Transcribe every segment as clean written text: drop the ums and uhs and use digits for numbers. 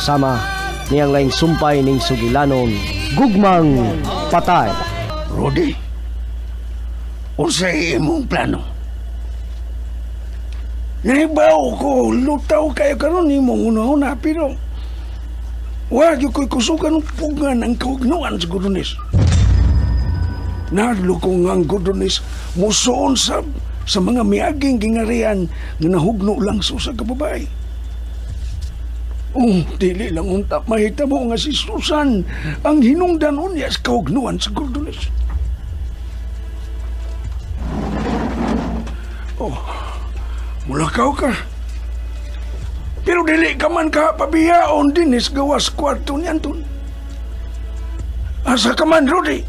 Sama niyang laing sumpay ning sugilanon, Gugmang Patay. Rudy, unsay imong plano? Nahibaw ko, lutaw kayo karon imong una-una, pero wa gyud ko'y kusugan og pugngan ang kahugnuan sa Gordones. Nadlo ko nga ang Gordones musuon sab sa mga miaging gingarian nga nahugno lang sa usa ka babae. Oh, dili lang unta mahitabo nga si Susan ang hinungdan unya sa kahugnuan sa Gordones. Oh, mulakaw ka. Pero dili ka man ka pabiyaon dinis gawas kwarto ni Anton. Asa ka man, Rudy?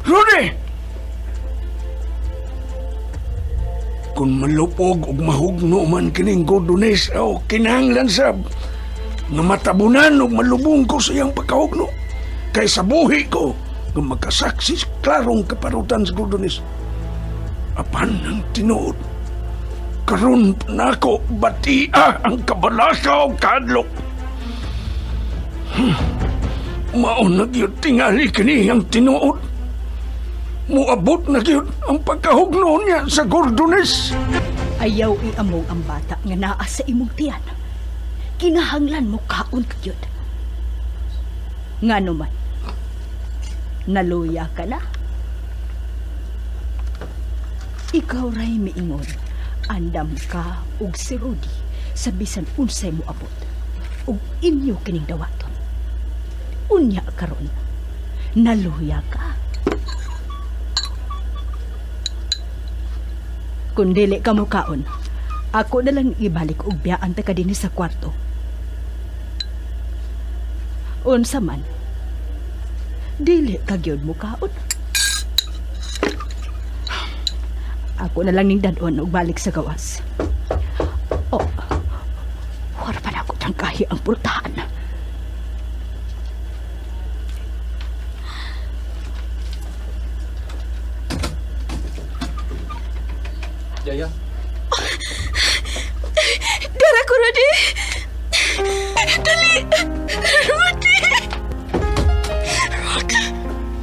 Rudy! Kung malupog og mahugno man kining Gordones, o kinahanglan sab nga matabunan og malubong ko sa iyang pagkahugno. Kay sa buhi ko nga magkasaksi klarong kaparutan sa Gordones. Apan ang tinuod, karon nako batia ang kabalaka og kadlok. Mao na gyud tingali kini ang tinuod. Muabot na gyud ang pagkahugno niya sa Gordones. Ayaw iamong ang bata nga naa sa imong tiyan. Kinahanglan mo kaon ka gyud. Ngano man, naluya ka na. Ikaw ray miingon, andam ka og si Rudy sa bisan unsay moabot ug inyo kining dawaton. Unya karon, naluya ka. Kung dili ka mokaon, ako na lang ibalik og biyaan ta ka dinhi sa kwarto. Unsa man, dili ka gyud mokaon. Ako na lang ning dadon og balik sa gawas. Oh, wala pa na ako tangkahi ang pultahan. Yaya. Dara ko, Rudy. Dali. Rudy. Rudy.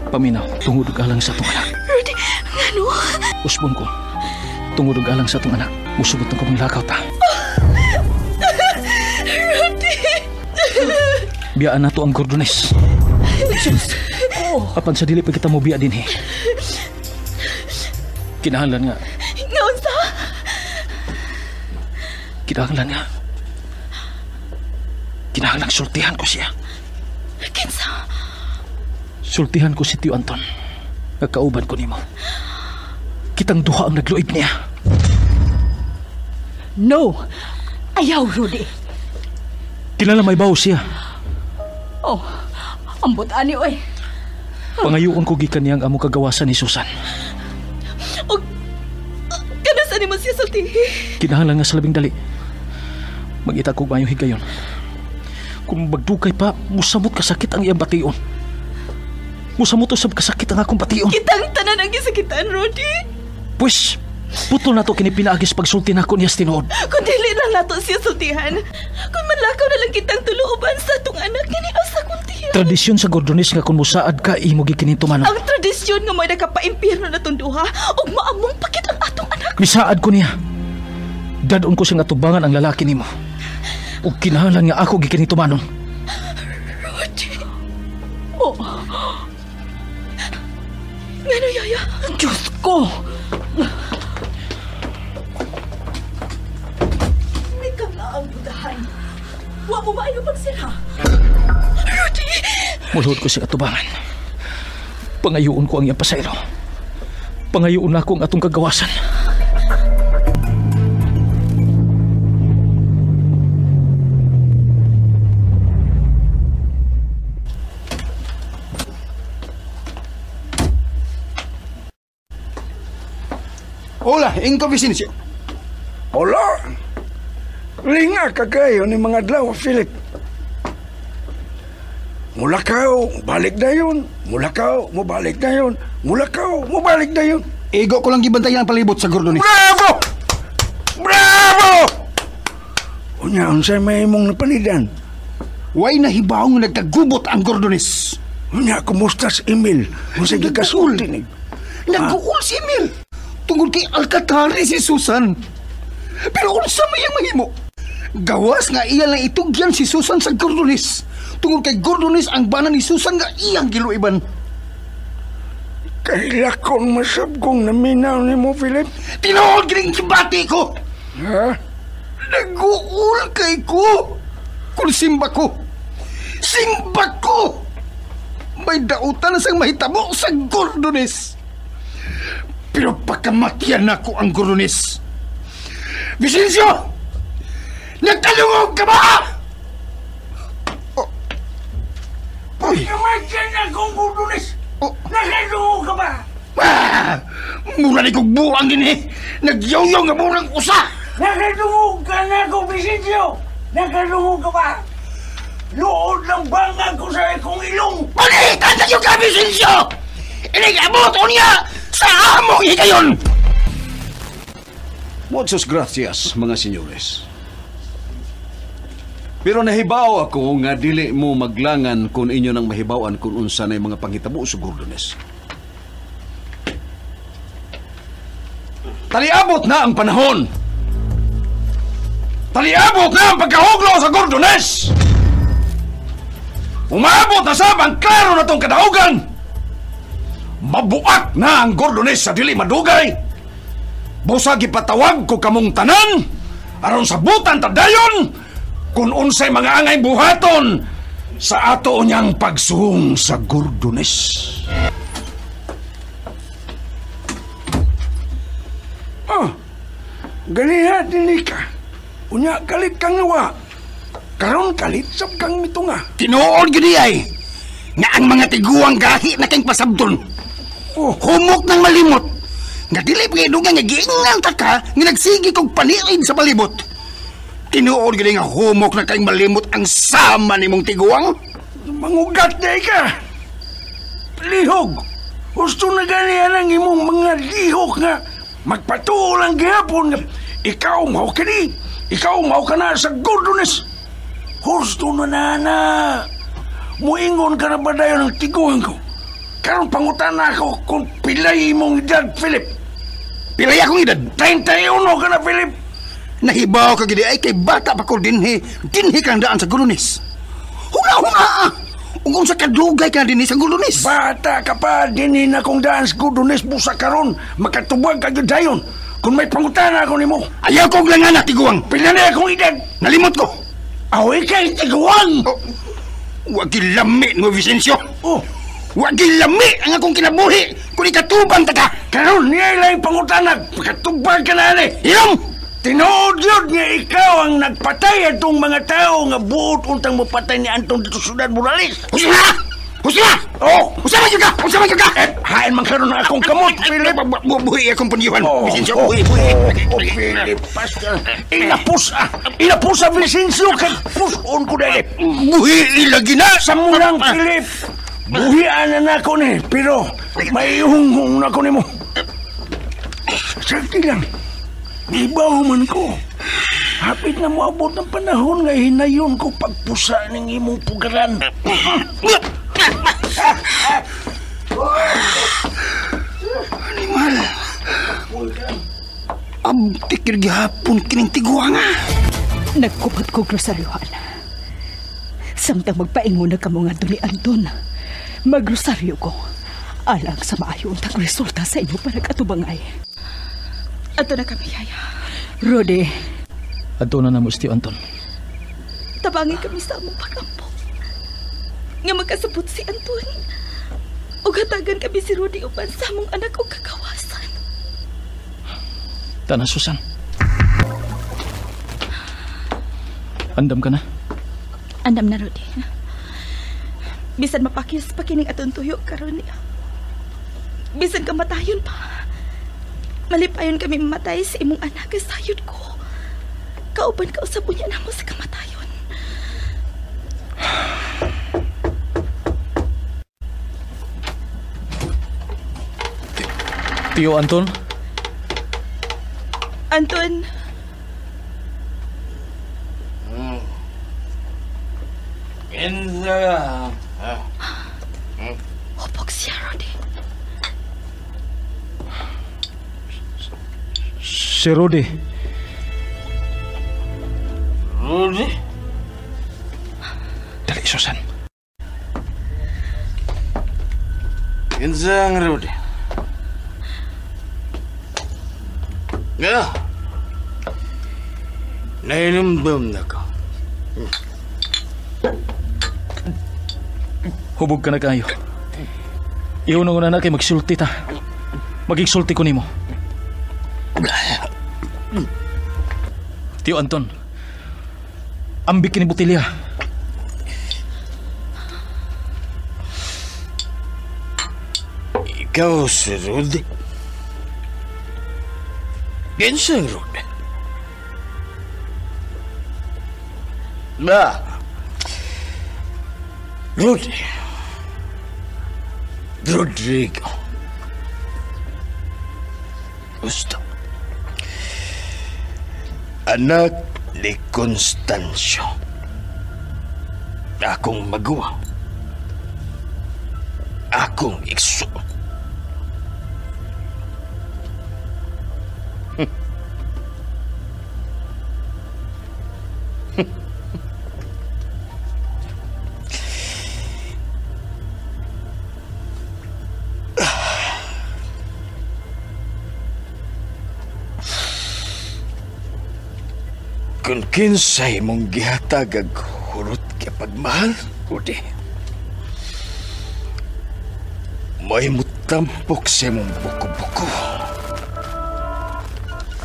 Paminaw, tungod og alang sa atong anak. Rudy, ngano? Usbon ko. Tungod og alang sa atong anak, musugot ang kamong lakaw ta. Rudy. Biyaan nato ang Gordones. Diyos. Oh. Apan sa dili pa kita mo biya dinhi. Kinahanglan nga. Ngaunsa? Kinahanglan nga. Kinahanglan sultihan ko siya. Kinsa? Sultihan ko si Tio Anton. Nagkauban ko nimo. Kitang duha ang nagluib niya. No! Ayaw, Rudy. Kilala may bawo siya. Oh, ambot ani oy. Pangayuon ko gikan niyang amo kagawasan ni Susan. Og kanasa nimo siya sultihi? Kinahanglan nga sa labing dali. Mag-ita kog maayong higayon. Kung magdugay pa, musamot kasakit ang iyang bation. Musamot usab kasakit ang akong bation. Kitang tanan ang gisakitan, Rudy. Pwes, putol na to kini pinaagis pagsulti nako niya sa tinuod. Kung dili lang nato siya sultihan, kung manlakaw na lang kitang tuluoban sa atong anak, kini asa kong tiyan. Tradisyon sa Gordones nga kung musaad ka, imo gikini tumanon. Ang tradisyon nga may nakapaimpierno na tong duha, ug maamong pakit ang atong anak. Misaad ko niya. Dadon ko siyang atubangan ang lalaki nimo. Ug kinahanglan nga ako gikini tumanon. Rudy. Oh. Ngano, Yaya? Diyos ko! Ikaw na ang budahan. Wa mo maayo pagsira. Rudy! Mulhod ko siyang atubangan. Pangayuon ko ang iyang pasaylo. Pangayuon na ako ang atong kagawasan. Hola, Inko Vicencio. Hola. Linga ka kayo ni mga adlaw, Philip. Mulakaw, balik na yun. Mulakaw, mubalik na yun. Mulakaw, mubalik na yun. Igo ko lang gibantayan ang palibot sa Gordones. Bravo! Bravo! Nya, unsay may imong napanidan? Way nahibaw nga nagkagubot ang Gordones. Nya, kumusta si Emil? Unsay gikasulti ni? Nag-uul si Emil. Tungod kay Alcatari si Susan. Pero unsa may ang mahimo? Gawas nga iya lang itugyan si Susan sa Gordones. Tungod kay Gordones ang bana ni Susan nga iyang giluiban. Kahilakon masab kong naminaw ni mo, Philip. Tinuod gining kibati ko. Ha? Nag-uul kay ko. Kung simba ko. Simba ko! May dautan na sang mahitabo sa Gordones. Pero pagkamatyan na ko ang Gordones. Vicencio! Nagtalungog ka ba? Oh. Uy! Pagkamatyan na kong Gordones! Oh. Nakadungog ka ba? Ah, mura ni kong buang din eh. Nagyaw-yaw nga murang usa. Nakadungog ka na ko, Vicencio! Nakadungog ka ba? Luod lang bangag ko sa ikong ilong! Palitan sa iyo ka, Vicencio! Inigabot o niya sa among higayon! Muchas gracias, mga senyores. Pero nahibaw ako nga dili mo maglangan kung inyo nang mahibawan kung unsa na mga panghitabo sa Gordones. Taliabot na ang panahon! Taliabot na ang pagkahuglo sa Gordones! Umabot na sab ang klaro na tong kadaugan! Mabuak na ang Gordones sa dili madugay! Busa gipatawag ko kamong tanan aron sabutan tadayon kung unsay mga angay buhaton sa ato niyang pagsuhong sa Gordones. Oh, ganiha dinhi ka. Unya kalit kang nawa. Karon kalit sab kang mitunga. Tinuod gid ay nga ang mga tiguang gahi na kang pasabton. Oh, humok ng malimot. Nga dili pa dugang nga giingnan ta ka nga nagsige kog paniid sa palibot. Tinuod gid nga humok na kang malimot ang sama nimong tiguang. Mangugat na ka. Lihog. Gusto na gani ang imong mga lihok nga magpatuo lang gihapon nga ikaw mao kini, ikaw mao ka na sa Gordones. Husto na nana. Muingon ka na ba dayon ang tiguang ko? Karon pangutan na ako kung pilay imong edad, Philip. Pilay akong edad? 31 ka na, Philip. Nahibaw ka gid ay kay bata pa ko dinhi. Dinhi kang daan sa Gordones. Huna-huna ah. Ug unsa kadugay ka dinhi sa Gordones? Bata ka pa dinhi na kong daan sa Gordones busa karon makatubag ka gyud dayon. Kung may pangutana ako nimo. Ayaw kong langan na tiguang. Pila na akong edad? Nalimot ko. Aw ikay tiguang. Oh, wa gilami mo, Vicencio. Oh, wa gilami ang akong kinabuhi kung ikatubang ta ka. Karon niya lang pangutana, pakatubag ka na ani. Ilong! Tinuod yun nga ikaw ang nagpatay atong mga tao nga buot untang mapatay ni Anton dito sa Ciudad Morales. Husa na! Husa na! Oh! Husa man yun ka! Husa man yun ka! Eh, hain man karon ang akong kamot, Philip. Buhi akong punyuhan. Oh, Vicencio, oh, buhi, buhi. Oh, Philip, Pascal. Inapusa! Inapusa, Vicencio! Kay puson ko dahil. Buhi, ilagi na! Sa mulang, Philip! Buhian na nako ni, pero may hunghong na ko nimo. Sakti lang. Ibaw man ko. Hapit na moabot ng panahon nga hinayon ko pagpusa ng imong pugaran. Animal. Abtik gihapon kining tiguang. Nagkupot ko rosaryohan. Samtang magpaingon na kamo nga ni Anton, magrosaryo ko. Alang sa maayo untang resulta sa inyo para katubangay. Ato na kami, Yaya. Rudy. Ato na namo, Tio Anton. Tabangi kami sa among pag-ampo. Nga magkasabot si Anton. Ug hatagan kami si Rudy uban sa among anak og kagawasan. Tana, Susan. Andam ka na? Andam na, Rudy. Bisan mapakis pa kining atong tuyo karon niya. Bisan kamatayon pa. Malipayon kami mamatay sa imong anak sayod ko. Kauban ka usab unya namo sa kamatayon. Tio Anton? Anton? Kinsa ka? Hupok siya, Rudy. Si Rudy. Rudy? Dali, Susan. Kinsa ang Rudy? Ya. Nainumdum na ko. Hubog ka na kayo. Iyon ang una na kay magsulti ta. Magigsulti ko nimo. Tiyo Anton, ambik kini botelya. Ikaw si Rudy? Kinsa ang Rudy? Ba? Rudy. Rodrigo. Gusto. Anak ni Constancio. Akong maguwa. Akong igsoon. Kung kinsay mong gihatag ag hurot kay pagmahal, Rudy. May mutampok sa imong buko-buko.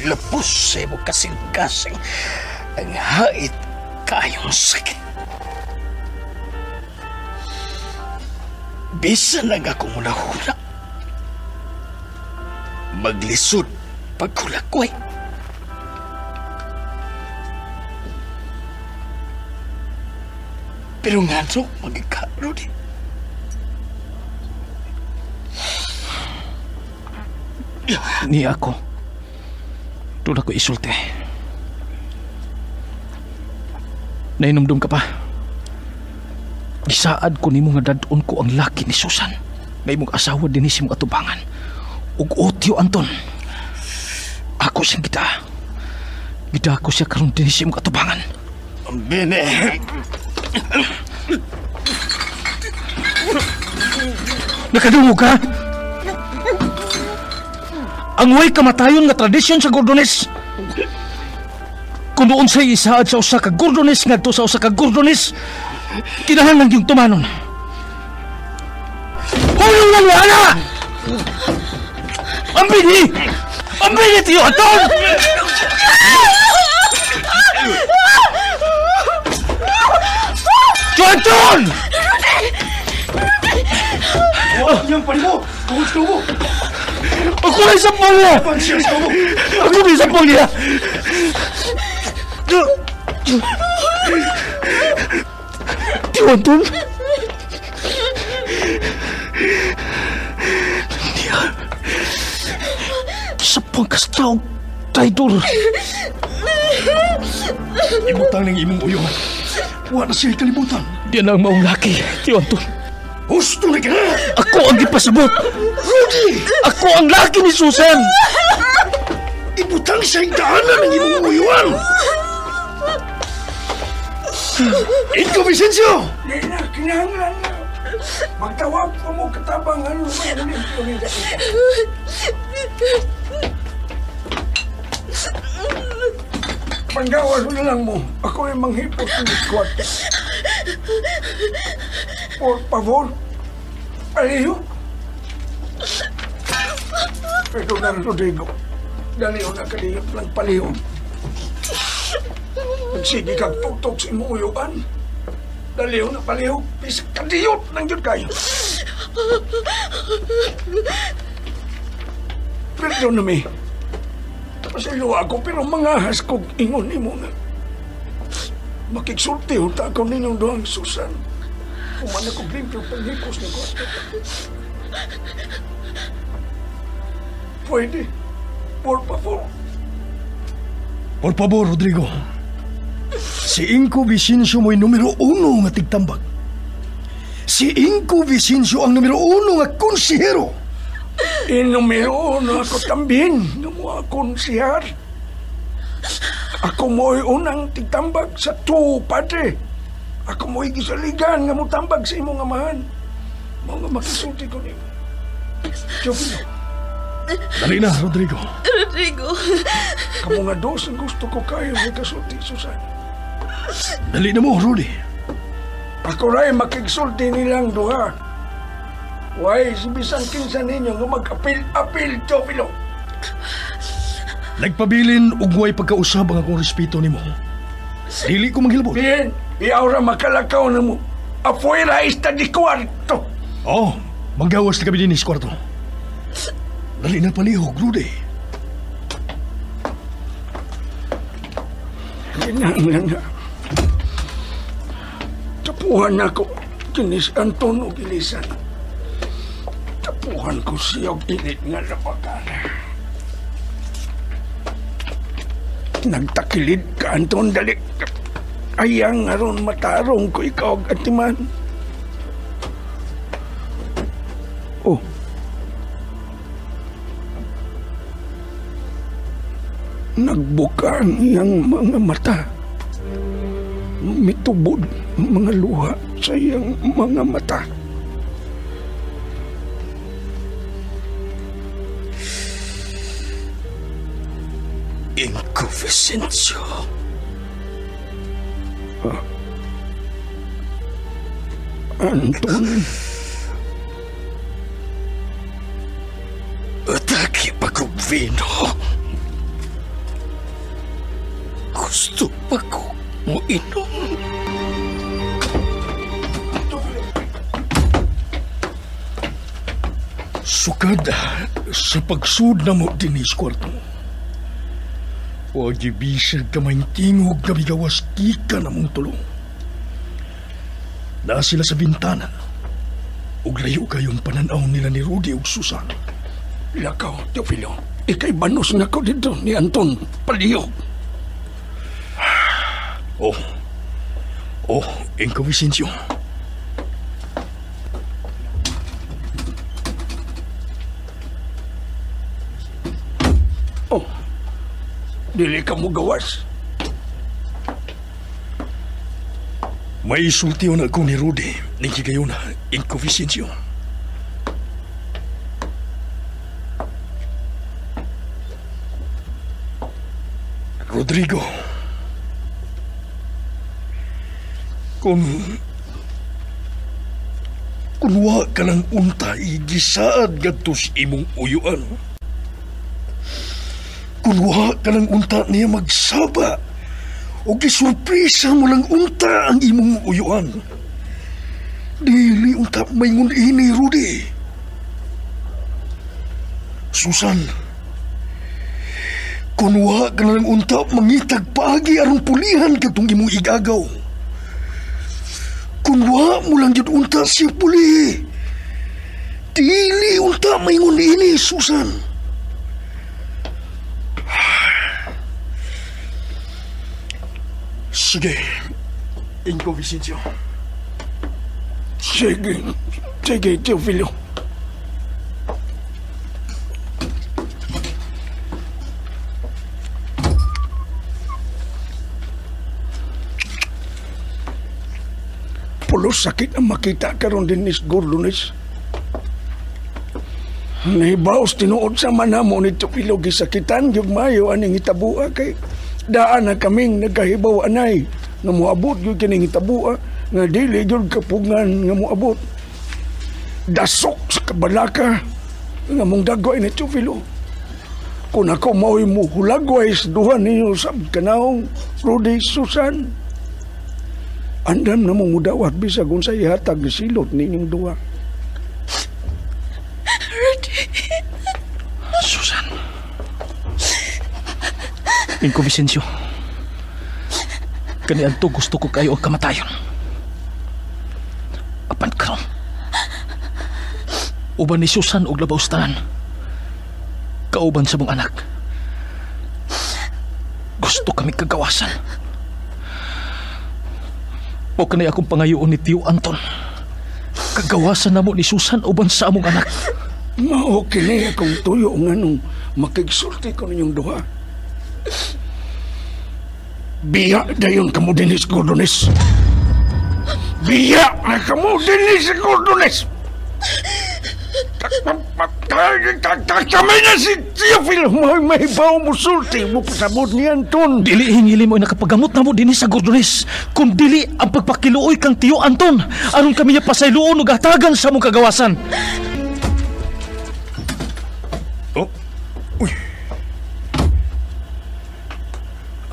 Lapos sa imong kasing-kasing ang hait kayong sakit. Bisan ang akong hunahuna, maglisod pagkulakway. Pero nga no, magika, Rudy. Ni ako. Doon ako isulti. Nainumdum ka pa. Gisaad ko nimo nga dadon ko ang laki ni Susan. Nga imong asawa dinhi sa imong atubangan. Ug otyo, Anton. Ako siyang gida. Gida ko siya karon dinhi sa imong atubangan. Bene. Nakadungog ka? Ang way kamatayon nga tradisyon sa Gordones. Kung doon sa'y isaad sa usa ka Gordones ngadto sa usa ka Gordones, kinahanglan yung tumanon. Hulong lang wala! Ang bini! Ang bini, Tiyo Anton! Tiyo Anton! Huwag niyang panimo! Tungod sa tubo! Ako ay sampol niya! Ako ay sampol niya! Tiyo Anton! Niya! Sa pangkastaong traidor! Ibutang ng imong uyo. Wala na siya'y kalibutan. Di na ang maong laki, Tiyo Anton. Husto na ka na! Ako ang gipasabot! Rudy! Ako ang laki ni Susan! Ibutang siya'y daanan ng imong uyuan! Inko Vicencio! Di na, kinahanglan na. Magtawag ko mo katabang ano man. Panggawas mo na lang mo. Ako ay manghipot ng kwarta. Por favor, paliho. Pero na, Rodrigo, daliho na kalihip lang paliho. Magsige kag tuktok sa imong uyuan. Daliho na paliho. Bisag kadiyot nang yun kayo. Perdón na mi. Pasaylo ako pero mangahas kog ingon nimo nga. Makigsulti unta ako ninyong duhang Susan. Kuman ako limpyo panghikos ni kwarta. Pwede. Por favor. Por favor, Rodrigo. Si Ingko Vicencio mo'y numero 1 nga tigtambag. Si Ingko Vicencio ang numero 1 nga konsihero. E numero 1 ako tambin nga mo konsihar. Ako mo'y unang tigtambag sa tuo, padre. Ako mo'y gisaligan nga mutambag sa imong amahan. Mao nga makisulti ko nimo. Teofilo. Dali na, Rodrigo. Rodrigo. Kamu nga dos ang gusto ko kayo may kasulti, Susan. Dali na mo, Rudy. Ako ray makigsulti nilang duha. Way, si bisan kinsa ninyo nga mag-apil-apil, Teofilo. Nagpabilin og way pagkausab ang akong respeto nimo. Dili ko manghilabot. Bien, iawra makalakaw na mo. Afuera esta di kwarto. Oh, magawas na kami din sa kwarto. Dali na palihog, Rudy. Kinahanglan na. Tapuhan ako kinis Anton og Ilisan. Tapuhan ko siya og init nga labakan. Nagtakilid ka, Anton, dali. Ayang aron matarong ko ikaw og atiman. Oh. Nagbuka ang iyang mga mata. Mitubod ang mga luha sa iyang mga mata. Ingko Vicencio. Anton. Atake pa kong vino. Gusto pa ko mo inom. Sukad sa pagsud na mo din sa kwarto. Huwag ibisag ka may tingog na bigawas kika na mong tulong. Na sila sa bintana. Ug layo kayong pananaw nila ni Rudy ug Susan. Lakaw, Teofilo. Ika'y banos na ko dito ni Anton Palihog. Oh. Oh, Ingko Vicencio. Oh. Dili ka mo gawas. May sultiyon ako ni Rudy. Ning higayuna, Ingko Vicencio. Rodrigo. Kung wa ka ng unta, igisaad gadto sa imong uyuan. Kung wa ka ng unta niya magsaba, o gisurpresa mo lang unta ang imong uyuan. Dili unta maingon ini, Rudy. Susan, kung wa ka ng unta, mangitag paagi aron pulihan katong imong igagaw. Kung wa mo lang yun unta siya puli. Dili unta maingon ini, Susan. Sige, Ingko Vicencio. Sige, sige, Teofilo. Pulos sakit ang makita karon din ni Gordones. Nahibaos tinuod sa manamo ni Teofilo gisakitan gyud maayo aning hitabua kay daan na kaming nagkahibaw anay nga moabot gyud kining hitabua nga dili gyud kapugngan nga moabot. Dasok sa kabalaka nga mong dagway ni Teofilo. Kung ako mao'y muhulagway sa duha ninyo sa kanaong Rudy Susan. Andam na mong mudawat bisag unsay ihatag silot ninyong duha. Rudy. Susan. Ingko Vicencio. Kaniadto gusto ko kayo ang kamatayon. Apan karon. Uban ni Susan og labaw sa tanan. Kauban sa mong anak. Gusto kami kagawasan. O kanay akong pangayoon ni Tio Anton. Kagawasan na mo ni Susan uban sa among anak. Mao kini akong tuyo nga nung makigsulti ko ninyong duha. Biya dayon kamo dinis Gordones. Biya na kamo dinis Gordones. Kami na si Teofilo may baw mo sulti mo pasabot ni Anton. Dili hingili mo ay nakapagamot na mo dinis sa Gordones. Kung dili ang pagpakiluoy kang Tiyo Anton, aron kami niya pasayloon ug hatagan sa among kagawasan. Oh, uy.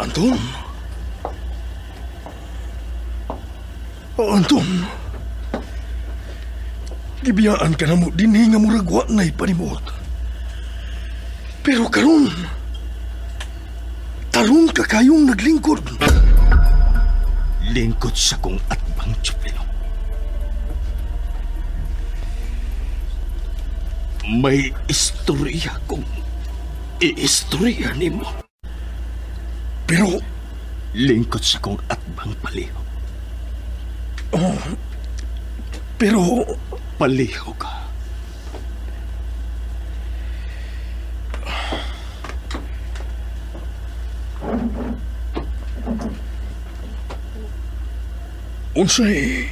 Anton? Oh, Anton. Gibiyaan ka na mo dinhi nga murag wa na'y panimuot. Pero karon, tarong ka kayong naglingkod. Lingkod sa kong atbang Chupilo. May istorya kong iistorya nimo. Pero lingkod sa kong atbang paliho. Oh, pero paliho ka. Unsay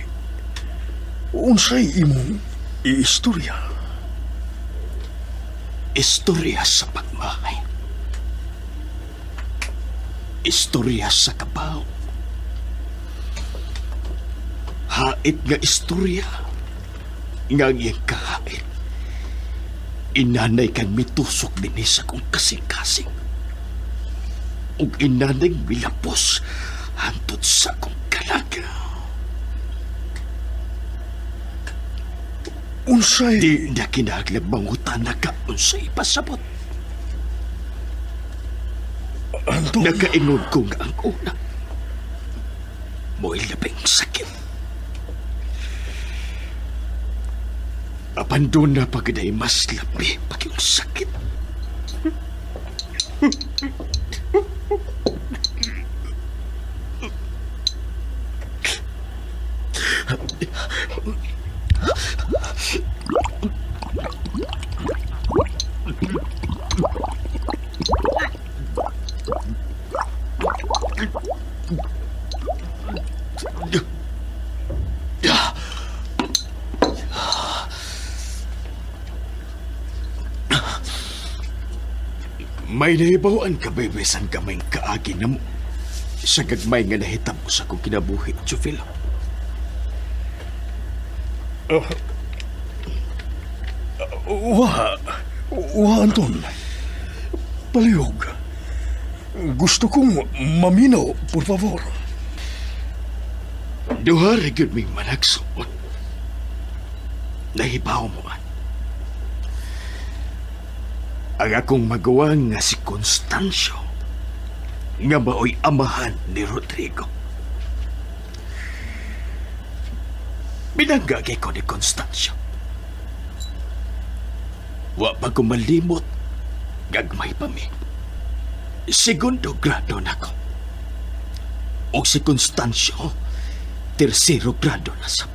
imong iistorya? Istorya sa pagmahay. Istorya sa kabaw. Hait nga istorya. Nga ang iyang kahait. Inanay kang mitusok din sa kong kasing-kasing. Ug inanay milapos hantod sa kong kalaga. Unsay? Di na kinahanglan mangutana ka unsay pasabot. Anton? Nakaingon ko nga ang una. Mo'y labing sakit. Apan doon na pagday mas labi pag yung sakit. May nahibawan ka, bebesan kamay kaagi na mo. Sa gagmay nga nahitabo sa kong kinabuhi, Chufilo. Wa, Anton. Palihog. Gusto kong maminaw, por favor. Duha ra gyud ming managsuot. Nahibaw mo man. Ang akong maguwang nga si Constancio, nga maoy amahan ni Rodrigo. Binanggagay ko ni Constancio. Wa pa ko malimot, gagmay pa mi. Segundo grado na ko. O si Constancio, tercero grado na sa.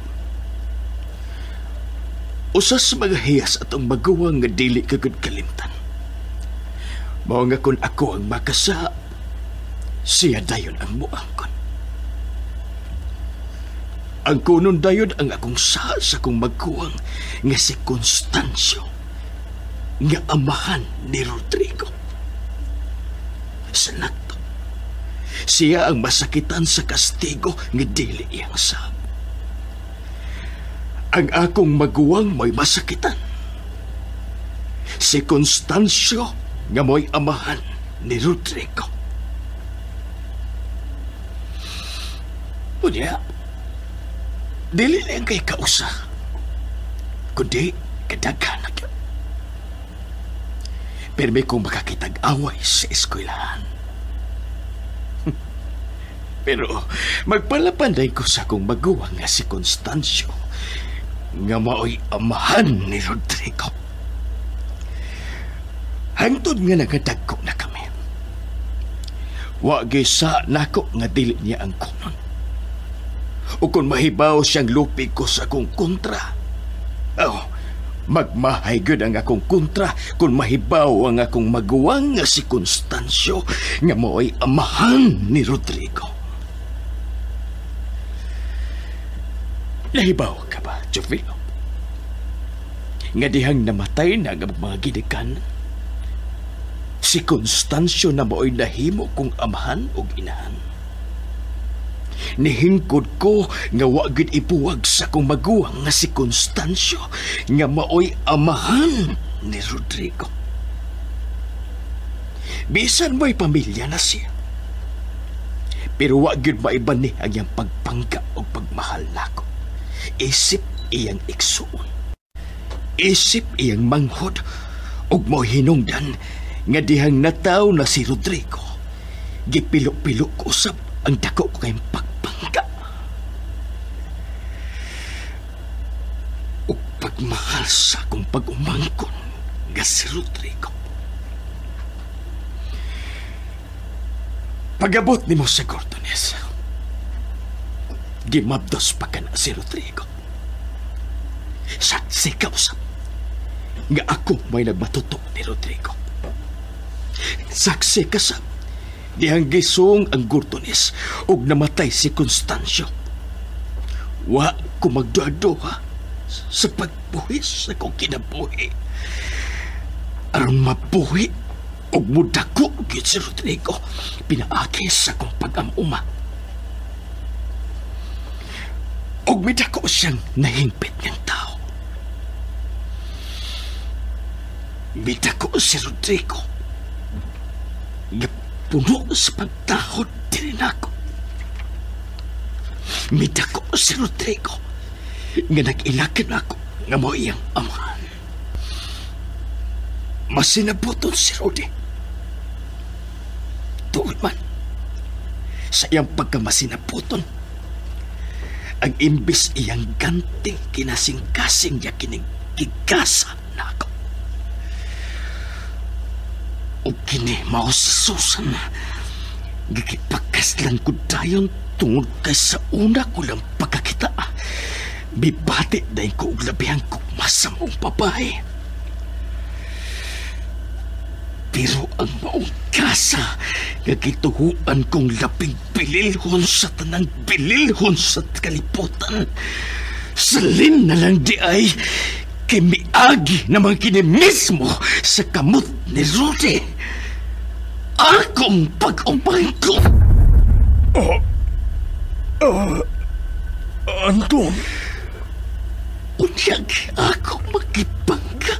Usa sa mga hiyas atong maguwang nga dili kagud kalimtan. Mao nga kun ako ang makasa, siya dayon ang muangkon. Ang kunon dayon ang akong sa akong magkuwang nga si Constancio, nga amahan ni Rodrigo. Sa nakto, siya ang masakitan sa kastigo nga dili iyang sa. Ang akong maguwang mo'y masakitan. Si Constancio nga mo'y amahan ni Rodrigo. Unya, dili lang kay kausa, kundi kadaghan na yun. Pero may kong makakitag away sa eskwelahan. Pero magpalapanday ko sa akong maguwang nga si Constancio, nga mao'y amahan ni Rodrigo. Hangtod nga nagadagko na kami. Wa gyud sa nako nga dili niya ang kunon. O kung mahibaw siyang lupi ko sa akong kontra. Oh, magmahay gyud ang akong kontra kung mahibaw ang akong maguwang nga si Constancio nga mo'y amahan ni Rodrigo. Nahibaw ka ba, Teofilo? Nga dihang namatay na ang mga gidikan, si Constancio na mo'y nahimo kong amahan og inahan. Nihingkod ko nga wa gyud ibuwag sa akong maguwang nga si Constancio nga maoy amahan ni Rodrigo. Bisan mo'y pamilya na siya, pero wa gyud maibani ang iyang pagpangga og pagmahal nako. Isip iyang igsuon, isip iyang manghod, ug mo hinungdan nga dihang nataw na si Rodrigo. Gipilo-pilo ko usab ang dako ko kayong pagpangga ug pagmahal sa akong pag-umangkon nga si Rodrigo. Pag-abot nimo sa Gordones, gimabdos pa ka na si Rodrigo. Saksi ka usab nga ako may nagmatutok ni Rodrigo. Saksi ka sab dihang gisong ang Gordones ug namatay si Constancio. Wa ko magduha-duha sa pagbuhis sa akong kinabuhi aron mabuhi ug mudako gyud si Rodrigo pinaagi sa akong pag-amuma. Ug midako siyang nahingpit ng tao. Midako si Rodrigo nga puno sa pagtahod diri nako. Midako si Rodrigo nga nag-ilakan ako nga mao iyang amahan. Masinabuton si Rodi. Tuod man sa iyang pagkamasinabuton, ang imbis iyang ganting kinasing-kasing niya kining gigasa nako. O kini mao si Susan, gikipagkaslan ko dayon tungod kay sa una ko lang pagkakita. Bibati dahil ko og labihan kong masamong babae. Pero ang maong kasa nga gituhuan kong labing bililhon sa tanang bililhon sa kalibutan, salin na lang di ay kay miagi naman kini mismo sa kamot ni Rudy. Akong pag-umangko. Anton? Unyag ako magipangga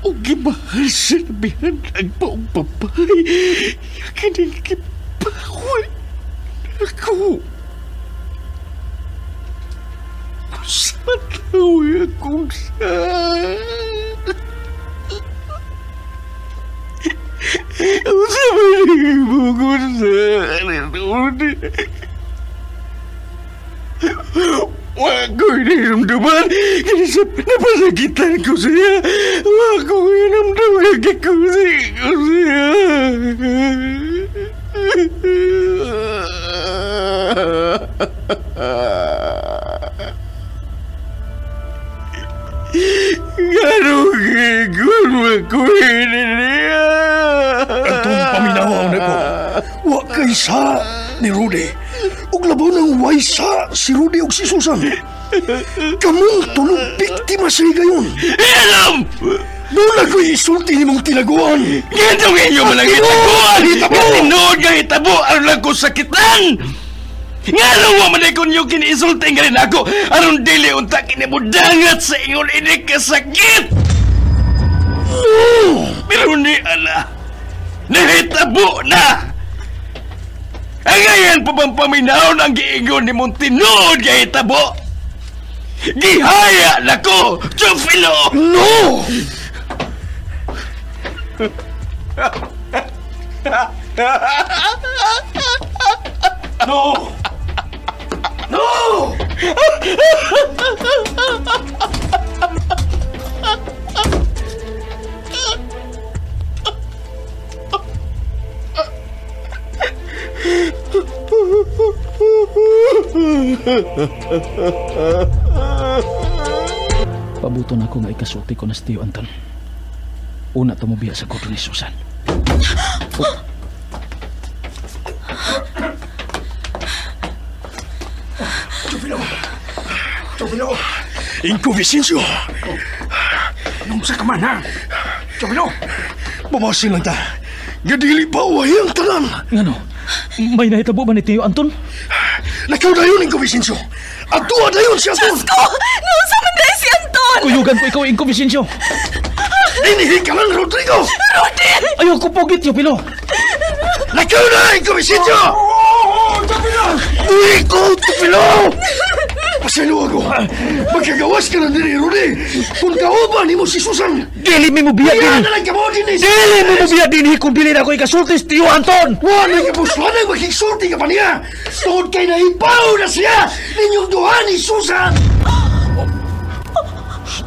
o gimahal sa labihan ang maong babae. Kining gipawal ako. Sa tawag akong sa... Sa manimo ko sa... Wa ko hinamduman kasi napasakitan ko siya. Wa ko hinamduman kikusi ko siya. Ganong gigun makuhinin niya. Atong paminawaw na ko, wa kay sa ni Rudy. Ug labaw ng way sa si Rudy ug si Susan. Kamong tulog biktima sa higayon. Alam! Doon na ko'y isulti ni mong tinaguan. Ganitong inyo man ang hitabuan! Tinuod nga hitabo aron lang ko sakitan! Nga nawa man ay kung yung kiniisulti nga rin ako aron dili unta kinimudangat sa ingon ini kasakit! No! Pero ni ala, nahitabo na! Ang ngayon pa bang paminahon ang giingon ni mong tinuod nga hitabo? Gihaya na ko, Teofilo! No! No! No! Pabuto na ako nga ikasulti ko na si Tio Anton. Una tumubiya sa kodo ni Susan. Oh. Chufilo! Chufilo! Inko Vicencio! Nung sa kaman, ha? Chufilo! Pamasin lang ta. Gadili pa uwahi ang tanan. Ngano? May nahitabo ba ni Tio Anton? Nakaw na yun, Inko Vicencio! Atua na yun si Anton! Diyos ko! Nausa man dahil si Anton! Kuyugan ko ikaw, Inko Vicencio! Inihi ka lang, Rodrigo! Rudy! Ayaw ko pugit, Chufilo! Nakaw na, Inko Vicencio! Oo! Chufilo! Uy, ko, Chufilo! Pasaylo ako. Magkagawas ka na din, Rudy. Kung kauban ni mo si Susan. Dili mi mo biya din. Dili na lang ka mo din. Dili mi mo biya din kung dili na ako ikasulti si Tio Anton. Wala ka buslanang makigsulti ka pa niya. Tungod kay nahibaw na siya ninyong duha ni Susan.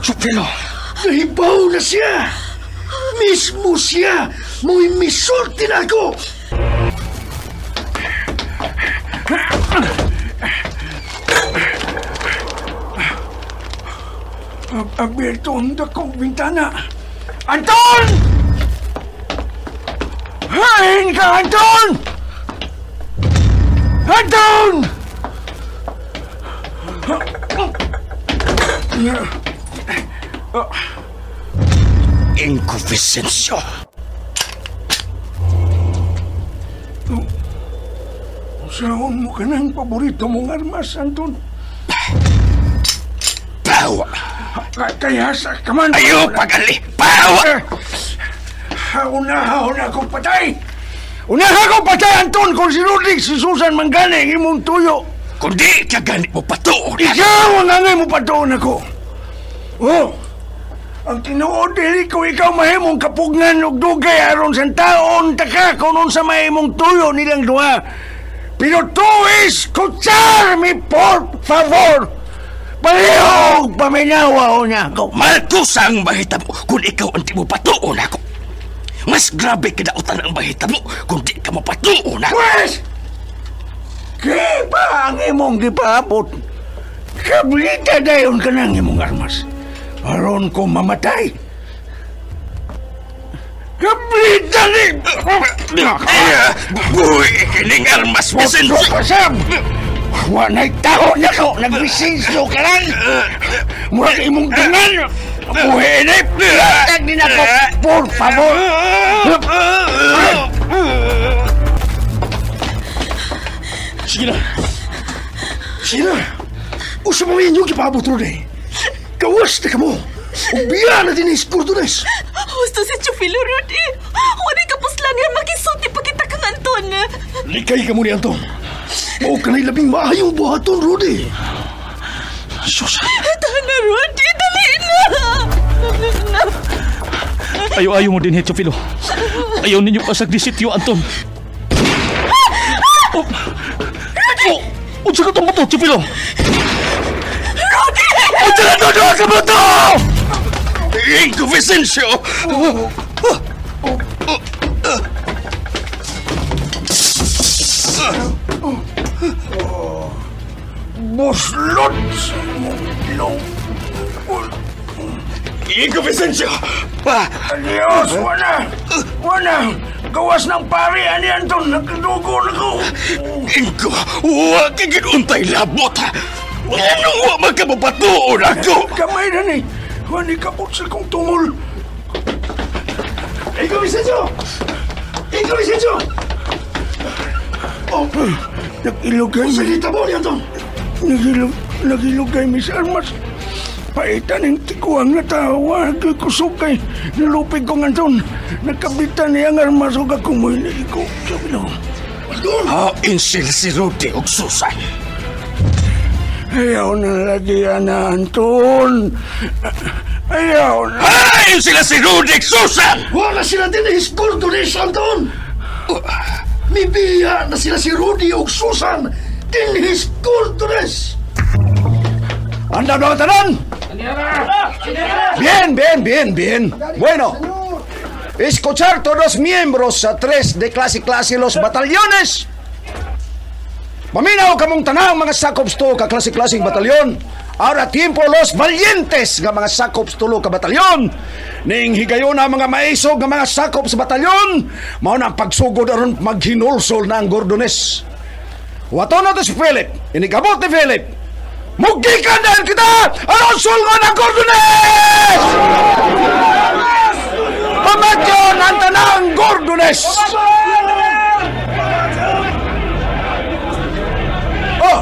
Chufilo. Nahibaw na siya. Mismo siya. Mo'y misulti na ako. Abierto ang dakong bintana. Anton! Hain ka, Anton! Anton! Inko Vicencio. Saan mo ka ng paborito mong armas, Anton? Bawa! Kaya sa kaman... Ayaw, pagali! Bawa! Unahon akong patay! Unahan akong patay, Anton, kung si Rodrick, si Susan Mangani, ang imong tuyo. Kundi ka gani mo patuon! Ikaw ang angay mo patuon ako! Oh! Ang tinuod dili ko ikaw mahimong kapugnan og dugay aron sa taon taka kung unsa mahimong tuyo nilang duha. Pero tu escucharme, por favor! Palihog paminawa o niya ako. Malkusa ang mahitabo kung ikaw ang di mo patuon ako. Mas grabe kadautan ang mahitabo kung di ka mapatuon ako. Pwes! Kaya pa ang imong gipaabot? Kablita dayon ka ng imong armas. Aron ko mamatay. Kablita ni... Buhi kining armas, Vicencio! Pasab! Wa na'y taho niya ko! Nagbisensyo ka lang! Murag imong tingan! Buhi ni! Tag din ako! Por favor! Sige na! Sige na! Usa mo inyong gipaabot ron eh! Gawas na ka mo! Ubiya na din is Cordones! Husto si Chufilo, Rudy! Wala ka puslan nga makisulti pa kita kang Anton! Likay ka mo ni Anton! O kanay labing maayong buhaton, Rudy! Susan! Tahan na, Rudy! Dali na! Dali na! Ayaw-ayaw mo din, Chufilo. Ayaw ninyo pasag di sityo, Anton. Oh! Rudy! Oh! Unsa ka itong buto, Chufilo? Rudy! Unsa ka itong ka buto! Inko Vicencio! Buslot sa imong ilong. Inko Vicencio! Adios! Wala! Wala! Gawas ng pari, ani Anton! Nagdugo na ko! Inko! Wa ka ginuntay labot! Anong wa magkababatuon ako? Kamay na ni! Wani kapot sa kong tungol! Inko Vicencio! Inko Vicencio! Oh, nag-ilog kay... Salita mo ni Anton! Nag-ilog kay Miss Armas. Paitan ang tikuang na tawa. Kusog kay nalupig kong Anton. Nagkabitan niya ang armas o kakumoy na iko. Sabi na. Hain sila si Rudy og Susan. Ayaw na lagi, ana, Anton. Ayaw na. Hain sila si Rudy og Susan! Wala sila din his Cordones, Anton! Mibiya na sila si Rudy og Susan din his Cordones! Anda na tanan! Bien, bien, bien, bien. Bueno, escuchar todos miembros a tres de clase clase los batallones. Paminaw kamong tanang mga sakop sa tulo ka klase-klaseng batalyon. Ahora tiempo los valientes nga mga sakop sa tulo ka batalyon. Ning higayon ang mga maisog nga mga sakop sa batalyon. Mao na ang pagsugod aron maghinulsol na ang Gordones. Wato na to si Philip. Inigabot ni Philip. Mugikan dahil kita aron sulngon ang Gordones! Pamatyon ang tanang Gordones! Oh!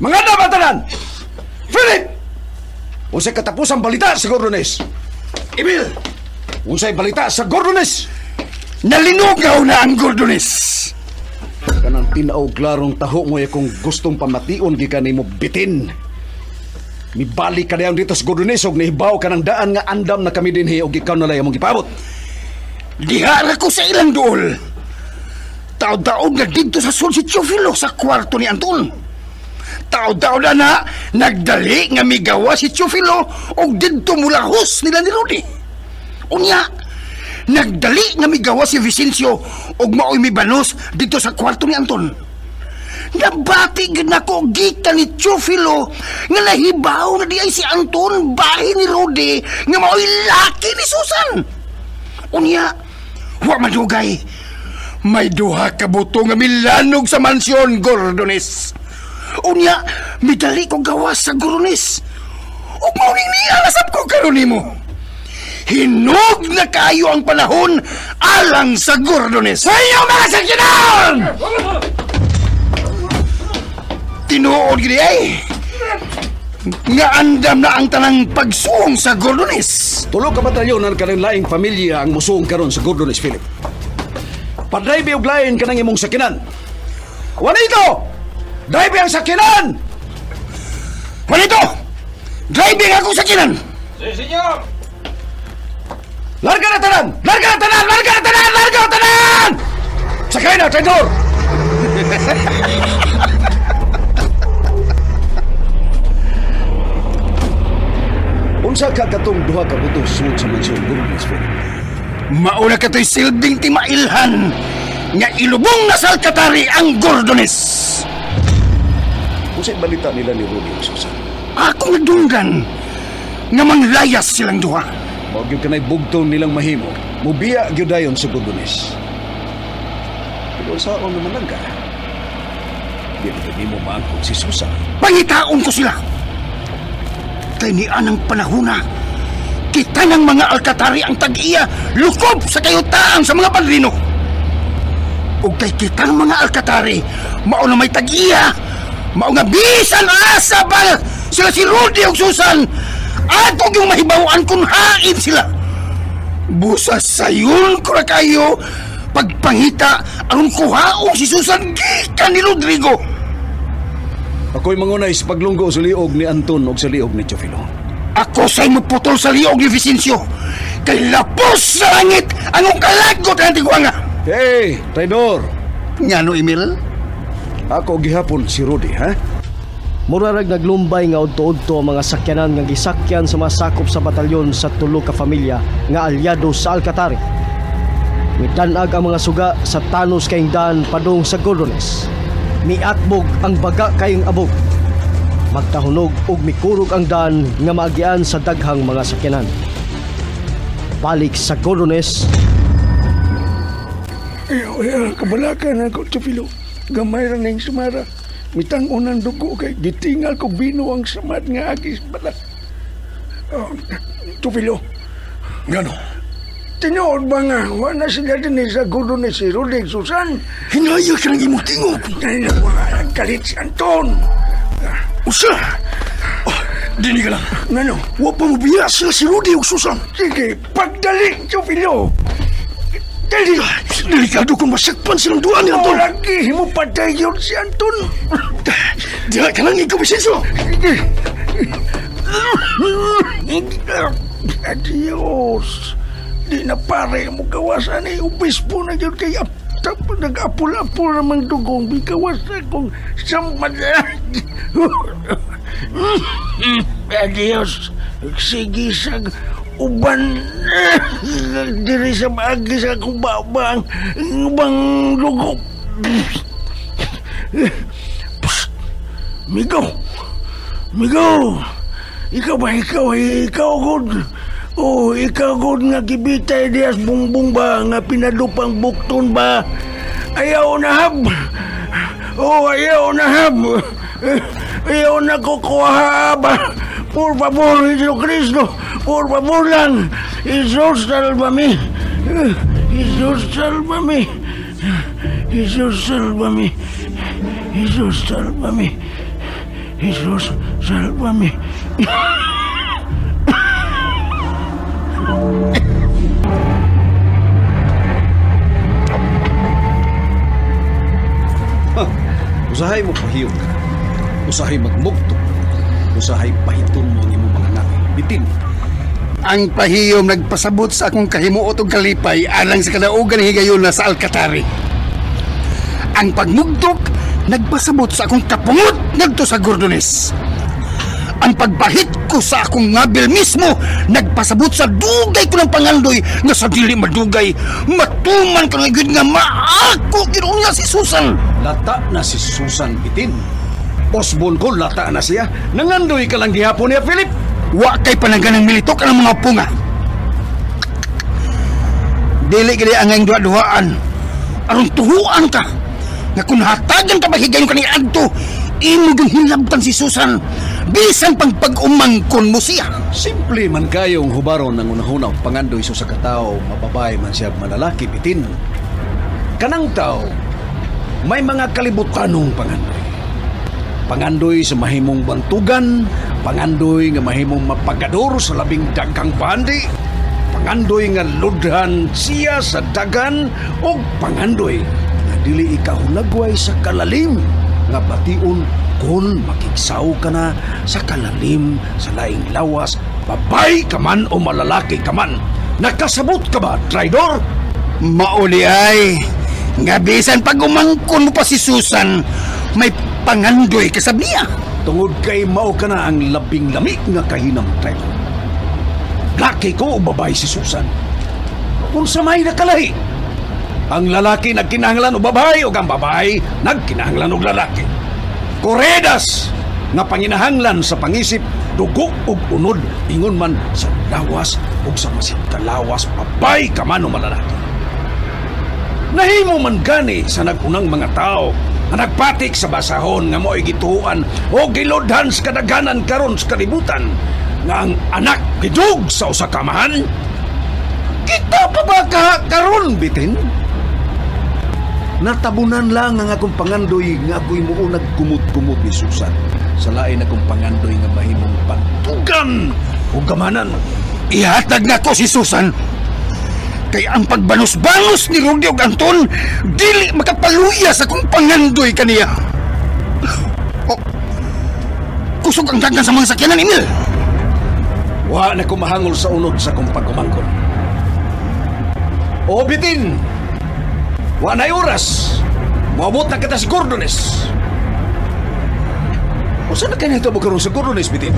Mga nabatanan! Philip! Unsay katapusang balita sa Gordones? Emil! Unsay balita sa Gordones? Nalinugaw na ang Gordones! Kanang tinaw klarong taho mo kung gustong pamation gikan nimo bitin. Mibalik ka dayon dito sa Gordones og nahibaw ka ng daan nga andam na kami dinhi og ikaw na lay among gipabot. Diha ra ko sa ilang duol. Taod-taod na dito sa sul si Teofilo sa kwarto ni Anton. Taod-taod na na nagdali nga migawa si Teofilo og didto mulahos nila ni Rudy. Unya, nagdali nga migawa si Vicencio og maoy mibanos dito sa kwarto ni Anton. Nabati gid nako gikan ni Teofilo nga nahibaw na di ay si Anton bahin ni Rudy nga maoy laki ni Susan. Unya, wa madugay. May duha ka buto nga milanog sa mansyon Gordones. Unya, midali ko gawas sa Gordones. Ug mao ning nialasap ko karon nimo. Hinog na kayo ang panahon alang sa Gordones. Sa inyo mga sakyanan! Tinuod gid ay nga andam na ang tanang pagsuong sa Gordones. Tulo ka batalyon ang kanang laing pamilya ang musuong karon sa Gordones, Philip. Padrive og lain kanang imong sakinan. Juanito! Drive ang sakinan! Juanito! Driving akong sakinan! Si, senyor! Larga na tanan! Larga na tanan! Larga na tanan! Larga na tanan! Sakay na, traidor! Unsa ka katong duha ka buto sud sa mansyon Gordones, Philip? Mauna ka to'y silbing timailhan nga ilubong na sa Alcatari ang Gordones. Unsay balita nila ni Rudy o Susan? Ako nadunggan nga manglayas silang duha. Mao gyud kanay bugtong nilang mahimo. Mubiya gyud dayon sa Gordones. Pero unsaon naman lang ka? Di ba nimo maangkon si Susan? Pangitaon ko sila. Kay ni anang panahona, kita ng mga Alcatari ang tag-iya lukob sa kayutaan sa mga padrino. O kay kita ng mga Alcatari, mao na may tag-iya, mao nga bisan asa ba sila si Rudy o Susan, atong yung mahibawan kung hain sila. Busa sayon ko na kayo pagpangita aron kuhaon si Susan gikan ni Rodrigo. Ako'y mangunay sa paglunggo sa liog ni Anton o sa liog ni Teofilo. Ako sa'y maputol sa liog ni Vicencio. Kay lapos sa langit ang kalagot ang tigwanga. Hey, traidor! Ngano, Emil? Ako gihapon si Rudy, ha? Murarag naglumbay nga udto-udto ang mga sakyanan nga gisakyan sa mga sakop sa batalyon sa tulo ka pamilya nga alyado sa Alcatari. Midanag ang mga suga sa tanos kayong daan padung sa Gordones. Miatbog ang baga kayong abog. Magtahunog ug mikurog ang daan nga maagian sa daghang mga sakyanan. Balik sa Gordones. Kabalakan ako, Teofilo. Gamay ra ning sumara. Mitang unang dugo kay gitingal ko bino ang samad nga agis bala. Oh, Teofilo. Ngano? Tinuod ba nga, wala sila din sa Gordones si Rudy Susan? Hinaya ka ng imong tingog. Ay, wala kalit si Anton. Usa! Oh, dini ka lang. Ngano? Wa pa mo biya sila si Rudy ug Susan. Sige, pagdali, Teofilo. Dali! Delikado kung masakpan silang duha ni Anton. Oh, lagi mo patay yun si Anton. Diha ka lang ikaw, Vicencio. Adios. Di na pare mo gawasan eh. Obispo na yun kay nag-apul-apul namang dugong. Bigawas na kung samad. Adios. Sige sag Uban diri sa maagi sa akong babang ubang dugo. Psst! Migo! Migo! Ikaw ba? Ikaw good. Oh, ikaw good nga gibitay diyas bungbong ba? Nga pinadupang bukton ba? Ayaw na hab! Oh, ayaw na hab! Ayaw na kukuha ba? Por favor, Jesucristo! Por favor lang! Jesus, sálvame! Jesus, sálvame! Jesus, sálvame! Jesus, sálvame! Jesus, sálvame! Usahay mo pahiyog ka. Usahay magmugto. Usahay pahiton mo ang imong mga ngapil. Bitin. Ang pahiyom nagpasabot sa akong kahimuot og kalipay alang sa kadaugan higayon na sa Alcatari. Ang pagmugtok nagpasabot sa akong kapungot ngadto sa Gordones. Ang pagpahit ko sa akong ngabil mismo nagpasabot sa dugay ko ng pangandoy nga sa dili madugay matuman ka nga gyud nga maako gyud unya si Susan. Lata na si Susan, bitin. Osbon ko, lata na siya. Nangandoy ka lang gihapon niya, Philip. Wa kay panangganang militok ang mga punga. Dili gid ang ang duha-duhaan. Aron tuhuan ka nga kun hatagan ka mahigayon kani adto, imo gyud hilabtan si Susan bisan pang pag-umangkon mo siya. Simple man kayong hubaron ng unahuna og pangandoy sa usa ka tawo, mababay man siya malalaki, bitin. Kanang tao may mga kalibutanong pangandoy. Pangandoy sa mahimong bantugan, pangandoy nga mahimong mapagador sa labing daghang bandi, pangandoy nga ludhan siya sa dagan, o pangandoy nga dili ikahulagway sa kalalim nga bation kung makigsaw ka na sa kalalim sa laing lawas, babay ka man o malalaki ka man. Nakasabot ka ba, traidor? Mauli ay, nga bisan pag umangkon mo pa si Susan, may pangandoy kasab niya. Tungod kay mao ka na ang labing lami nga kahinam, traidor. Laki ko o babae si Susan? Unsa may nakalahi? Ang lalaki nagkinahanglan og babae o ang babae nagkinahanglan og lalaki. Koredas nga panginahanglan sa pangisip, dugo ug unod, ingon man sa lawas ug sa masigkalawas, babae ka man o malalaki. Nahimo man gani sa nagunang mga tao nga nagpatik sa basahon nga mo'y gituoan o gilodhan sa kadaghanan karon sa kalibutan nga ang anak gidug sa usa ka amahan. Kita pa ba karon, bitin? Natabunan lang ang akong pangandoy nga ako'y muunag kumot-kumot ni Susan sa lain akong pangandoy nga mahimong pantugan o gamanan. Ihatag na ko si Susan. Kay ang pagbanos-banos ni Rudy og Anton dili makapaluya sa akong pangandoy kaniya. Oh, kusog ang daghan sa mga sakyanan, Emil. Wa na ko mahangol sa unod sa akong pag-umangkon. O bitin, wa na'y oras. Moabot na kita si Gordones. O saan na kanya ito mo karon sa Gordones, bitin?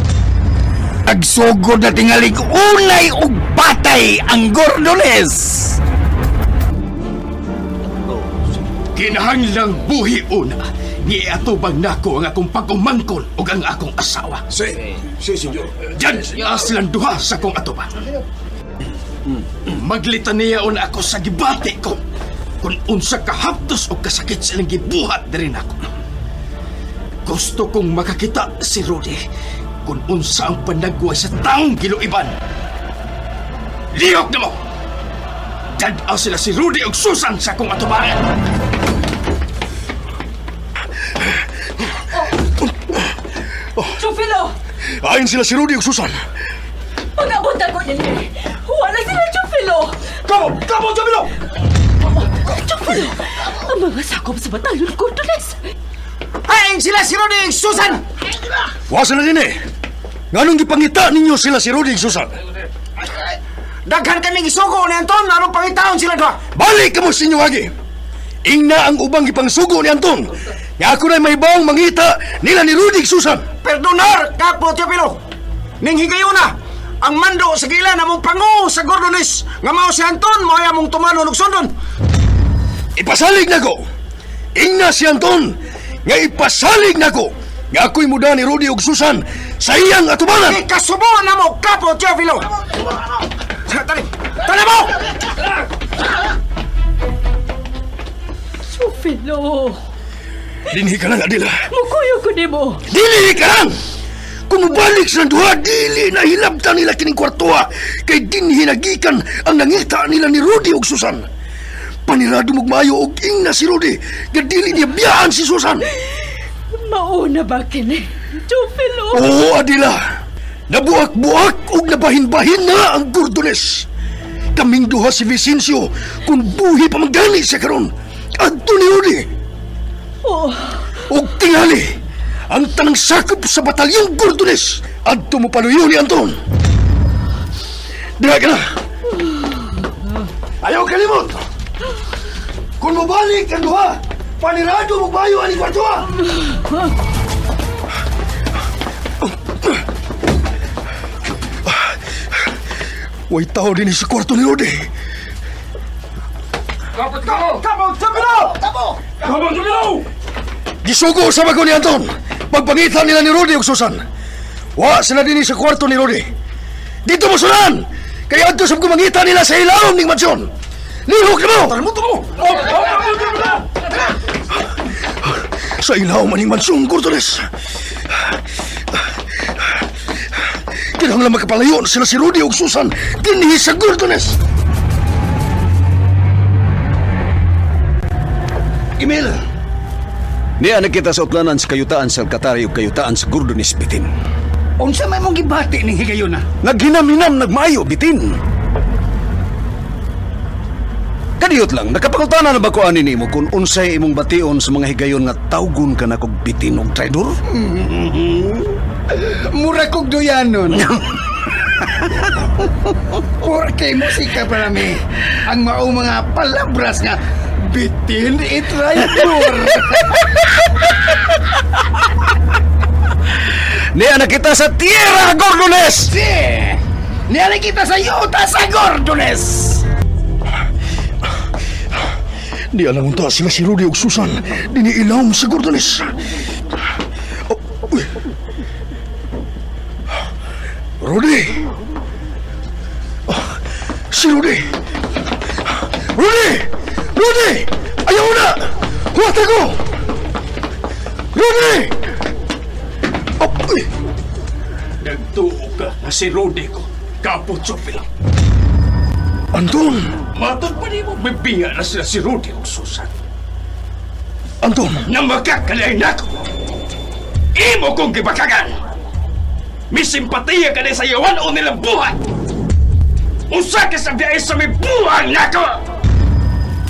Agsugod na tingalig unay og patay ang Gordones. Kinahanglang buhi una ni atubang nako ang akong pag-umangkon ug ang akong asawa. Si, senyor. Diyan, silang duha sa akong atubang. Maglitaniya una ako sa gibati ko kung unsa kahaptos o kasakit silang gibuhat diri nako. Gusto kong makakita si Rudy kung unsa ang panagway sa taong giluiban. Lihok na mo! Dad-aw sila si Rudy ug Susan sa akong atubangan. Oh. Chufilo! Ayon sila si Rudy ug Susan. Pag-abot ako nila, wala sila, Chufilo! Kamo! Kamo, Chufilo! Chufilo! Ang mga sakop sa batalyon Gordones! Ayon sila si Rudy ug Susan! Wasa na din eh! Nganong gipangita ninyo sila si Rudy ug Susan? Daghan kaming isugo ni Anton aron pangitaon sila duha. Balik kamo sa inyo agi. Ingna ang ubang gipangsugo ni Anton. Nga ako na'y mahibawong mangita nila ni Rudy ug Susan. Perdonar, Kapo Teofilo. Ning higayuna, Ang mando sa gila namong pangu sa Gordones nga mao si Anton mao among tumanon ug sundon. Ipasalig nako. Ingna si Anton nga ipasalig nako nga ako'y muda ni Rudy ug Susan sa iyang atubangan. Ikasubo namo Kapo Teofilo. Tani. Tani mo. Teofilo. Dinhi ka lang, Adela. Mukuyo ko nimo. Dili ka lang. Kung mabalik sa duha, dili na hilabtan nila kining kwartoa kay dinhi nagikan ang nangita nila ni Rudy ug Susan. Panirado mugmayo og ingna si Rudy nga dili niya biyaan si Susan. Mauna ba kini, Teofilo? Oo, Adela. Nabuak-buak ug nabahin-bahin na ang Gordones. Kaming duha si Vicencio kung buhi pa man gani siya karon. Adto ni Rudy. Oh. Ug tingali ang tanang sakop sa batalyong Gordones adto mo paluyo ni Anton. Dira ka na. Ayaw kalimot. Kung mabalik ang duha, panirado magbayo ani kwartoa. Way tao din sa kwarto ni Rudy. Kapot ka! Kapo Teofilo! Kapo! Kapo Teofilo! Gisugo sa bago ni Anton. Pagpangitan nila ni Rudy ug Susan. Wa sila dinhi sa kwarto ni Rudy. Dito mo sunan. Kaya adto sa mangita nila sa ilawom ning mansyon. Lihok na mo! Tara mo, tara mo! Sa ilawom aning mansyon, Gordones. Kinahanglan makapalayo sila si Rudy ug Susan dinhi sa Gordones. Emil! Niya nakita sa utlanan sa kayutaan sa Alcatari ug kayutaan sa Gordones, bitin. Unsa may mong gibati ning higayon na? Naghinam-hinam nagmaayo, bitin. Kadiyot lang, nakapangutana na ba ko ani nimo kung unsay imong bation sa mga higayon nga tawgon ka na kog bitin og traidor? Mura kog duyanon. Porque musika para mi ang maong mga palabras nga bitin i traidor. Niya nakita sa Tierra Gordones! Si! Niya nakita sa yuta sa Gordones! Di alam unta sila si Rudy ug Susan. Diniilawom sa Gordones. Oh, uy. Rudy! Oh, si Rudy! Rudy! Rudy! Ayaw na! Huwag ko! Rudy! Oh, uy. Nagtuo ka na si Rudy ko. Kapo Teofilo. Anton! Matod pa niyo, bibiya na sila si Rudy o Susan. Anton! Na makakalay na ko! Imo kong gibakagan! May simpatiya ka na sa iyawan o nilang buhat! Usa ka sa biyahe sa may buhang nako!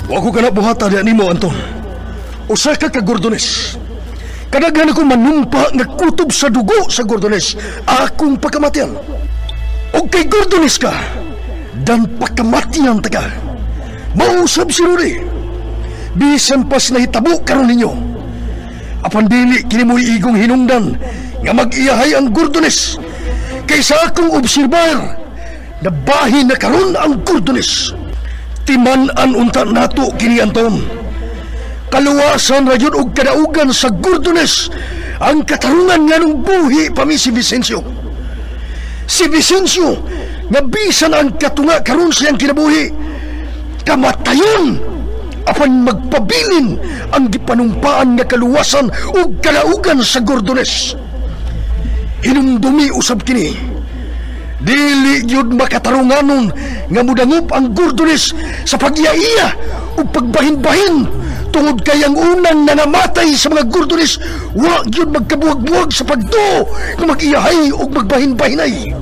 Wa ko ka na buhata diya nimo, Anton. Usa ka ka Gordones. Kadaghan ako manumpa nga kutob sa dugo sa Gordones akong pagkamatian. O kay Gordones ka, dan pagkamatian ta ka. Mausap si Rudy. Bisan pas nahitabo karon ninyo. Apan dili kini mo'y igong hinungdan nga mag-iyahay ang Gordones. Kaysa akong obserbar, nabahin na karon ang Gordones. Timan-an unta nato kini Anton. Kaluwasan ra yun og kadaugan sa Gordones ang katarungan nga nung buhi pa mi si Vicencio. Si Vicencio nga bisan ang katunga karon siyang kinabuhi, kamatayon apan magpabilin ang gipanumpaan nga kaluwasan ug kalaugan sa Gordones. Hinumdumi usab kini, dili gyud makatarunganon nga mudangup ang Gordones sa pagyaiya ug pagbahin-bahin tungod kay ang unang nanamatay sa mga Gordones wa gyud magkabuwag-buwag sa pagduo nga mag-iyahay ug magbahin-bahinay.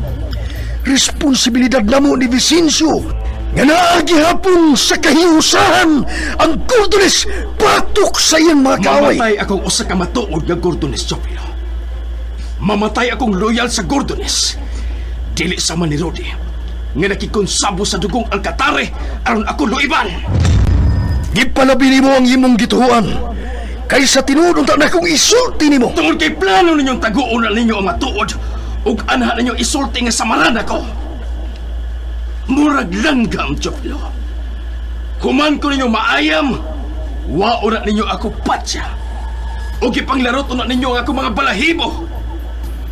Responsibilidad namo ni Vicencio nga naa gihapon sa kahiusahan ang Gordones patok sa iyang mga kaaway. Mamatay akong usa ka matuod nga Gordones, Teofilo. Mamatay akong loyal sa Gordones. Dili sama ni Rudy nga nakikonsabo sa dugong Alcatare aron ako luiban. Gipalabi nimo ang imong gituohan kaysa tinuod unta na akong isulti nimo. Tungod kay plano ninyong taguon na ninyo ang matuod ug anha ninyo isulti nga samaran ako. Murag langgam, Chopilo. Kuman ko ninyo maayam, wao na ninyo ako patsa. O gipanglarot na ninyo ang ako mga balahibo.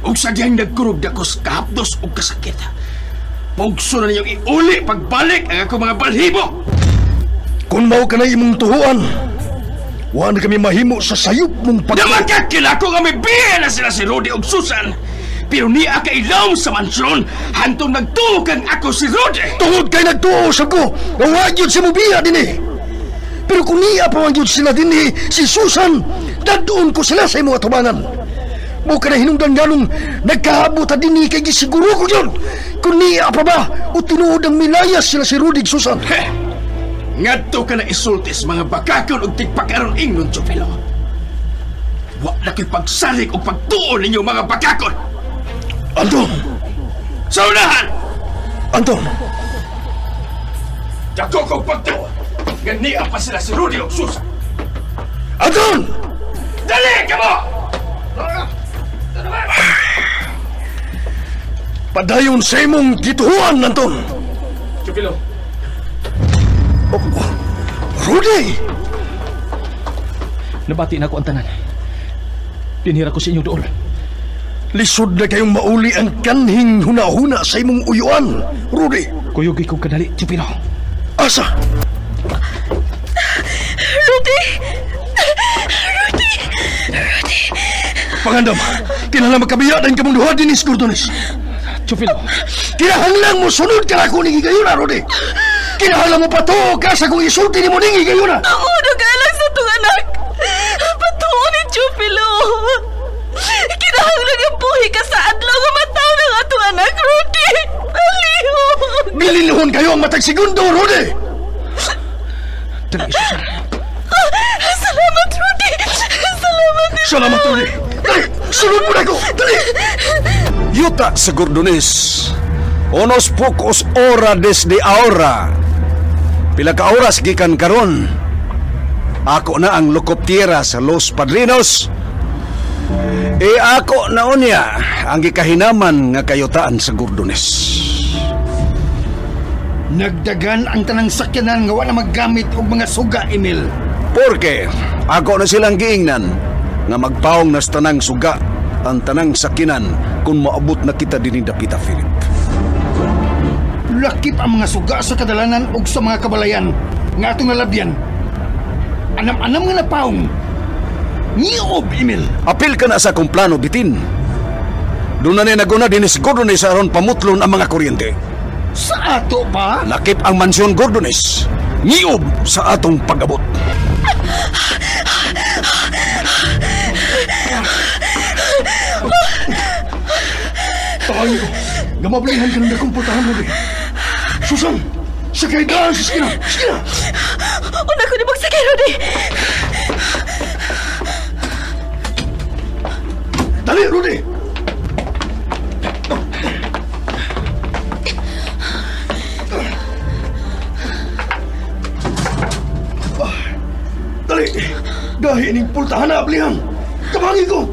Og sa diyang nagkurog na ko sa kahapdos o kasakit. Pugso na ninyong iuli pagbalik ang ako mga balahibo. Kung mao ka na imong tuhuan, wa na kami mahimo sa sayop mong pag... Namakakila ko nga may biya na sila si Rudy og Susan. Pero niya kailawm sa mansyon, hantong nagtuo kang ako si Rudy. Tungod kay nagtuo sa ko, nga wa gyud si mubiya dinhi. Pero kung niya pa man gyud sila dinhi si Susan, dadun ko sila sa imong atubangan. Mo ka na hinungdan nganong nagkahabot ta dinhi kay gisiguro ko gyud. Kung niya pa ba o tinuod ang milayas sila si Rudy ug Susan. Heh! Ngadto ka na isultis mga bakakon og tigpakaron ingnon, Chopilo. Wa na ko'y pagsalig og pagtuon ninyo mga bakakon. Anton! Sa unahan! Anton! Dako kong pagtuon nga niya pa sila si Rudy og Susan. Anton! Dali kamo! Padayon sa imong gituhuan, Anton! Chopilo! Oh, Rudy! Nabati na ako ang tanan. Dinhira ko sa inyong dool. Lisod na kayong mauli ang kanhing huna-huna sa imong uyuan, Rudy. Kuyugi kong kadali, Chupino. Asa? Rudy! Rudy! Rudy! Pangandam, kinahanglan magkabiya din kamong duha dinis, Gordones. Chupino. Kinahanglan mo sunod ka na ako ni Higayuna, Rudy. Kinahanglan mo patuo ka sa kung isulti ni mo ning Higayuna. Tungod ka lang sa itong anak. Patuo ni Chupilo. Kinahanglan ang buhi ka sa adlaw nga mataw ng atong anak, Rudy. Palihog. Bilinhon kayo ang matag segundo, Rudy. Dali, Susan. Salamat, Rudy. Salamat. Salamat, Rudy. Dali, sunod mo na ko. Dali. Yuta sa Gordones. Unos pocos hora desde ahora. Pila ka oras gikan karon. Ako na ang lokoptera sa Los Padrinos. E ako na unya ang gikahinaman nga kayutaan sa Gordones. Nagdagan ang tanang sakyanan nga wala maggamit og mga suga, Emil. Porque ako na silang giingnan nga magpaong nas tanang suga ang tanang sakyanan kung maabot na kita dinhi dapita, Philip. Lakip ang mga suga sa kadalanan og sa mga kabalayan nga atong nalabyan. Anam-anam nga napaong. Ngiob, Emil. Apil ka na sa akong plano, bitin. Doon na ni naguna dinis Gordones aron pamutlon ang mga kuryente. Sa ato pa? Lakip ang mansyon Gordones. Ngiob sa atong pag-abot. Tayo, gamablihan ka ng nakumportahan mo, eh. Susan, sakay daan sa skina! Skina! Una ko ni magsakay, Rudy! Dali, Rudy! Dali! Gahi ning pultahan na ablihan! Kabangi ko!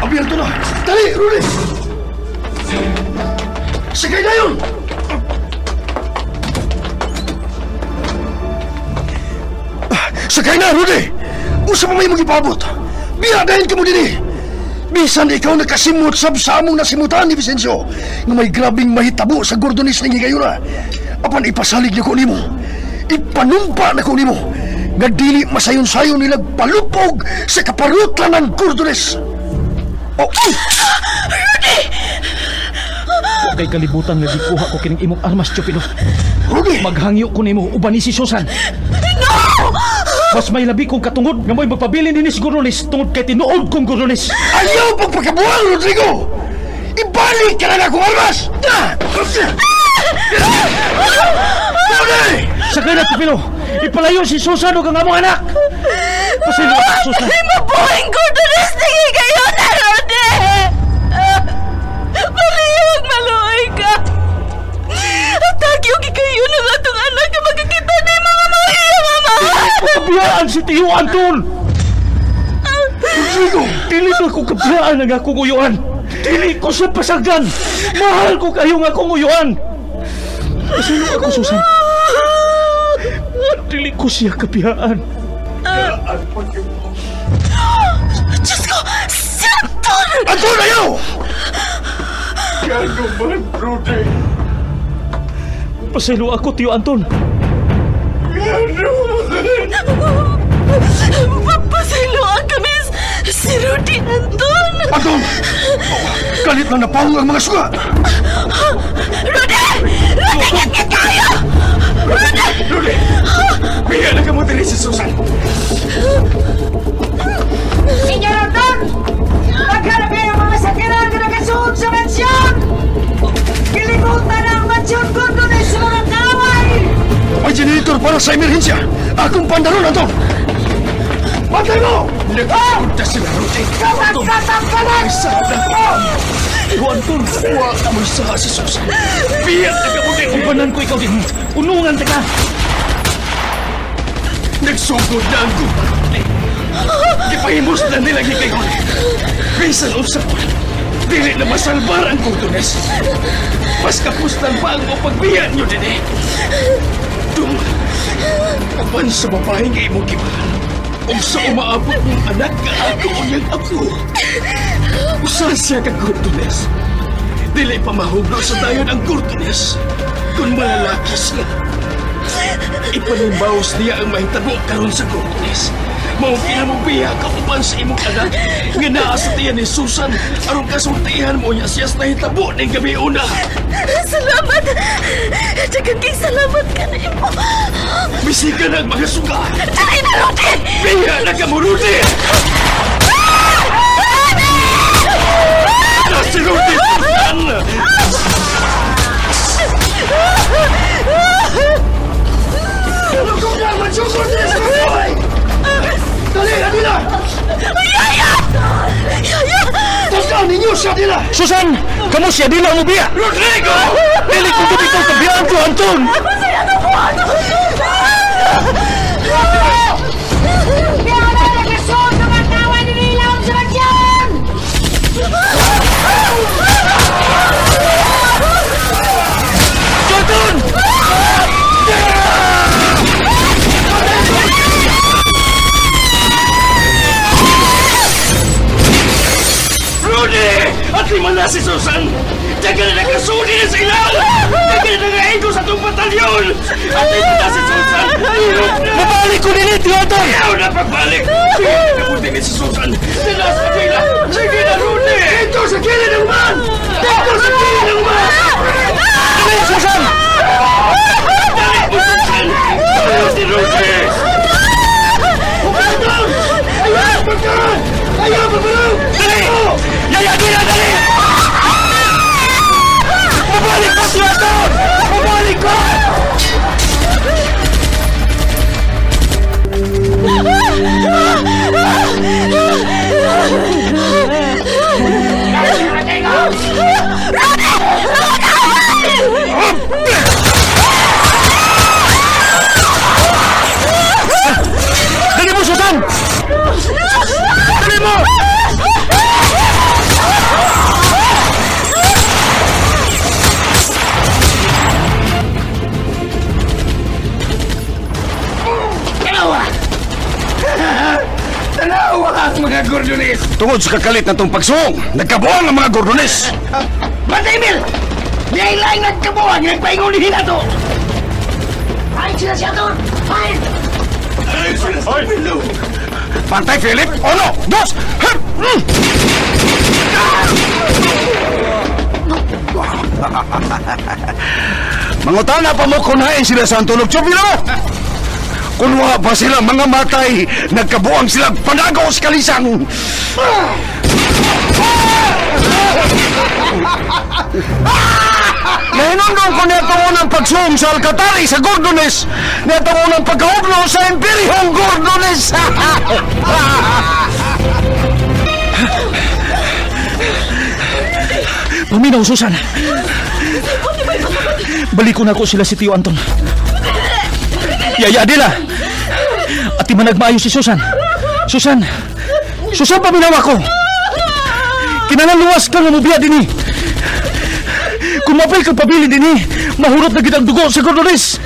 Abierto na! Dali, Rudy! Sakay na yun! Sakay na, Rudy! Usa pa may magipabot! Biya dahil ka mo din eh! Bisan ikaw nakasimot sab sa among nasimutan ni Vicencio nga may grabing mahitabo sa Gordones ning higayuna. Apan ipasalig na ko nimo, ipanumpa na ko nimo nga dili masayon-sayon nilag palupog sa kaparutlan ng Gordones. Oh, oh! Rudy! Wa kay kalibutan nga gikuha ko kining imong armas, Chupino. Rudy! Maghangyo ko nimo uban ni si Susan. No! Mas may labi kong katungod nga mo'y magpabilin din ni Gordones tungod kay tinuod kong Gordones. Ayaw pagpakabuang, Rodrigo! Ibalik ka na akong armas! Rudy! Sakay na, Chupino! Ipalayo si Susan ug ang among anak! Pasaylo, Susan! Ay, mabuhing Gordones na higayon na, Rudy! Maliyog, maluoy ka! At tagyo kayo ng atong anak na magkakita ni mga mga mama! Pabiyaan si Tio Anton! Gusto ko kabiyaan ang akong uyuan. Dili ko siya pasagdan. Mahal ko kayo ng akong uyuan. Pasaylo ako, Susan. Dili ko siya kabiyaan. Diyos ko! Si Anton! Anton, ayaw! Gano man, Rudy? Pasaylo ako, Tiyo Anton. Gano man? Papasayloan kami si Rudy, Anton! Anton! Galit na napawag ang mga suga! Rudy! Rudy, gitgit kayo! Rudy! Rudy! Biya na ka mo diri si Susan! Senyor Anton! Maghanap kayo mga sakyanan na nakasuod sa mansyon! Kilimutan ang mansyon Gordones sa mga kaway! May generator para sa emerhensya! Akong pandaron, Anton! Bantay mo! Nagsuod na sila, Rudy! Katang-katang! Tiyo Anton! Wa ka mo sa si Susan! Biya na ka mo diri! Ubanan ko ikaw din! Unungan ta ka! Nagsugod na ang gubat, Rudy! Gipahimos na nila gipayon! Bisan unsa pa, dili na masalbar ang Gordones! Mas kapustan pa ang mapagbiya niyo din eh! Dung, uban sa babae nga imong gimahal, ug sa umaabot mong anak nga ako niyang apo. Usa siya ka Gordones. Dili pa mahugno sa dayon ang Gordones kung malalaki siya. Ipanimbaos niya ang mahitabo karon sa Gordones. Mao kinamubiya ka uban sa imong anak nga naa sa tiyan ni Susan aron kasultihan mo niya siya sa nahitabo ning gabi una. Salamat! Daghang kay salamat ka na imo. Bisika na ang mga suga. Dali na, Rudy! Biya na ka mo, Rudy! Na si Rudy, Susan! Lugog na ang mansyon Gordones! Dali, Adila! Yaya! Yaya! Tandaan ninyo si Adila! Susan! Kamu si Adila mo biya! Rodrigo! Dili ko dito kabiyaan ko, Anton! Biya na nakasuod sa mga kaway ni Ilawom sa mansyon! Anton! Rudy! At lima na si Susan! Daga na nakasuli na sa ilaw! Daga na nangaigo sa itong batalyon! At lima na si Susan! Mabalik ko din ito, Anton! Ayaw na pagbalik! Sige na kabuti ni si Susan! Dala sa kanila! Sige na, Rudy! Dito sa kilid ng uman! Dito sa kilid ng uman! Dali, Susan! Dali mo, Susan! Dali si Rudy! Anton! Ayaw! Pagkaan! Ayaw! Pagkaan! Dali! Yaya, Adila, dali! Mabalik ko si Anton! Mabalik ko! Dali mo, Susan! Dali mo! Tanawa! Tanawa ang mga Gordones! Tungod sa kakalit na itong pagsuong, nagkabuang ang mga Gordones! Bantay, Emil! Di ay laing nagkabuang, nagpaingon din na to! Ay, sila si Anton! Ay! Ay! Pantay, Philip! Uno! Dos! Hup! Mangutana pa mo kung hain sila sa Anton ug Chubilo! Kung wa pa sila mga matay, nagkabuang sila panago sa kalisang! Nahinumdum ko niya itong unang pagsuong sa Alcatari sa Gordones! Niya itong unang pagkahugno sa Imperyong Gordones! Paminaw, Susan! Balikon ako sila si Tio Anton. Yaya, Adela! At di man nagmaayo si Susan. Susan! Susan, paminaw ako! Kinahanglan luwas ka nga mobiya dinhi. Kung mapay kang pabili dinhi, mahurot na gid ang dugo sa Gordones.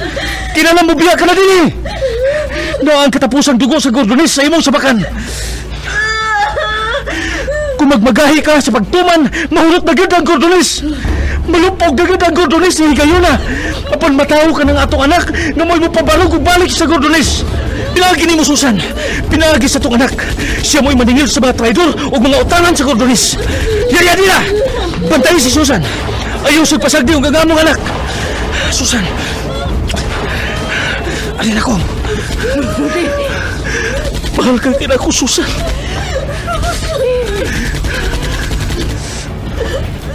Kinahanglan mobiya ka na dinhi. Na ang katapusang dugo sa Gordones sa imong sabakan. Kung magmagahi ka sa pagtuman, mahurot na gid ang Gordones. Malupog na gid ang Gordones ni higayuna. Apan matawo ka ng atong anak na mo'y mopabarog og balik sa Gordones. Pinaagi ni mo, Susan. Pinaagi sa atong anak. Siya mo'y maningil sa mga traidor o mga utangan sa Gordones. Yaya nila! Bantayin si Susan. Ayaw sa pasagdi ang gagamong anak. Susan. Alin ako? Mahal ka rin ako, Susan.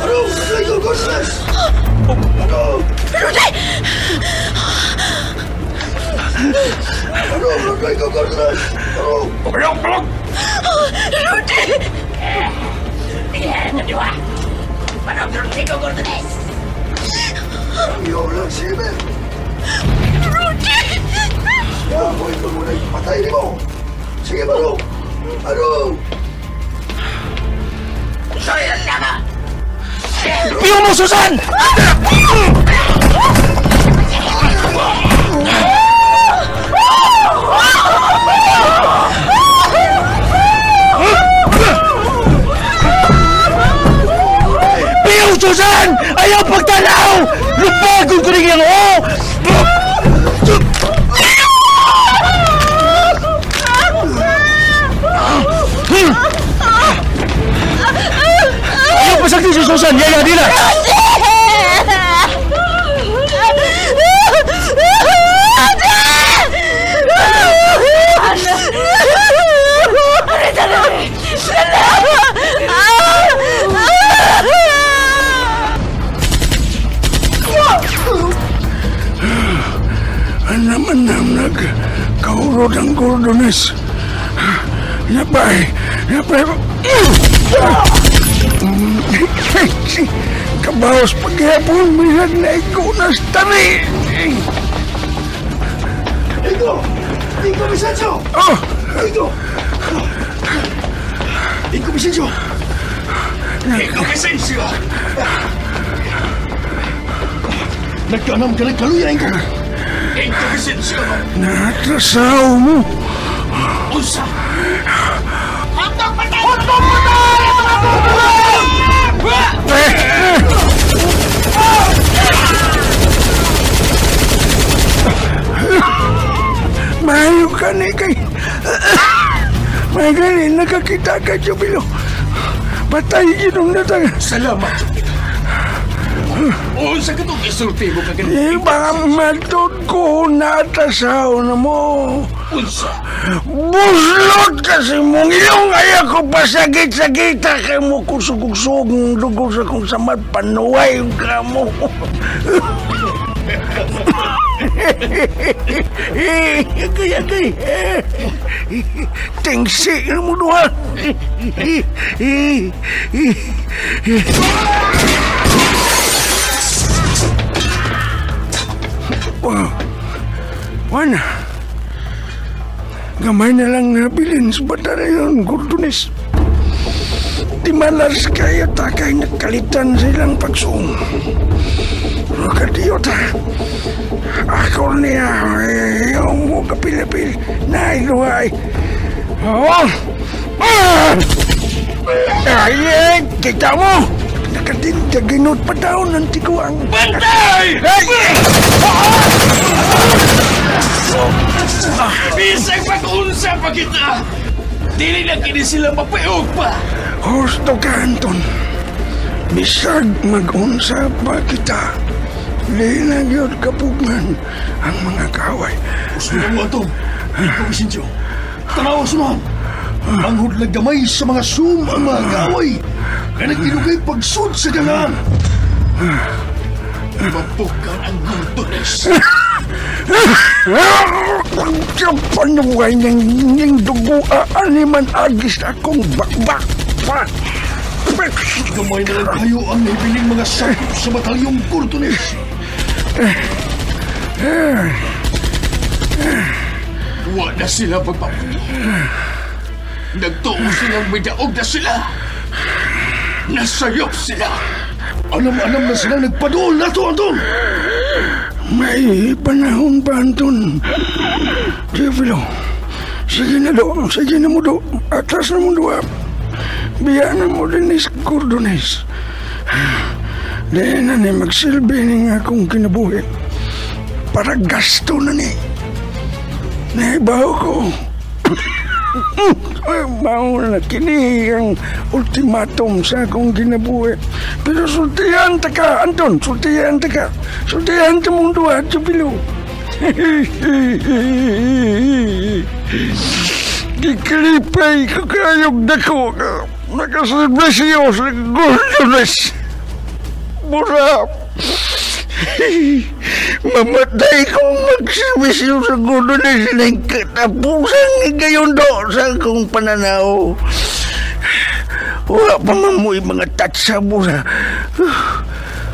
Ano? Rodrigo Gordones! Ano? Rudy! Ano? Rodrigo Gordones! Ano? Balog! Rudy! Rodrigo Gordones! Ayaw lang si Emil! Rudy! Siya mo'y tumunay patay ni mo! Sige, Barong! Ano? Piyo mo, Susan! Piyo, Susan! Ayaw pagtanaw! Lupagon ko rin yung o! Ayaw pasagdi si Susan! Yaya, di na! Anam-anam nagkaurod ang Gordones. Napay, napay. Kabaos paghapon, minsan na ikaw na stari. Ingo! Ingo Vicencio! Oh! Ingo! Ingo Vicencio! Ingo Vicencio! Nagkanam ka ng kaluya, Ingo! Ingo Vicencio! Natrasaw mo! Unsa! Hotdog patay! Hotdog patay! Mayo ka ni kay... Mayo ka ni nakakita ka, Jubilo. Patay ginong natang. Salamat, Jubilo. Unsa ka itong isulti mo kaganina? Baka matod ko natasaw na mo. Unsa? Buslot kasi mong ilong ay ako pasagit-sagita kay mo kusugusog ng dugo sa kong samad panuway ka mo. Agay, agay. Tingsi mo duha. Wow. Wana. Gamay na lang nabilin sa batalyon, Gordones. Di malas kayo takay nagkalitan silang pagsuong. Rukadiyota. Ako niya, yung mo kapilapil na iluhay. Oh! Ah! Ay, kita mo! Nakadindaginot pa daw ng tiguang. Bantay! Ay! Bisag pag-unsa pa kita! Dili na kini sila mapaog pa! Husto ka, Anton. Bisag mag-unsa pa kita. Di na yun kapugman ang mga kaway. Gusto mo, Anton. Ikaw, Vicencio. Tanawa sunahan. Manghod lang gamay sa mga sum ang mga kaaway na nagtinugay pagsud sa ganaan. Mapukan ang Gordones. Panuway ng dugo animan agis akong bakbak pa. Gamay na lang kayo ang nahibiling mga sakop sa batalyong Gordones. Wa na sila pagpaputo. Nagtuo silang may daog na sila. Nasayop sila. Anam-anam na sila nagpaduol na to, Anton. May panahon pa, Anton. Teofilo, sige na do. Sige na mo do. Atras na mo do. Biya na mo din is Gordones. Di na ni magsilbi ni akong kinabuhi. Para gasto na ni. Naibaw ko. Mao na kini ang ultimatum sa akong kinabuhi. Pero sultihan ta ka, Anton. Sultihan ta ka. Sultihan ta mong duha, Teofilo. Gikalipay ko kayong dako. Nakaservisyo sa Gordones. Mura. Mamatay kong magservisyo sa Gordones ng katapusan ni gayon do sa akong pananaw. Wala pa mamoy mga tatsa mura.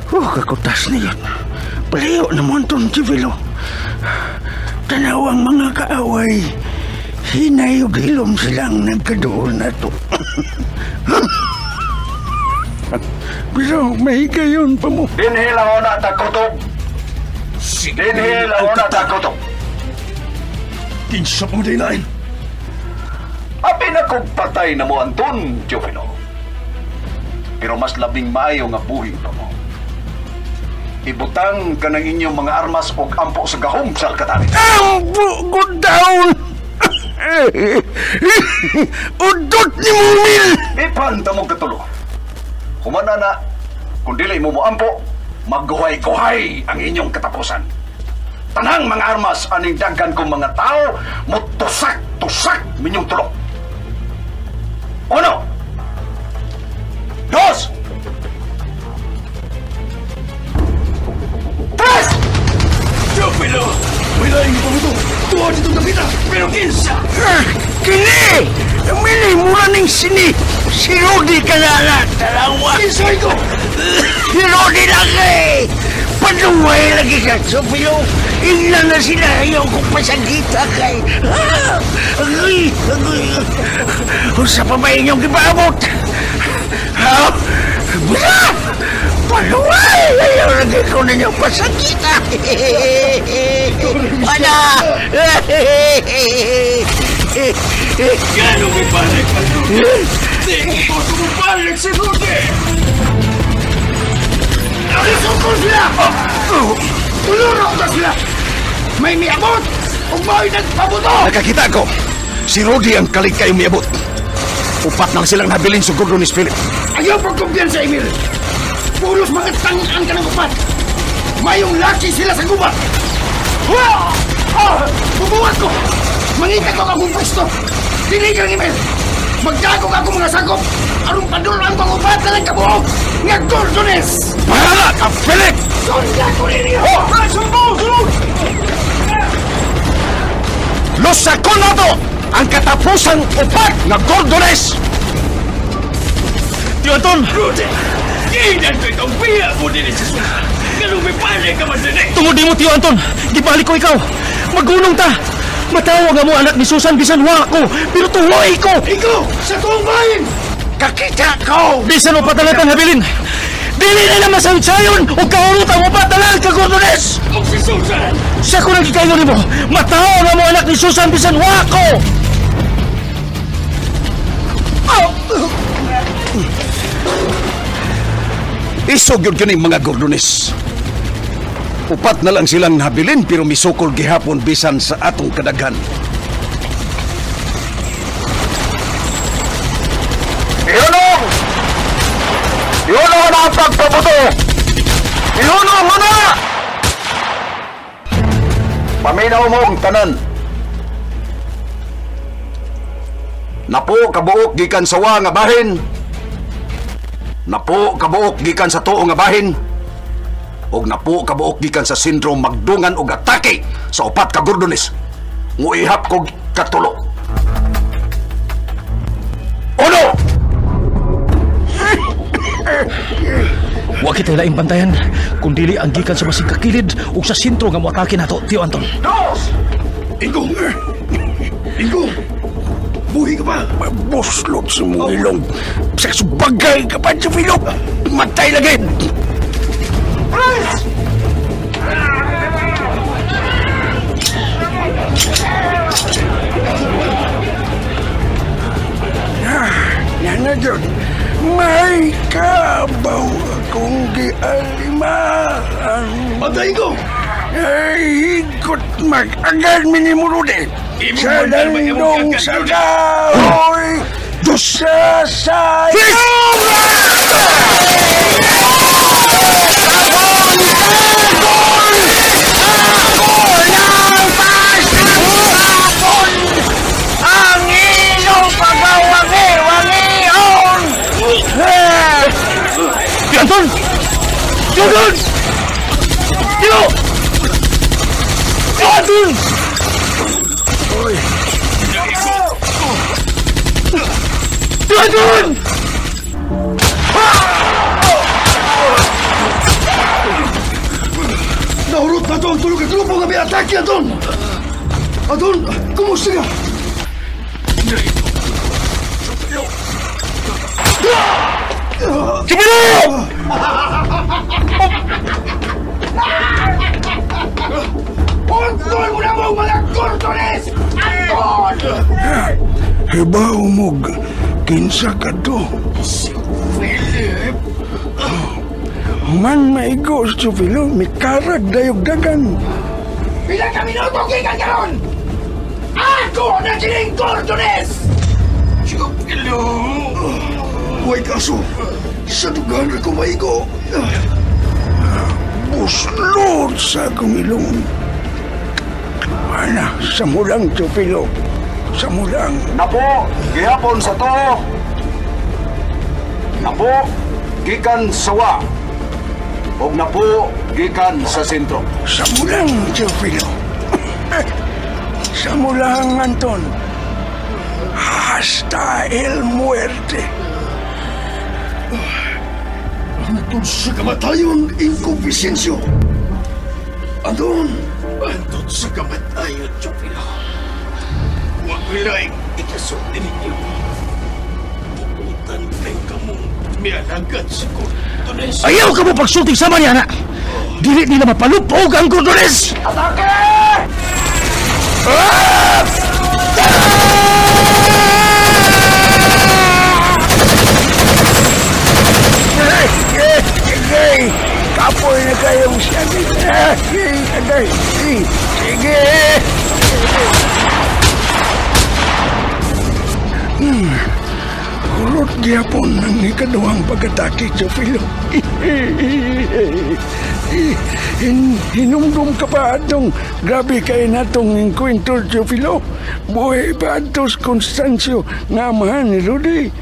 Kakutas na yun. Palayo na mo, Anton Teofilo. Tanaw ang mga kaaway. Hinayog hilom silang nagkadool na to. Pero may higayon pa mo. Dinhi lang na takutob. Dinhi lang na takutob. Kinsa mo din lain. Abi na kong patay na mo, Anton Teofilo. Pero mas labing maayo nga buhi pa mo. Ibutang ka ng inyong mga armas o ampo sa gahom sa Alcatari. Ampo ko down! Udot ni Mumil! Ipanta mong katulo. Humana na, kung dili mo moampo, magguhay-guhay ang inyong katapusan. Tanang mga armas aning daghan kong mga tao, mutusak-tusak minyong tulok. Uno! Dos! Tres! Teofilo! May laing ipamuto! Tuwa dito kapita! Pero kinsa! Kini! Mili mura ning sini! Si Rudy ka na na! Dalawa! Kinsa iko! Si Rudy lagi! Paduway lagi ka, Teofilo! Ingnan na sila ayaw kong pasagita kay... Agoy! Agoy! Unsa pa ba inyong gipaabot? Ha? Basta! Paluway! Ayaw lagi ko ninyong pasagita! Wala! Gano'ng ibalik pa, Rudy? Di ko tumubalik si Rudy! Isukol sila! Tulurok na sila! May miabot! Ug mao'y nagpabuto! Nakakita ko! Si Rudy ang kalig kayong miabot. Upat nang silang nabilin sa Gordones Philip. Ayaw pagkumpiyansa, Emil! Pulos mga tangan ka ng upat! Mayong laki sila sa gubat! Bubuhat ko! Mangita ko ang akong pwesto! Dili kang Emil! Magdagog ako mga sakop! Arong padulaan ko ang upat na lang kabuok! Nga Gordones! Bahala ka, Philip! Sunda ko ninyo! Sunod! Lusakon na to! Ang katapusang upat na Gordones! Tio Anton! Rudy! Ginan ko itong biya mo din si Susan! Ganun may balik ka man din eh! Tungod mo, Tio Anton! Gibalik ko ikaw! Magunong ta! Matawag nga mo anak ni Susan bisan wa ko, pero tuhoy ko! Ikaw! Sa tuong bahin! Kakita ko! Bisan upat na lang habilin! Dili na lang masayod-sayon o kahurot ang upat na lang ka Gordones! Og si Susan! Siya ko nagkikayo nimo! Matawag nga mo anak ni Susan bisan wa ko! Isog yun kining mga Gordones. Upat na lang silang nabilin pero misukol gihapon bisan sa atong kadaghan. Ihunong! Ihunong na ang pagpabuto! Ihunong mo na! Paminaw mo ang tanan. Napo kabuok gikan sa wa nga bahin. Napo kabuok gikan sa tuo nga bahin. Og napo kabuok gikan sa sindrom magdungan og atake sa upat ka Gordones. Nguihap kog katulo. Uno! Wa kita laing bantayan kung dili ang gikan sa masig kakilid ug sa sentro nga moatake nato, Tio Anton. Dos! Ingong! Ingong! Buhi ka pa! Mabuslot sa mong ilong. Sa subagay ka pa, Chufilo! Matay lagi! Please! Yan na dyan. May kabaw akong gialimaan. Patay ko! Ay, higot mag-agad minimurode. Sa landong sa kahoy, sa sayo! Ako lang pasabon! Ang ilong pagawangi-wangihon! Anton! Anton! Tio! Anton! Oy! Anton! Nahurot na to ang tulog at grupo nga may atake, Anton! Anton, kumusta ka? Chupilo! Untol mo na mo mga Gordones! Anton! Hibaw mo, kinsa ka to? Si Philip! Human maigo, Chupilo, mikarag dayog-dagan. Pila ka minuto gikan karon? Ako na kining Gordones! Chupilo! Huwag kaso, sa dugan ko maigo. Buslot sa akong ilong. Ana, sa mulang, Chupilo. Sa mulang. Napo, gihapon sa tuo. Napo, gikan sa wa. Og napo, gikan sa sentro. Sa mulang, Chupilo. Sa mulang, Anton. Hasta el muerte. Hangtod sa kamatayon, Inko Vicencio. Anton! Hangtod sa kamatayon, Chupilo. Huwag laing ikasulti ninyo. Buutan kayo kamong mialagad sa Gordones. Ayaw ka mo pagsulting sama niya, anak! Dili nila mapalupog ang Gordones! Atake! Ah! Sige! Kapoy na kayong sakit. Sige! Hulot gyapon ang ikaduhang pag-atake, Chupilo. Hinumdum ka pa atong grabe kay natong enkwentro, Chupilo. Buhay pa atos Constancio nga amahan ni Rudy.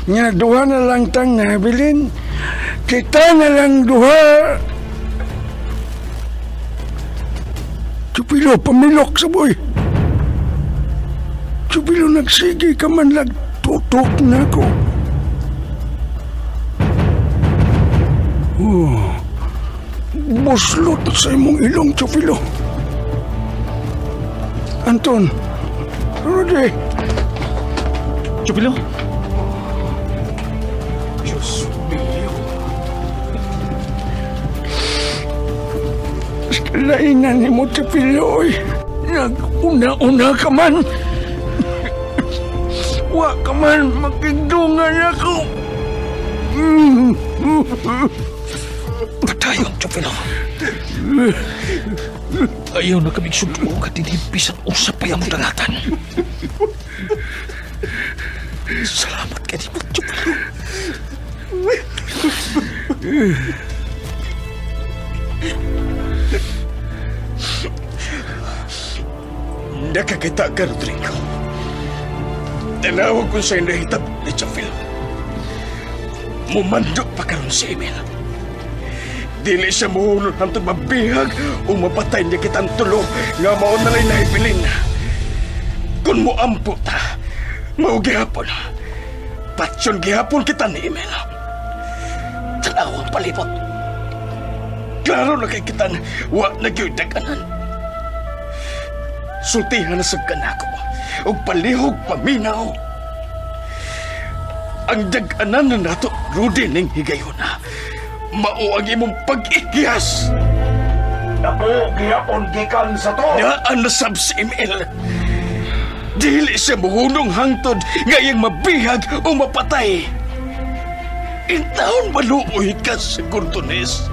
Nga duha na lang tang nabilin. Kita na lang duha. Chupilo, pamilok sa boy. Chupilo, nagsige ka man lag tutok na ko. Oh, buslot sa imong ilong, Chupilo. Anton, Rudy. Chupilo? Diyos mio. Kalainan ni mo, Chupilo, oy. Nag-una-una ka man. Wa ka man, makigdungan ako. Patayon, Chupilo. Ayaw na kaming sundo ka dinhimpisan usap pa yung dangatan. Salamat ka ni mo, Chupilo. Nakakita ka, Rodrigo. Tanawag ko sa'yo nahitab ni Chafil. Mumando pa karon si Emil. Dili siya muhulon hantod mabihag o mapatay niya kitang tulo nga mao na lay nahibilin. Kung muampo ta, mao gihapon. Patsyon gihapon kita ni Emil. Tanawang palibot. Klaro na kay kitang wa na gyud daganan. Sultihan na sa kanako ug palihog paminaw. Ang dag-anan na nato, Rudy, ning higayuna. Mao ang imong pag-ikyas. Napo, gihapon gikan sa to. Daan na sab si Emil. Dili siya muhunong hangtod nga iyang mabihag o mapatay. Intawon maluoy ka sa Gordones.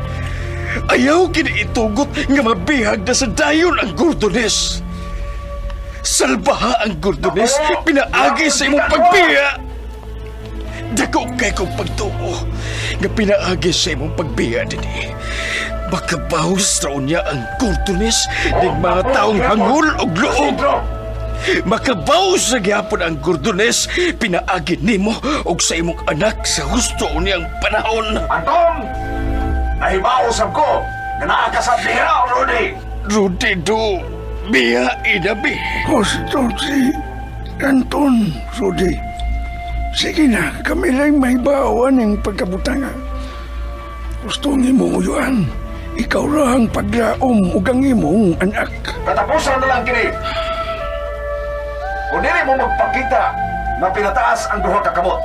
Ayaw kiniitugot nga mabihag na sa dayon ang Gordones. Salbaha ang Gordones, pinaagi sa imong pagbiya. Dako kay kong pagtuo nga pinaagi sa imong pagbiya dinhi. Makabawas raw niya ang Gordones ning mga taong hangol og luog. Makabawas sa gihapon ang Gordones pinaagi nimo og sa imong anak sa husto niyang panahon. Anton! Nahibaw sab ko nga naa ka sa diha, Rudy. Rudy do. Biya inabi. Gusto si Anton, Rudy. Sige na, kami lang may bawan ng pagkabutanga. Gusto ni mong uyuan. Ikaw ra ang paglaom ug ang imong anak. Katapusan na lang kini. Kung dili mo magpakita na pinataas ang duha ka kamot,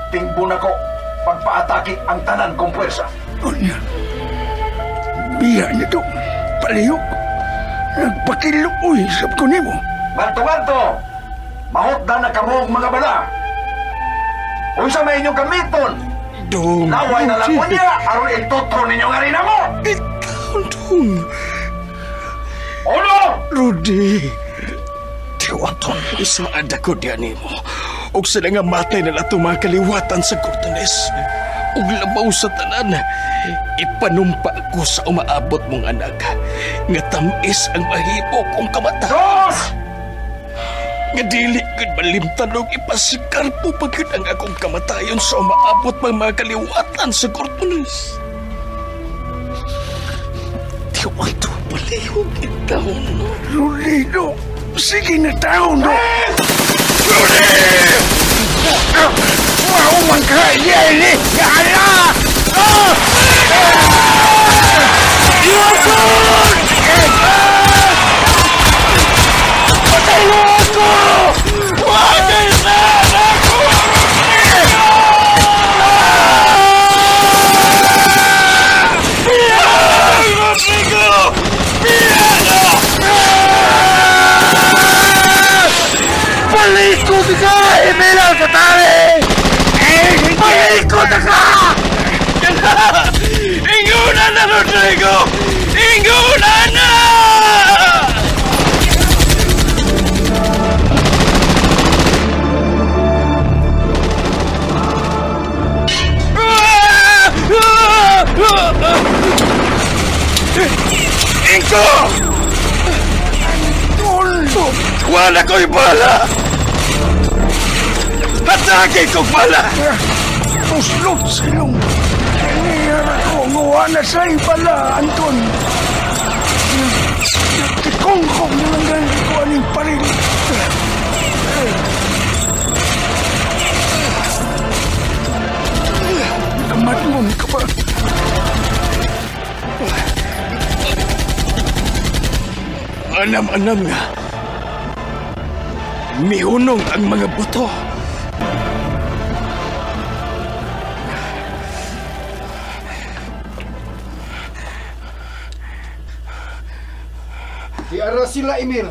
tingbo na ko pagpaatake ang tanan kong puwersa. Unya, biya nito, palihok. Nagpakiluoy sab ko nimo. Banto-banto, mahutdan na kamo mga bala. Unsa may inyong gamiton? Dong. Laway na lang unya aron itutro ninyo nga rin mo. Ikaw, Dong. Uno! Rudy. Tiyo, Anton, isaad ako diyan nimo. Og sila nga matay na lato mga kaliwatan sa Gordones. Og labaw sa tanan, ipanumpa ko sa umaabot mong anak nga tamis ang mahipo kong kamata. Dos! Nga dili gud malimtan og ipasikarpo pa gyud ang akong kamatayon sa umaabot mga mga kaliwatan sa Gordones. Tiyo, Anton, palihog itaon, no? Rudy, do. Sige na taon, do. Rudy! Mauman ka, Yeli! Yala! Iwason! Patay mo ako! Wagay na ako! Biya! Rodrigo! Biya na! Palikod ka! Emil Alcatari! Palikod ka! Inguna na, Rodrigo! Inguna na! Ingko! Wala ko'y bala! Hatagay kong bala! Puslot silong! Kaniyara ko nguha na sa'y bala, Anton! Tikongkong nilanggan ko aning paril! Kamatmon ka ba? Anam-anam nga. Mihunong ang mga buto. Diara sila, Emil.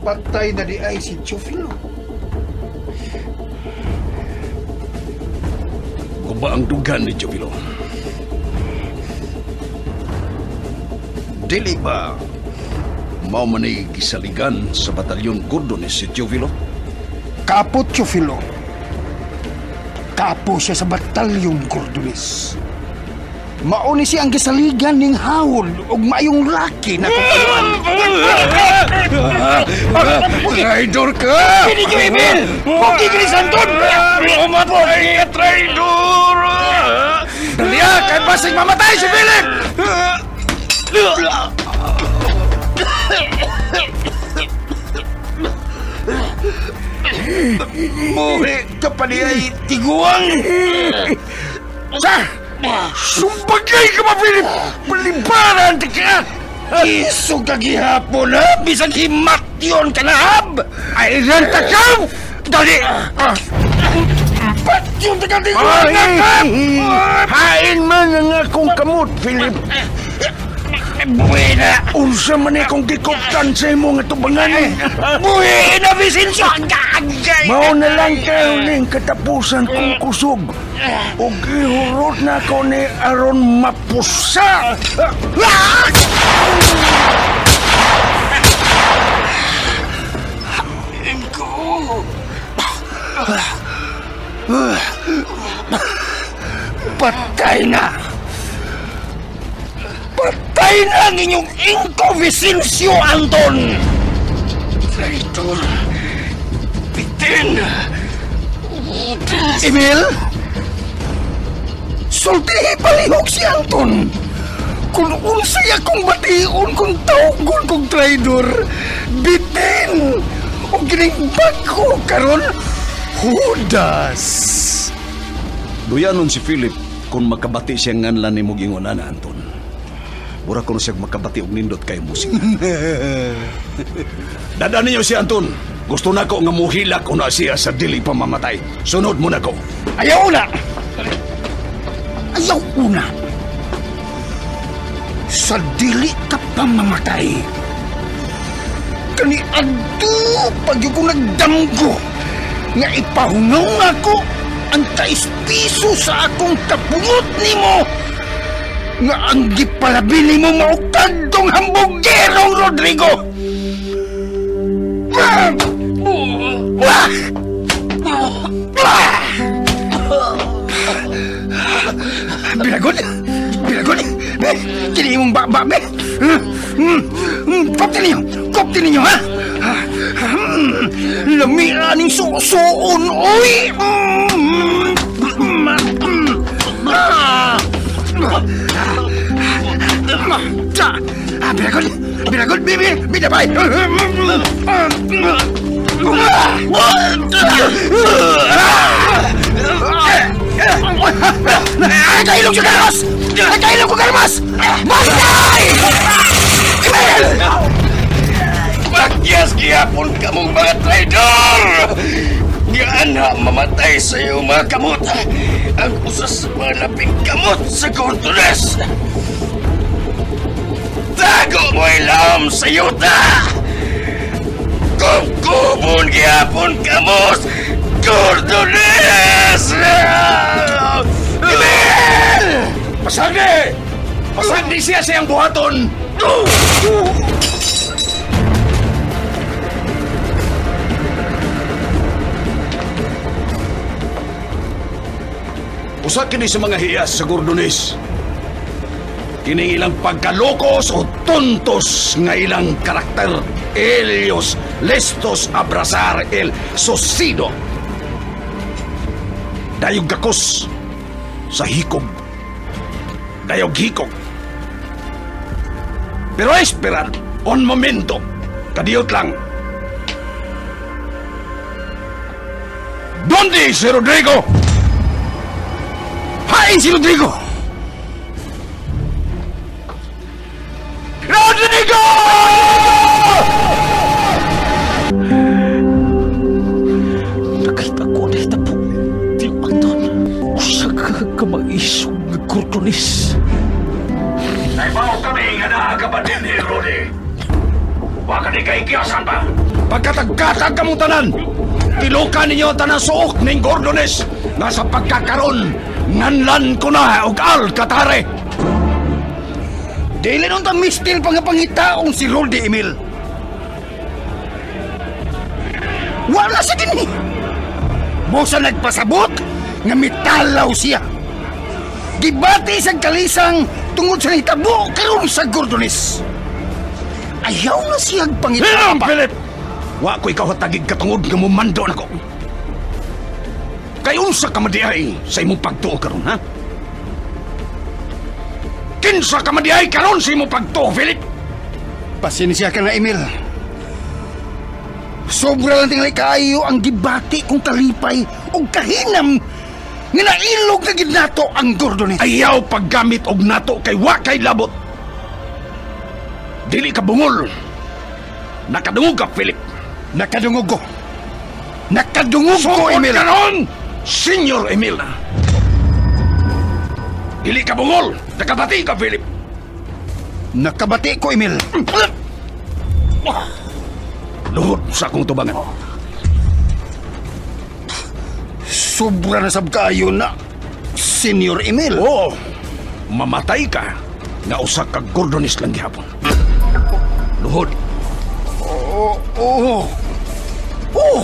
Patay na di ay si Teofilo. Guba ang dugan ni Teofilo. Dili ba mao man ay gisaligan sa batalyon Gordones si Teofilo? Kapo, Teofilo. Kapo siya sa batalyon Gordones. Mauni siya ang gisaligan ning hawol og maayong laki na kung Traidor ka! Pili ko, Emil! Pugi ka ni Santon! Umatay ka, traidor! Daliya! Kay basig mamatay si Philip! Muhi ka pa niya tiguang! Sa! Sumbagay ka ba, Philip? Palibaran ka! Iso ka gihapon, ha? Bisag himat yun ka na, hab! Ay, renta ka! Dali! Ba't yun ka di Hain man ang akong kamot, Philip. Buena! Unsa man akong gikoptan sa imo nga tubangan. Buena, Vicencio! Mao na lang kayo ning katapusan kong kusog. Ug ihurot na ako ni aron mapusa. Patay na! Patay na ang inyong ingko, Vicencio Anton! Traitor! Bitin! Emil? Sultihi palihog si Anton! Kung unsay akong bation kung tawgon kong traidor, bitin! O kining bag-o karon, Judas! Duyanon si Philip kung makabati siya nganlan ni mong ingon ana, Anton. Mura ko siya makabati og nindot kay musika. Dada ninyo si Anton. Gusto na ko nga muhilak una siya sa dili pa mamatay. Sunod mo na ko. Ayaw una! Ayaw una! Sa dili ka pa mamatay. Kani adto pag ko nagdamgo nga ipahunong ako ang kaispiso sa akong kapungot nimo nga ang gipalabi nimo mao kadtong hambugerong Rodrigo. Bilagod! Bilagod! Kini imong baba, be! Kopti ninyo! Kopti ninyo, ha? Lami aning susuon, oy! Bilagod! Bilagod, bibi! Bidabay! Nakailog siya, Carlos! Nakailog ko, Carlos! Matay! Emil! Pakyas gihapon ka mong mga traidor! Nga na mamatay sa iyo mga kamot! Ang usas mga labing kamot sa Gordones! Tago mo ilam sa yuta! Kumkubon gihapon kamot! Gordones! Emil! Pasagdi! Pasagdi siya siyang buhaton! Usa kini sa mga hiyas sa Gordones. Kining ilang pagkalokos o tontos nga ilang karakter. Elios listos abrazar el sosido. Dayog gakos sa hikog. Dayog hikog. Pero esperar un momento. Kadiyot lang. Donde si Rodrigo? Hain si Rodrigo! Rodrigo! Nakita ko na itapo. Tiyo Anton. Usa ka kamaisog nga Gordones. Naibaw kami nga naa ka ba din ni Rodi? Baka di kay kiyasan pa. Pagkatagkatag kamong tanan, tilukan ninyo tanan suok ning Gordones nga sa pagkakaron nganlan ko na og Alcatare. Dili nun ta mistil pangapangitaong si Rolde, Emil. Wala sa kini. Busa nagpasabot nga mitalaw siya. Gibati sa kalisang tungod sa nitabo karon sa Gordones. Ayaw na siyang pangita pa. Philip! Wa ko ikaw hatagig katungod nga mumando nako. Kay unsa ka madiay sa imong pagtuo karon, ha? Kinsa ka madiay karon sa imong pagtuo, Philip? Pasensya ka na, Emil. Sobra lang tingali kaayo ang gibati kong kalipay o kahinam Nga nailog na gid nato ang Gordones. Ayaw paggamit og nato kay wa kay labot. Dili ka bungol. Nakadungog ka, Philip. Nakadungog ko. Nakadungog ko, Emil. Sugod karon, Senyor Emil na. Dili ka bungol. Nakabati ka, Philip. Nakabati ko, Emil. Luhod sa akong tubangan. Sobra na sab kaayo na, Senyor Emil. Oo. Mamatay ka nga usa ka Gordones lang gihapon. Luhod. Oo. Oo. Oo.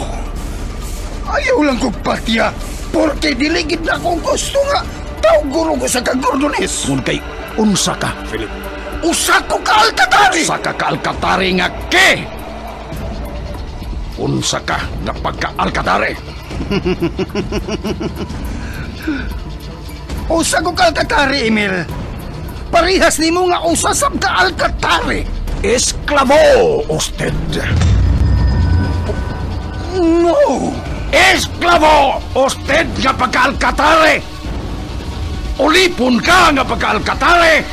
Ayaw lang kong patya. Porque dili gid na akong gusto nga tawguro ko sa ka Gordones. Kung kay unsa ka, Philip. Usa ko ka Alcatari. Usa ka ka Alcatari nga ke. Unsa ka nga pagka Alcatari. Usa ko ka Alcatari, Emil. Parihas nimo nga usa sab ka Alcatari. Esklavo, usted. No. Esklavo, usted nga pagka Alcatari. Ulipon ka nga pagka Alcatari.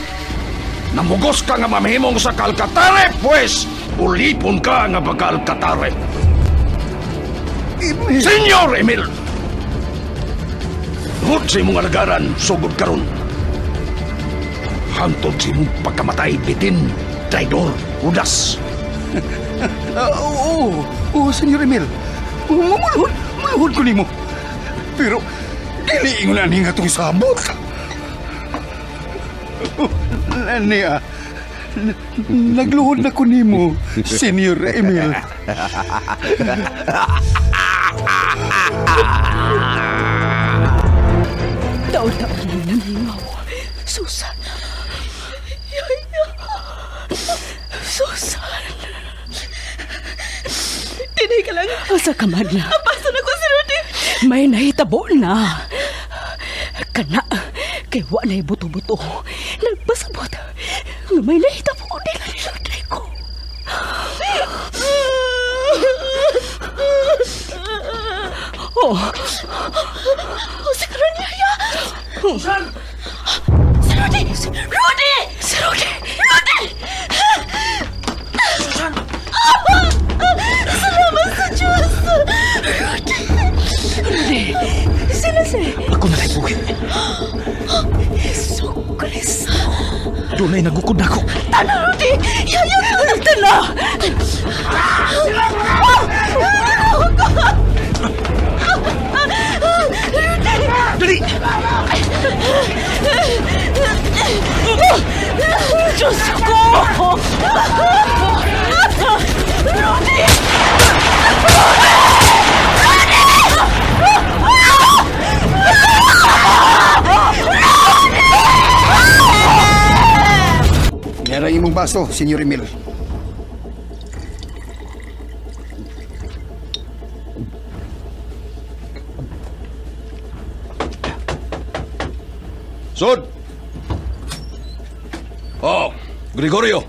Namugos ka nga mamahimong sa Alcatari, pues ulipon ka nga pagka Alcatari. Emil. Senyor Emil, hud sa imong alagaran, sugod karon. Hangtod sa imong pagkamatay, bitin, traidor, udas. Oo, oo, Senyor Emil. Muluhod, muluhod ko nimo. Pero, dili ingon ani nga itong sabot. Nani ah, nagluhod na ko nimo, Senyor Emil. Taon-taon na namingaw. Susan. Yaya. Susan. Tinay ka lang. Asa ka man na. Apasan ako si Rudy. May nahitabo na. Kana, kay wa na'y buto-buto. Nagpasabot. Nga may nahitabo nila ni Rodrigo. Oh. Oh, si Karon Yaya. Susan! Si Rudy! Rudy! Si Rudy! Rudy! Susan! Salamat sa Diyos! Rudy! Rudy! Sino si? Ako na lang buhi. Jesu Kristo! Dunay nagukod na ako. Tana, Rudy! Yaya! Tana! Dali! Diyos ko! Rudy! Rudy! Meron imong baso, Senyor Emil. Sod! Oh, Gregorio.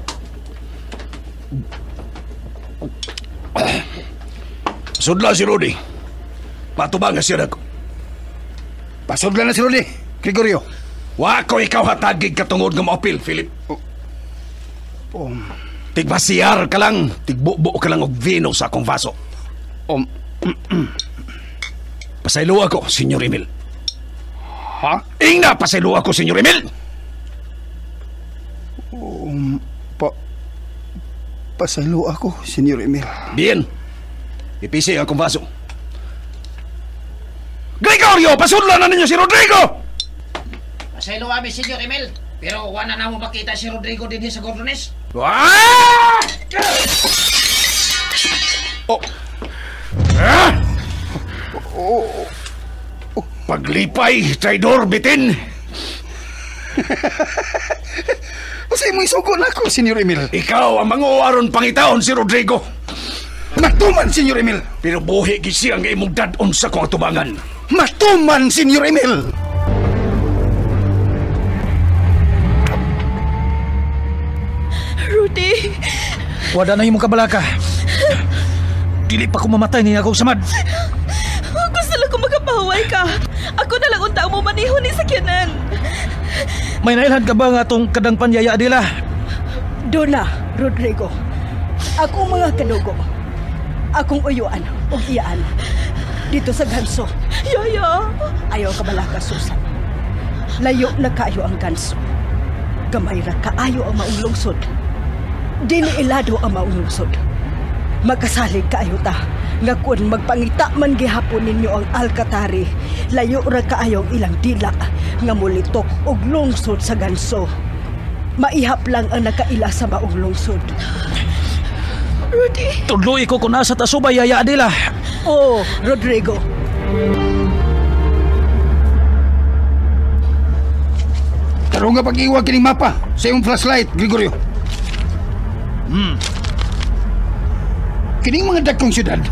Sudla si Rudy. Patubang na siya nako. Pasudla na si Rudy, Gregorio. Wa ko ikaw hatagig katungod nga maopil, Philip. Oh. Tigbasiyar ka lang, tigbubo ka lang og vino sa akong vaso. Pasaylo ako, Senyor Emil. Ha? Ingna, pasaylo ako, Senyor Emil! Pasaylo ako, Senyor Emil. Bien. Ipisi ang akong vaso. Gregorio, pasudla na ninyo si Rodrigo! Pasaylo kami, Senyor Emil. Pero wala na mo makita si Rodrigo din sa Gordones. Ah! Oh. Ah! Oh. Paglipay, traidor, bitin! Kasi mo isugo na ako, Senyor Emil. Ikaw ang manguaron pangitaon si Rodrigo. Matuman, Senyor Emil. Pero buhi gisi ang imong dad-on sa kong atubangan. Matuman, Senyor Emil! Rudy! Wala na imong kabalaka. Dili pa ko mamatay niya akong samad. Gusto lang ko makabawi. Mahuway ka. Ako na lang unta mo maniho ni sakyanan. May nailhan ka ba nga atong kadang panyaya, Adela? Dona, Rodrigo. Ako mga kadugo. Akong uyuan ug iyaan. Dito sa ganso. Yaya! Ayaw ka balaka, Susan. Layo na kaayo ang ganso. Gamay ra kaayo ang maong lungsod. Dili ilado ang maong lungsod. Makasalig kaayo ta nga kun magpangita man gihapon ninyo ang Alcatari, layo ra kaayo ang ilang dila nga mulitok og lungsod sa ganso. Maihap lang ang nakaila sa maong lungsod. Rudy! Tudloy ko kung nasa tasubay, Yaya Adela. Oh, Rodrigo. Tarong nga pag-iwag kining mapa sa iyong flashlight, Gregorio. Kining mga dagkong syudad,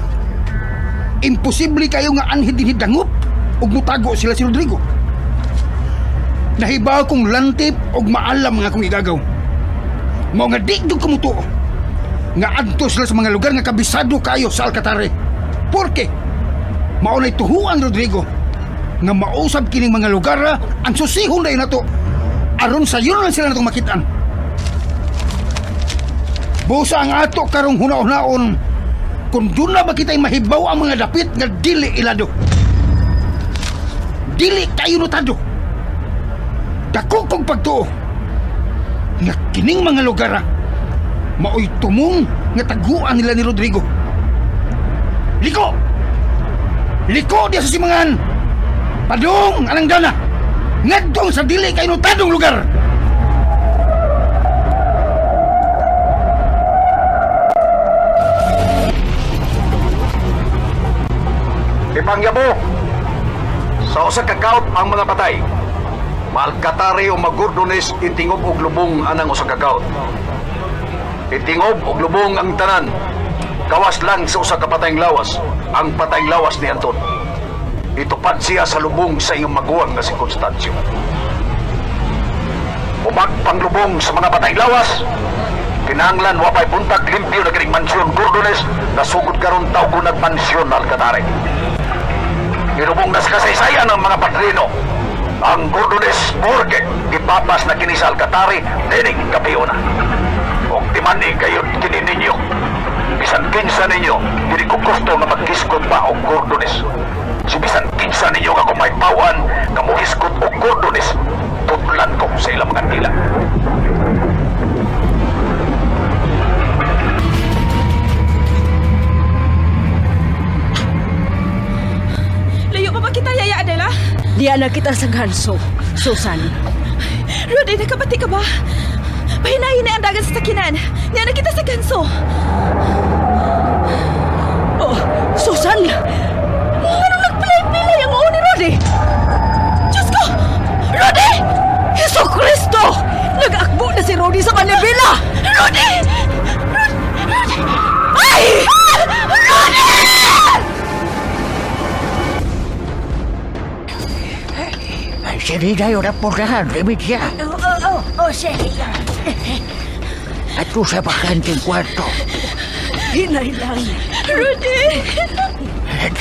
imposible kayo nga anhid dinhi dangop ug mutago sila si Rodrigo. Nahibaw kong lantip ug maalam nga akong igagaw. Mao nga di gyud kumutuo nga adto sila sa mga lugar nga kabisado kayo sa Alcatare. Porque mao nay tuhuan, Rodrigo, nga mausab kining mga lugar ang susihon dayon nato aron sayon lang sila natong makit-an. Busa ang ato karong huna-hunaon kung doon na ba kita'y mahibaw ang mga dapit nga dili ilado. Dili kayo notado. Dako kong pagtuo nga kining mga lugar maoy tumong nga taguan nila ni Rodrigo. Liko! Liko diya sa simangan! Padung anang dana! Ngadtong sa dili kayo notadong lugar! Ipangyabo! Sa usa ka kaut ang mga patay. Maalkatari o magurdones itingob og lubong anang usa ka kaut. Itingob og lubong ang tanan. Gawas lang sa usa ka patayng lawas, ang patayng lawas ni Anton. Itupad siya sa lubong sa iyong maguwang nga si Constancio. Umag panglubong sa mga patayng lawas, kinahanglan wa pay buntag limpyo na kining mansyon Gordones na sugod karon tawgon nag mansyon Alcatare. Nilubong na sa kasaysayan ang mga padrino. Ang Gordones Borge gipapas na kini sa Alcatare dining gabiona. Og timani kayo kini ninyo. Bisan kinsa ninyo dili ko gusto nga magkiskot pa og Gordones. Si bisan kinsa ninyo nga kung may pawan nga mohiskot og Gordones, tutlan ko sa ilang mga dila. Layo pa ba kita, Yaya Adela? Diya na kita sa ganso, Susan. Rudy, nakabati ka ba? Pahinahin na ang dagat sa sakinan. Diya na kita sa ganso. Oh, Susan! Anong nagpilay-pilay ang oo ni Rudy? Diyos ko! Rudy! Heso Kristo! Nag-akbo na si Rudy sa Manibela! Rudy! Rudy! Ay! Rudy! Serida yung raportahan, Remedya. Oo, Serida. At kung sa bakanting kwarto. Hinay lang. Rudy!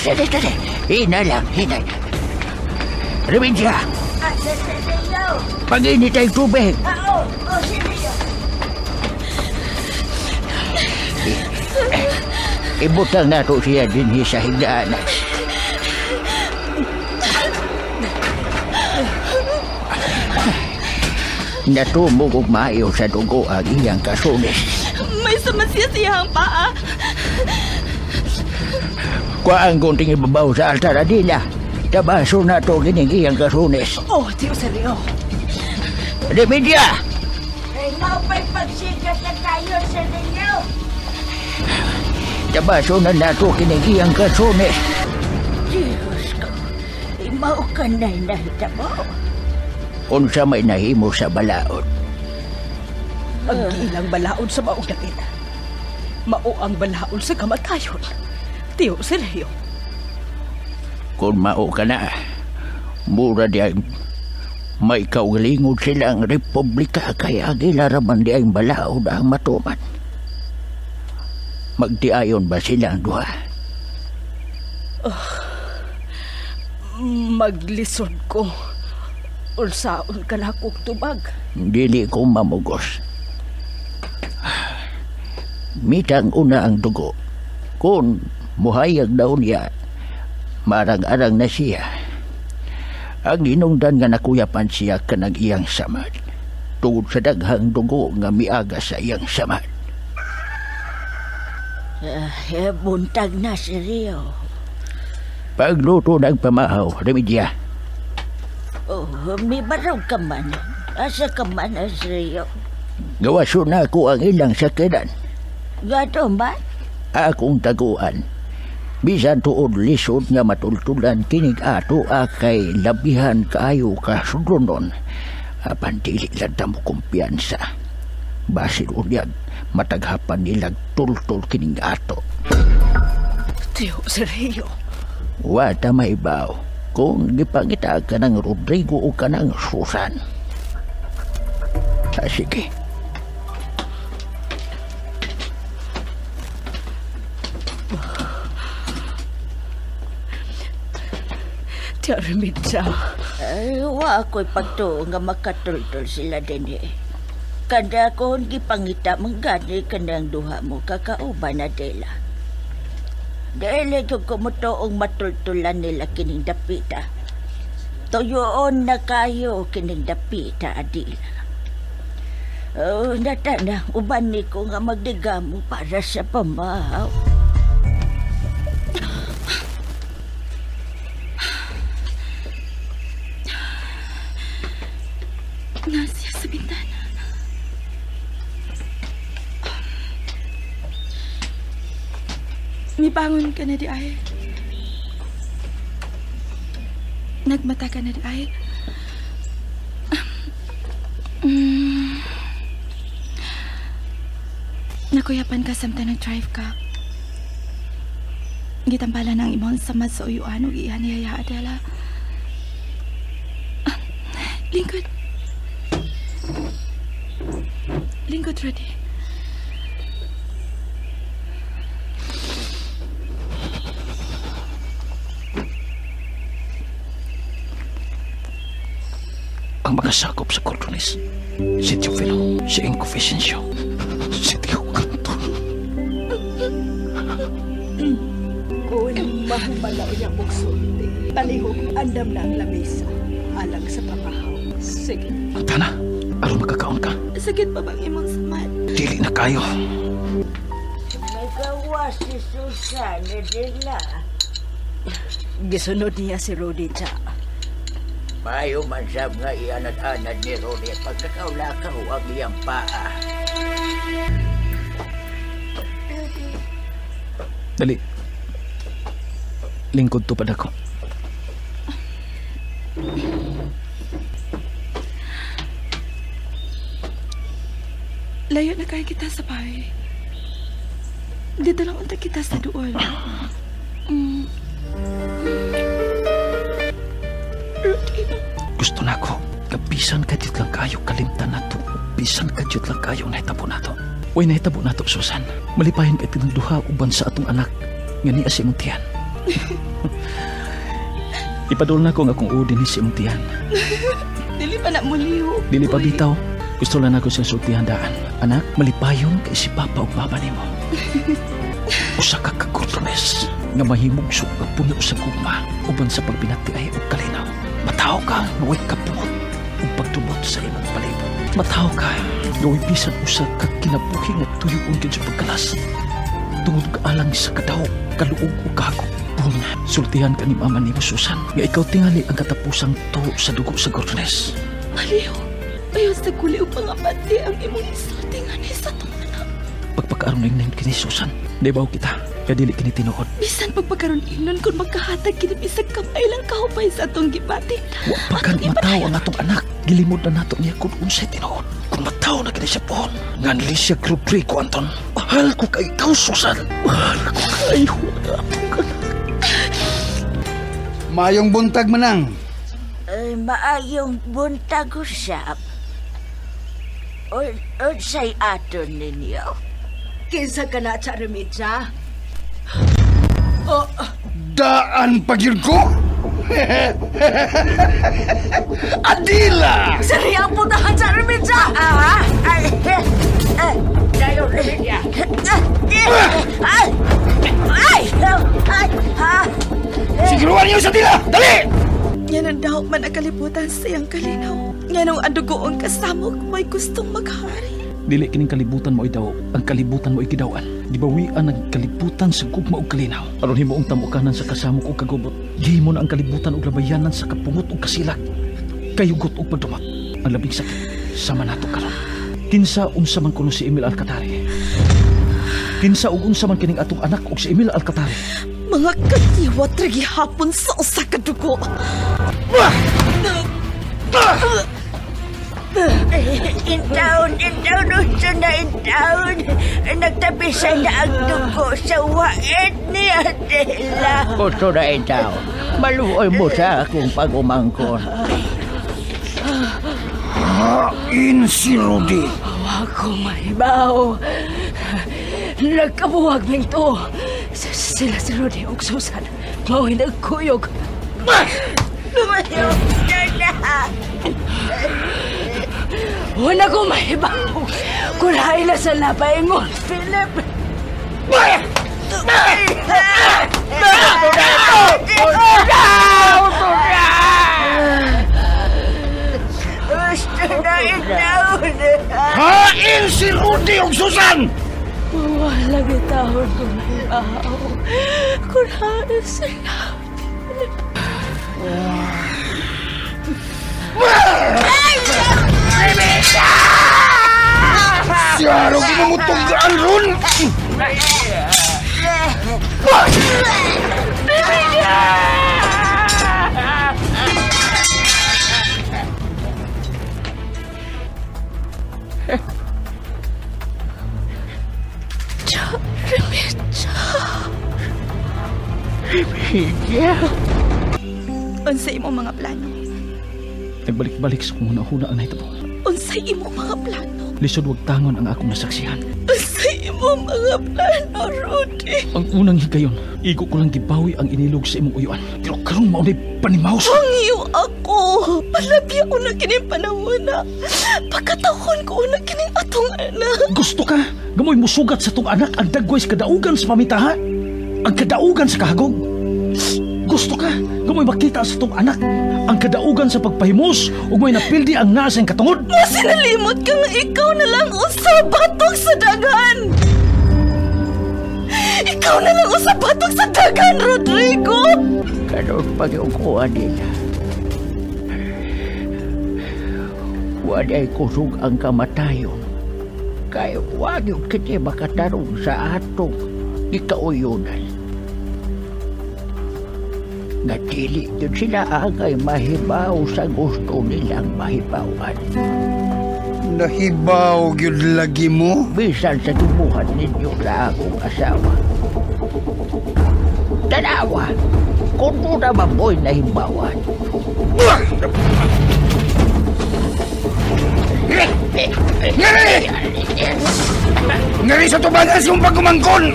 Dali, dali. Hinay lang, hinay. Remedya. Pag-init ay tubig. Oo, Serida. Ibutang na to siya din sa higdaanan. Natumog og maayo sa dugo ang iyang kasunis. May sumasya siya ang paa. Kuhaan kong ibabaw sa altar, Adila. Tabaso na to gining iyang kasunis. Oh, Tio Sergio. Remedya! Ay, maupay pagsikat na tayo sa ninyo. Tabaso na nato kining iyang kasunis. Diyos ko, imaw ka na nahitabo. Unsa may nahimo sa balaod? Ang giilang balaod sa maong dapit. Mao ang balaod sa kamatayon. Tio Sergio. Kung mao ka na, mura di ay may kaugalingod silang republika kaya gilaraman di ay balaod ang matuman. Magdiayon ba silang duha? Oh, Maglisod ko. Unsaon ka na kog tubag? Dili ko mamugos. Mitang una ang dugo. Kung muhayag daw niya, marang-arang na siya. Ang hinungdan nga nakuyapan siya kanang iyang samad. Tungod sa daghang dugo nga miaga sa iyang samad. Buntag na si Rio. Pagluto ng pamahaw, Remedya. Oh, may baraw ka man. Asa ka man, si Rio? Gawaso na ako ang ilang sakiran. Gato ba? Akong taguan. Bisan tuod lisod nga matultulan kinig ato akay labihan kaayo ka sudronon. Apan dili lang ta mo kumpiyansa. Basin unyag mataghapan nilang tultul kining ato. Tiyo, si Rio. Wata maibaw kung gipangita ka ng Rodrigo o ka ng Susan. Ah, sige. Tia Remedya. Ay, wa ako'y pagtuo nga makatultul sila din eh. Kada akong gipangita manggani kanang duha mo kakauban na dela. Dili ko kumutoong matultulan nila kining dapita. Tuyoon na kayo kining dapita, Adila. Oh, natana, uban ni ko nga magdigamo para sa pamahaw. Nasiya sa bintana. Mibangon ka na di ay. Nagmata ka na di ay. Nakuyapan ka samtang nag-drive ka. Gitampalan ang imong samad sa uyuan ug iyan niyaya Adela. Lingkod. Lingkod, Rudy. Ang mga sakop sa Cordones, si Teofilo, si Inco Vicencio, si Tio Canton. Kung mahumalaw niya mong sulti, palihog andam na ang lamesa, alang sa pamahaw. Sige. Tana, aron makakaon ka. Sakit pa bang imong samad? Dili na kayo. Nagawa si Susan, Adela. Gisunod niya si Rudy, Cha. Mayo man sab nga ianad-anad ni Rudy pagkakaulakaw ang iyang paa. Dali. Lingkod tupad ako. Layo na kayo kita sa bahay. Dito lang unta kita sa duol. Rudy. Gusto na ako. Kabisan ka diyot lang kayo kalimtan na to. Bisan ka diyot lang kayo nahitabo na to. Uy, nahitabo na to, Susan. Malipahin ka tinang duha uban sa atong anak. Nga niya si imong tiyan. Ipadul na ko nga akong udi ni si imong tiyan. Dili pa na muliho. Dili pa bitaw. Gusto lang ako sa sultihan daan. Anak, malipayon kay si Papa ug Mama nimo. Usa ka kagordones nga mahimugso nga puno sa gugma uban sa pagbinati ay og kalinaw. Mataw ka nga way kapungot ug pagdumot sa imong palibot. Mataw ka nga way bisan usa ka kinabuhi nga tuyoon gyud sa pagkalas. Tungod alang sa kadaog, kaluog ug kahakop. Sultihan ka ni Mama nimo, Susan, nga ikaw tingali ang katapusang tuo sa dugo sa Gordones. Maliw, ayaw sa guli o pangabati ang imong isulti nga ni sa itong anak. Pagpagkaroon ng kini, Susan, naibaw kita, kaya dili kini tinuod. Bisan pagpagkaroon inon kung magkahatag kini bisag kamay lang kahupay sa atong gibati. Wa pa kan mataw ang atong anak, gilimod na nato niya kung unsay tinuod. Kung mataw na kini siya pohon, nganli siya Rodrigo Anton. Mahal ko kay ikaw, Susan. Mahal ko kayo ang atong anak. Maayong buntag, Manang. Maayong buntag, usap. Unsay aton ninyo? Kinsa ka na, Cha Remedya? Oh. Daan pagyud ko! Adila! Sariya ang putahan sa Remedya! Ay! Dayon, Remedya! Ay! Ay! Ay! Siguruan niyo sa Adila! Dali! Yan ang daw man ang kalibutan sa iyang kalinaw. Nga nung adugoong kasamok may gustong maghari. Dili kining kalibutan mo daw, ang kalibutan mo gidawan. Gibawian ang kalibutan sa gugma ug kalinaw. Aron himuong tamukanan sa kasamok ug kagubot. Gihimo na ang kalibutan og labayanan sa kapungot ug kasilak. Kayugot ug pagdumat. Ang labing sakit sama nato karon. Kinsa unsa man kuno si Emil Alcatari? Kinsa ug unsa man kining atong anak ug si Emil Alcatari? Mga katiwat ra gihapon sa usa ka dugo. In town, gusto na in town. Nagtapisan na ang dugo sa wait ni Adela. Gusto na in town. Maluoy mo sa akong pag-umangkon. Hain si Rudy. Ako mahibaw. Nagkabuwag minto. Sila si Rudy ug Susan. Mao'y nagkuyog. Lumayo na. Wala ko mahibaw. Kulain na sa labaingon, Philip. Gusto na itaon. Hain si Rudy ug Susan! Wala gitawon ko mahibaw. Kulain sila, Philip. Siyaro ginumutugaan ron! Remedya! Remedya! Unsay imong mga plano? Nagbalik-balik sa kung huna-huna ang nahitabo. Unsay imong mga plano? Lisod wag tangon ang akong nasaksihan. Unsay imong mga plano, Rudy? Ang unang higayon, igo ko lang gibawi ang inilog sa imong uyuan. Pero karon mao na'y panimaus. Pangiyo ako. Palabya ko na kining panahon na. Pagkatahon ko na kining atong anak. Gusto ka? Gamoy musugat sa tong anak ang dagway sa kadaugan sa pamitaha. Ang kadaugan sa kahagog. Gusto ka? Gamoy makita sa tong anak ang kadaugan sa pagpahimos ug may napildi ang nasa ang katungod. Masinalimot ka nga ikaw na lang usa batok sa dagan. Ikaw na lang usa batok sa dagan, Rodrigo. Karon pag-ukuan nila. Walay kusog ang kamatayon. Kay wag yun kiti makatarong sa atong ikauyunan. Nga dili yun sila angay mahibaw sa gusto nilang mahibawan. Nahibaw yun lagi mo? Bisan sa tumuhan ninyo sa akong asawa. Tanawa, kung doon na maboy nahibawan. Ngari! Ngari sa tubangas yung pagkumangkon!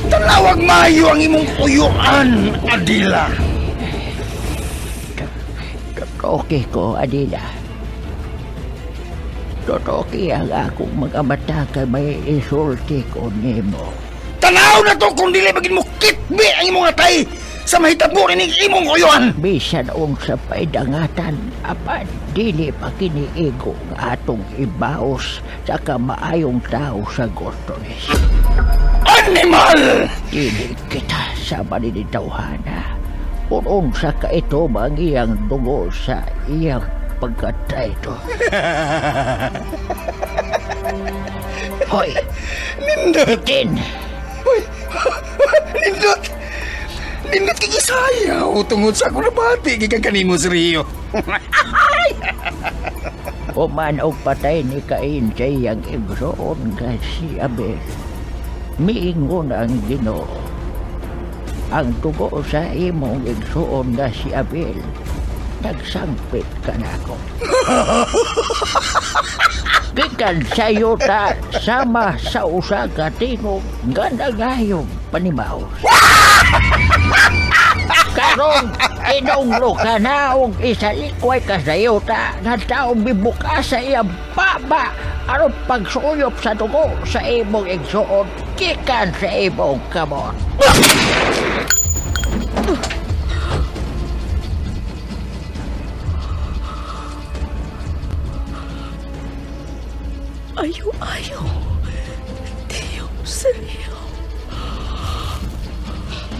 Tanawag maayo ang imong uyuan, Adila. Totoke ko, Adila. Totoke ang akong mga mata kay may isulti ko nimo. Tanaw na to kung dili magin mo kitbi ang imong atay sa mahitabo nining imong uyuan. Bisan unsa pa'y dangatan, apan dili pa kiniigo nga atong ibaos sa kamaayong tao sa Gordones. Animal! Dili kita sa maninitawhana. Kung unsa ka ito ang iyang dugo sa iyang pagkatrayto. Hoy! Nindot! Tin! Hoy! Nindot! Nindot kay isayaw tungod sa akong nabati gikan kanimo sa Rio. Human og patay ni Cain sa iyang igsoon nga si Abel. Miingon ang Ginoo. Ang dugo sa imong igsoon nga si Abel, nagsangpit ka na ako. Gikan sa yuta sama sa usa ka tingog nga nagayong panimaw. Karon inunglo ka na og isalikway ka sa yuta nga taong bibuka sa iyang baba aron pagsuyop sa dugo sa imong igsuon gikan sa imong kamot. Ayo, ayo. Tiyo, seryo.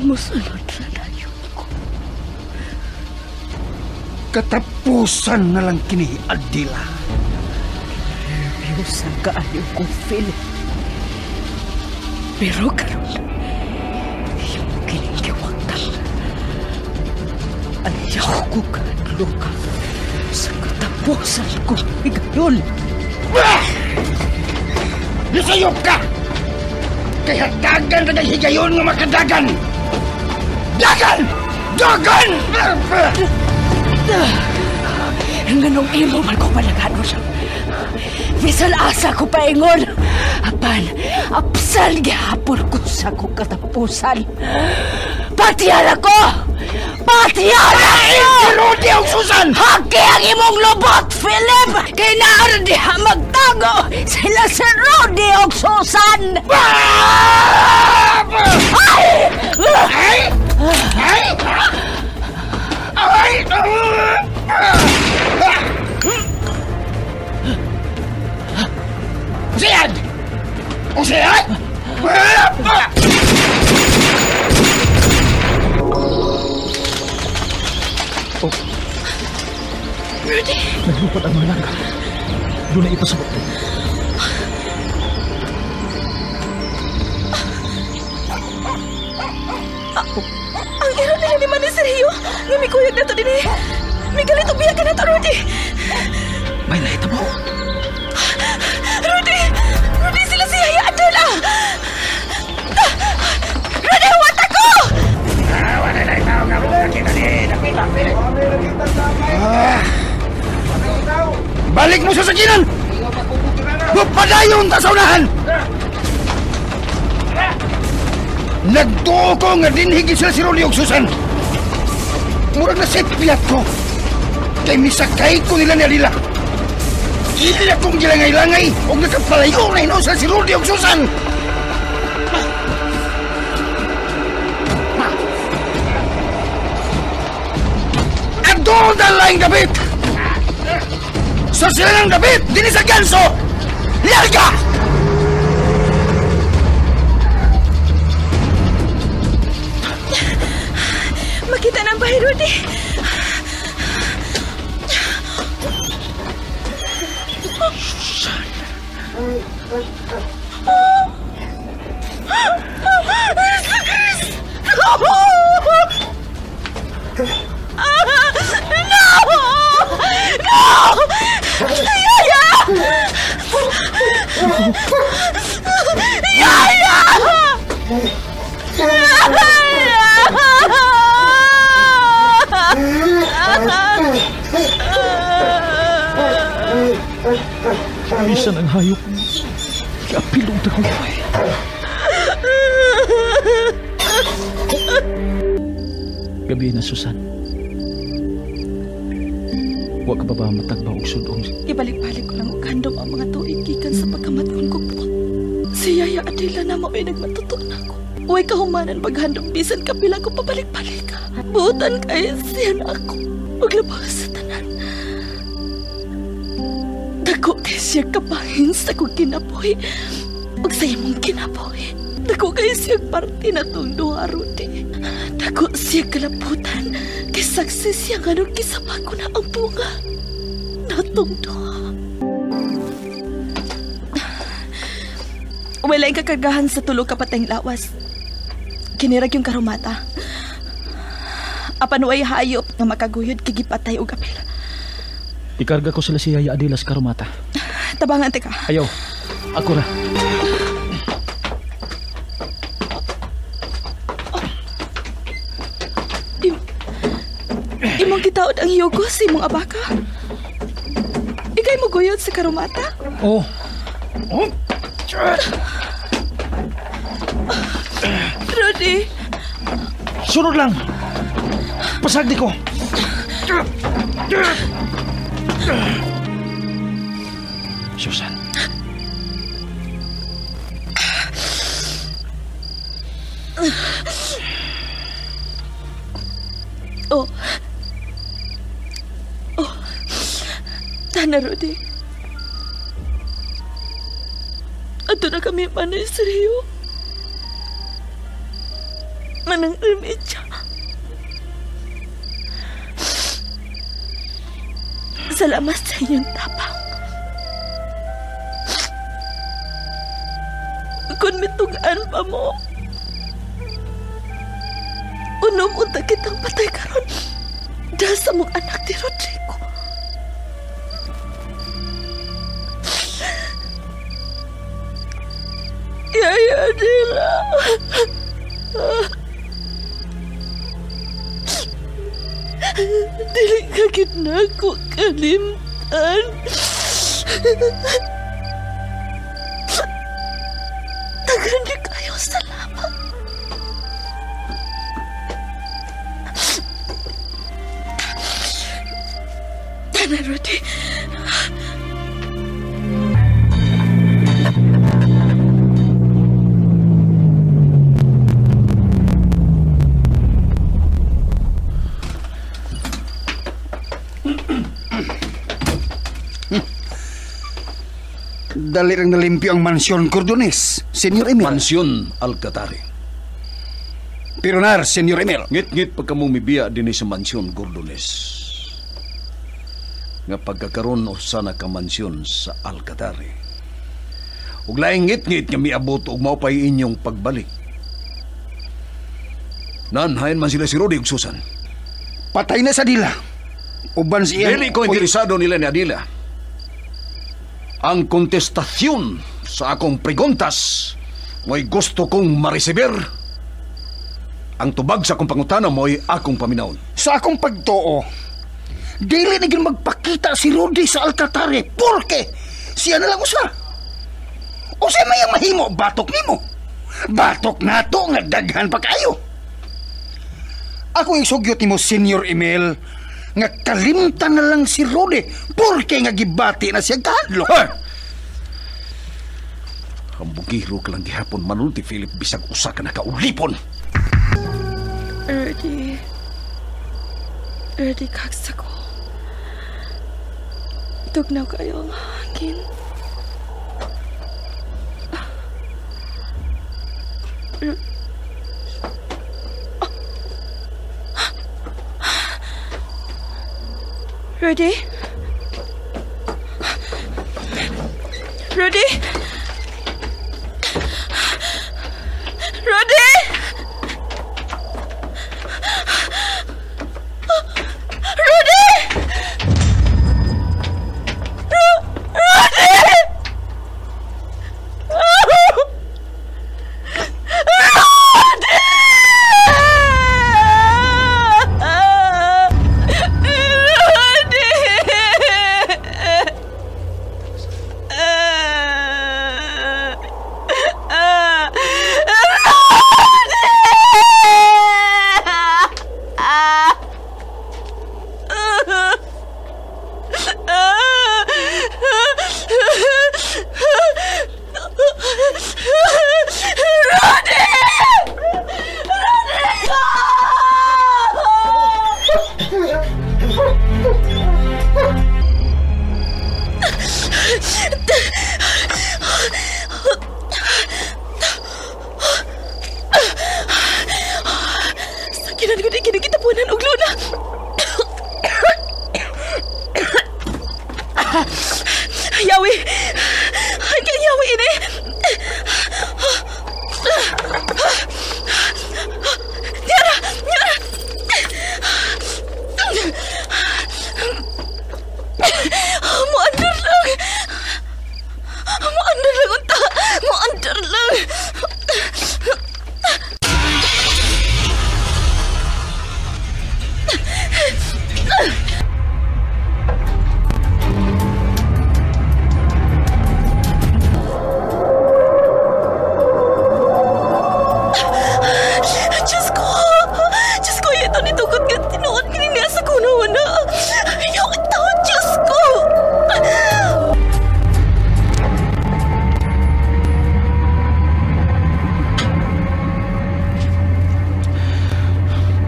Musunod na tayo ko. Katapusan na lang kini, Adela. Nervyosa kaayo ko, Philip. Pero karon, iyong kining giwangtang. Ayaw ko kadluka sa katapusan ko higayon. Nisayop ka! Kaya dagan na higayon nga makadagan! Dagan! Dagan! Nganong imo man ko palagano siya. Bisan asa ko paingon. Apan, apsal gihapon ko sa kong katapusan. Patiyan ako! Patiyan ako! Rudy ang Susan! Haki ang imong lubot, Philip! Kay naara diha magtago sila si Rudy og Susan! Ay! Ay! Ay! Ay! Usayad! Usayad! Oh. Rudy! Naglupad ang mga langga. Doon na ipasabot. Ang iro nila ni Manny Sergio. Nga may kuyog na to din eh. May galit og biya ka na to, Rudy. May nahitabo. Rudy! Rudy, sila si Yaya Adela! Rudy, huwat ako! Balik mo sa sakinan! Magpadayon ta sa unahan! Nagtuo ko nga dinhigi sila si Rudy og Susan. Murag na sipyat ko. Kay misakay ko nila ni Adela. Ili akong gilangay-langay og nakapalayo na hinuon sila si Rudy og Susan. Adto na lang gabit! Sa sila ng gabit! Dini sa ganso! Larga! Makita na ang bahay, Rudy! Susan! No! No! Yaya! Yaya! Bisan ang hayop. Giapilong tagumpay. Gabi na, Susan. Wa ka ba matagba og sudong? Ibalik-balik ko lang og handom ang mga tuig gikan sa pagkamatkon ko po. Si Yaya Adela na mao'y nagmatuto na ako. Uy kahumanan paghandom bisan kapila ko pabalik-balik. Buutan kay siya na ako. Maglabas sa tanan. Dako kay siya kapahin sa kong kinabuhi. Ug sa imong kinabuhi. Dako kay siya parte na tong duha, Rudy. Dako siya kalabutan. Kay saksi siya nga nung kisama ko na ang bunga. Natong duha. Wala'y kakargahan sa tulo kapateng lawas. Kinirag yung karumata. Apan way hayop nga makaguyod kigipatay og apil. Ikarga ko sila si Yaya Adela sa karumata. Tabangan teka. Ayaw. Ako ra. Imong gitaod ang yugo sa imong abaka. Ikay mo guyod sa karumata? Oo. Oh. Rudy! Rudy. Sunod lang. Pasag di ko. Susan. Oh. Oh. Tana, Rudy. Ato na kami manay sa Rio. Manang Ermicha. Salamat sa inyong tapang. Kung mitugaan pa mo, unom unta kitang patay karon dahil sa mong anak ni Rodrigo. Yaya Adela. Dili ka kinako kalimtan. Daghan di kayo salamat. Tana, Rudy. Dali rang nalimpyo ang mansyon Cordones, Senyor Emil. Mansyon Alcatari. Pero nar, Senyor Emil. Ngit-ngit pagka mong mibiya din sa mansyon Cordones. Nga pagkakaroon usa na ka mansyon sa Alcatari. Ug laing ngit-ngit nga miabot og maupay inyong pagbalik. Nan, hain man sila si Rudy ug Susan. Patay na sa dila. Uban siya. Dili ko interesado nila ni Adila. Ang kontestasyon sa akong preguntas mo'y gusto kong maresibir. Ang tubag sa akong pangutana mo'y akong paminawon. Sa akong pagtuo, dili na magpakita si Rudy sa Alcatare porque siya na lang usa. Usa may ang mahimo, batok nimo. Batok nato nga daghan pa kayo. Ako isugyot nimo, Senyor Emil, nga kalimtan na lang si Rudy porque nga gibati na siya kahadlok. Ang bugiro ka lang gihapon manulti Philip bisag usa ka nakaulipon. Rudy. Rudy, kaksa ko. Tugnaw kayo ang hangin. Rudy? Rudy? Rudy? Rudy! Rudy! Rudy!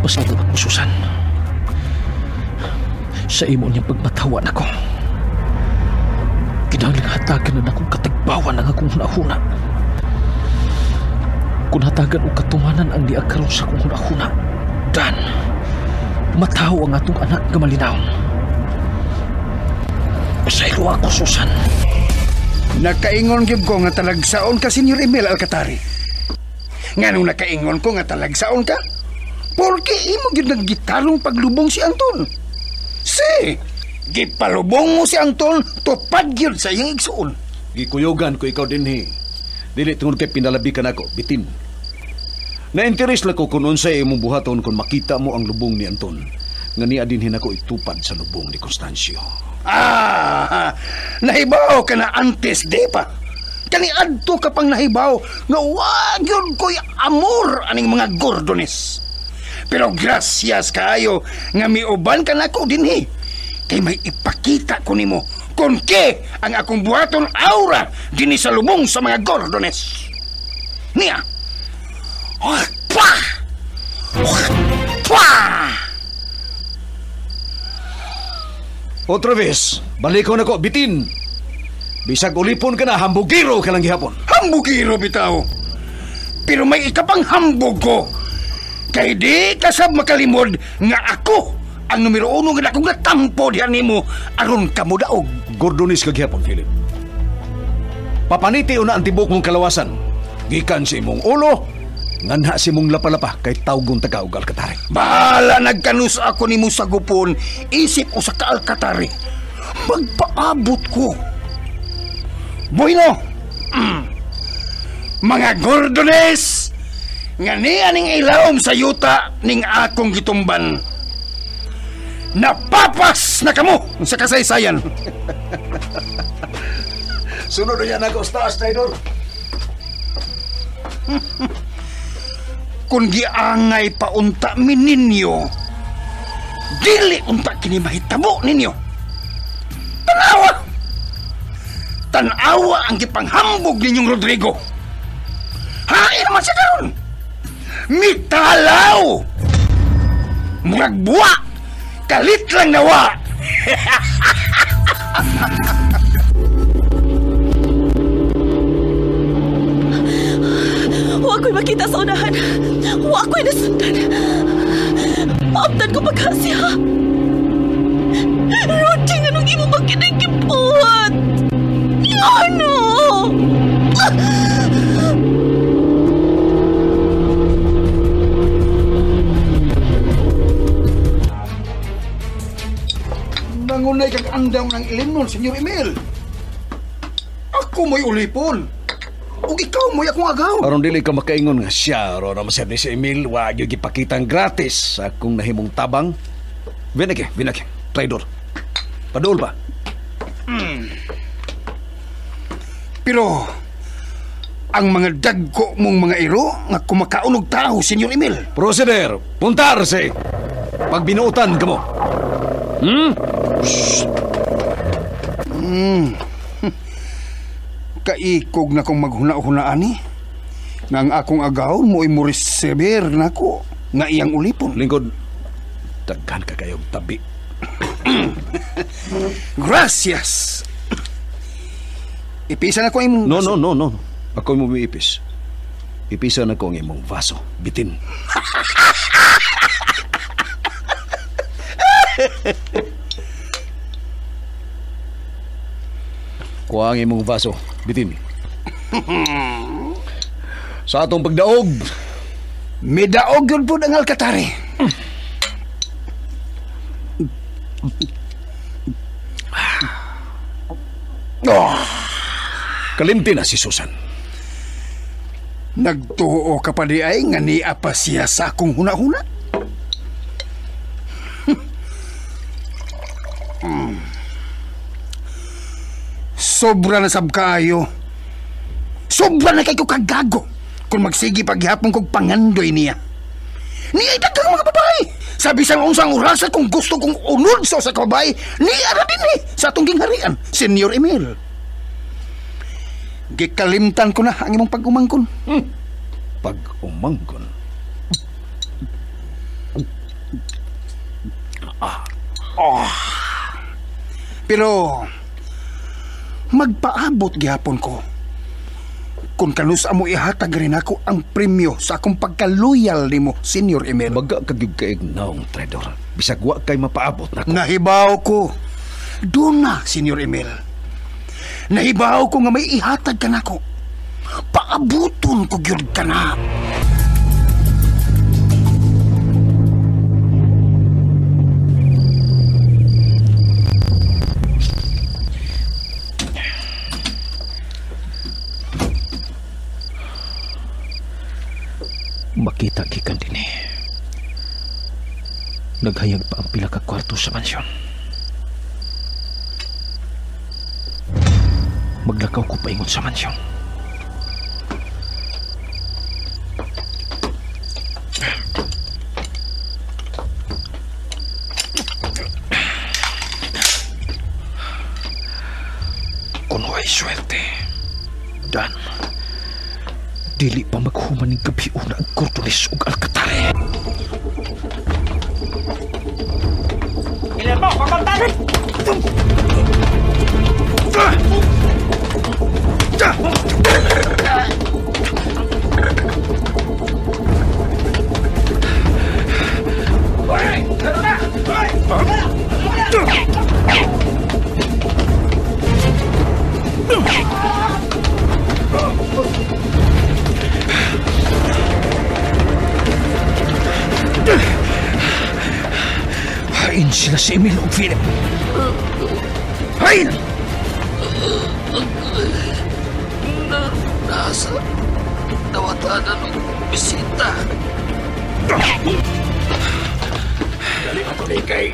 Pasaylo ako, Susan. Sa imo niyang pagmatawan ako. Kinahanglan hatagan na akong katagbawan ang akong hunahuna. Kung hatagan o katumanan ang diagkaroon sa akong hunahuna, dan, mataw ang atong anak nga malinaw. Pasaylo ako, Susan. Nakaingon gyud ko nga talagsaon ka, Senyor Emil Alcatari. Nganong nakaingon ko nga talagsaon ka? Porque imo gyud naggitarong paglubong si Anton. Si, gipalubong mo si Anton tupad gyud sa iyang igsuon. Gikuyugan ko ikaw dinhi. Dili tungod kay pinalabi ka nako, bitin. Na-interest lang ko kung unsay imong buhaton kung makita mo ang lubong ni Anton. Nga niya dinhi nako itupad sa lubong ni Constancio. Ah, nahibaw ka na antes di pa. Kani adto ka pang nahibaw nga wa gyud ko'y amor aning mga Gordones. Pero gracias kaayo nga miuban ka nako dinhi. Kay may ipakita ko nimo kung ke ang akong buhaton aura dinhi sa lubong sa mga Gordones. Niya. Pa! Pa! Otra vez, balikon ako, bitin. Bisag ulipon ka na, hambugiro ka lang gihapon. Hambugiro bitaw. Pero may ikapang hambog ko. Kay di kasab makalimod nga ako ang numero uno nga akong natampo diyan nimo aron ka mo daog. Gordonis ka gihapon, Philip. Papaniti una ang tibok mong kalawasan. Gikan sa imong ulo, nganha si mong lapalapa kay tawgon taga og Alcatari. Bahala nagkanus ako nimo sa gupon, isip usa ka Alcatari. Magpaabot ko. Bueno, mga Gordones, nga niya ning ilawom sa yuta ning akong gitumban. Napapas na kamo sa kasaysayan. Sunod na yan ako, taas, traidor. Kung giangay paunta mi ninyo, dili unta kini mahitabo ninyo. Tanawa! Tanawa ang gipanghambog ninyong Rodrigo. Hain naman siya karon. Mitalaw! Murag buwa! Kalit lang nawa! Huwag ko'y makita sa unahan. Huwag ko'y nasundan. Maabdan ko pagkasya. Rudy, anong imo magkinagipuhat? Ano? Nangunay kag andaw ng ilimnon, Senyor Emil. Ako mo'y ulipon. Ug ikaw mo'y akong agaw. Aron dili ka makaingon nga siya, ro na masabi si Emil, wa gyud gipakitang gratis sa akong nahimong tabang. Binaki, binaki, traidor. Paduol pa. Pero ang mga dagko mong mga iro nga kumakaon og tao, Senyor Emil. Proceder, puntarse. Pagbinuotan kamo. Kaikog na kong maghuna-hunaan ni. Nga ang akong agaw mo'y mo-receiver nako nga iyang ulipon. Lingkod, daghan ka kayong tabi. Gracias. Ipisa na ko imong No, no, no, no. Ako mo miipis. Ipisa na ko ang imong vaso. Bitin. Kuha ang imong vaso. Bitin. Sa atong pagdaog. Midaog yun po ang Alcatari. Oh. Kalimti na si Susan. Nagtuo ka pa di ay nga niya pa siya sa akong huna-huna. Sobra na sab kaayo. Sobra na kay ko kagago kung magsigi paghapon kog pangandoy niya. Niya daghang mga babae. Sabi sa unsang orasa kung gusto kong unod sa usa ka babae, niya ra dinhi sa atong gingharian, Senyor Emil. Gikalimtan ko na ang imong pag-umangkon. Pag-umangkon? Oh. Pero magpaabot gihapon ko. Kung kanus amo ihatag rin ako ang premyo sa akong pagka-loyal nimo, Senyor Emil. Baga ka gyud kaig naong traidor. Bisag wa kay mapaabot nako. Nahibaw ko. Doon na, Senyor Emil. Nahibaw ko nga may ihatag ka nako. Paabuton ko gyud ka na. Makita gikan dinhi. Naghayag pa ang pila ka kwarto sa mansyon. Maglakaw ko paingon sa mansyon. Kuno ay swerte. Dan, dili pa maghuman ng gabi una ang Gordones ug Alcatare. Guillermo, pakontan! Hain sila si Emil ug Philip. Hain! Nasa dawatanan ng bisita. Dali ko ni kay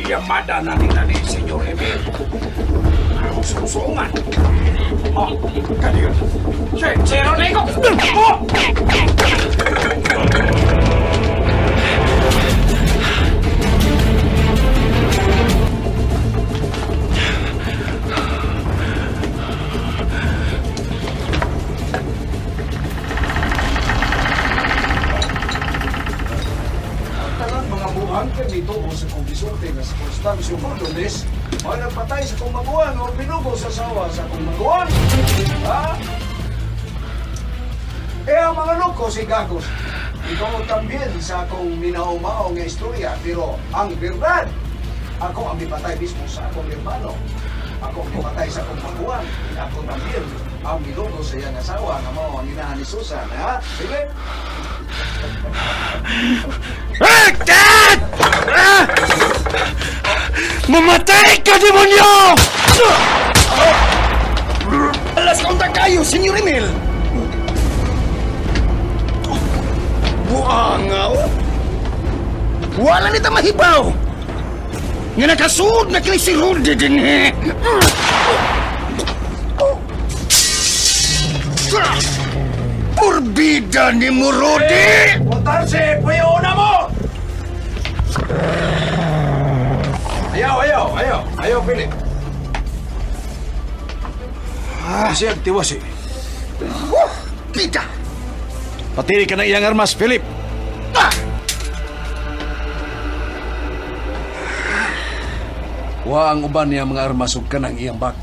Yamada na nila ni Senyor Emil. Ako susungan. Oh, kaliyo. Si Rodrigo! Oh! Dito o sa kong gisulti nga sa Constancio Gordones, mga nagpatay sa kong maguan o binugo sa sawa sa kong maguan. Ha? Eh, ang mga loko si Gagos. Ikaw también sa akong minaumao nga istorya, pero ang verdad, ako ang mipatay mismo sa akong hermano. Ako ang mipatay sa akong maguan. Ako también ang binugo sa iyang asawa nga mao ang inahan ni Susan. Ha? Philip? Mamatay ka, demonyo! Alas kaunta kayo, Senyor Emil! Buanga, oh! Wala nita mahibaw! Nga nakasuod na kini si Rudy din, eh! Porbida ni mo, Rudy! Montarse, puyo na mo! Ayaw, ayaw, ayaw. Ayaw, Philip. Siya, tiwas eh. Oh, pita! Patiri ka ng iyang armas, Philip. Ah! Wa ang uban niya mga armas ug kanang iyang bag.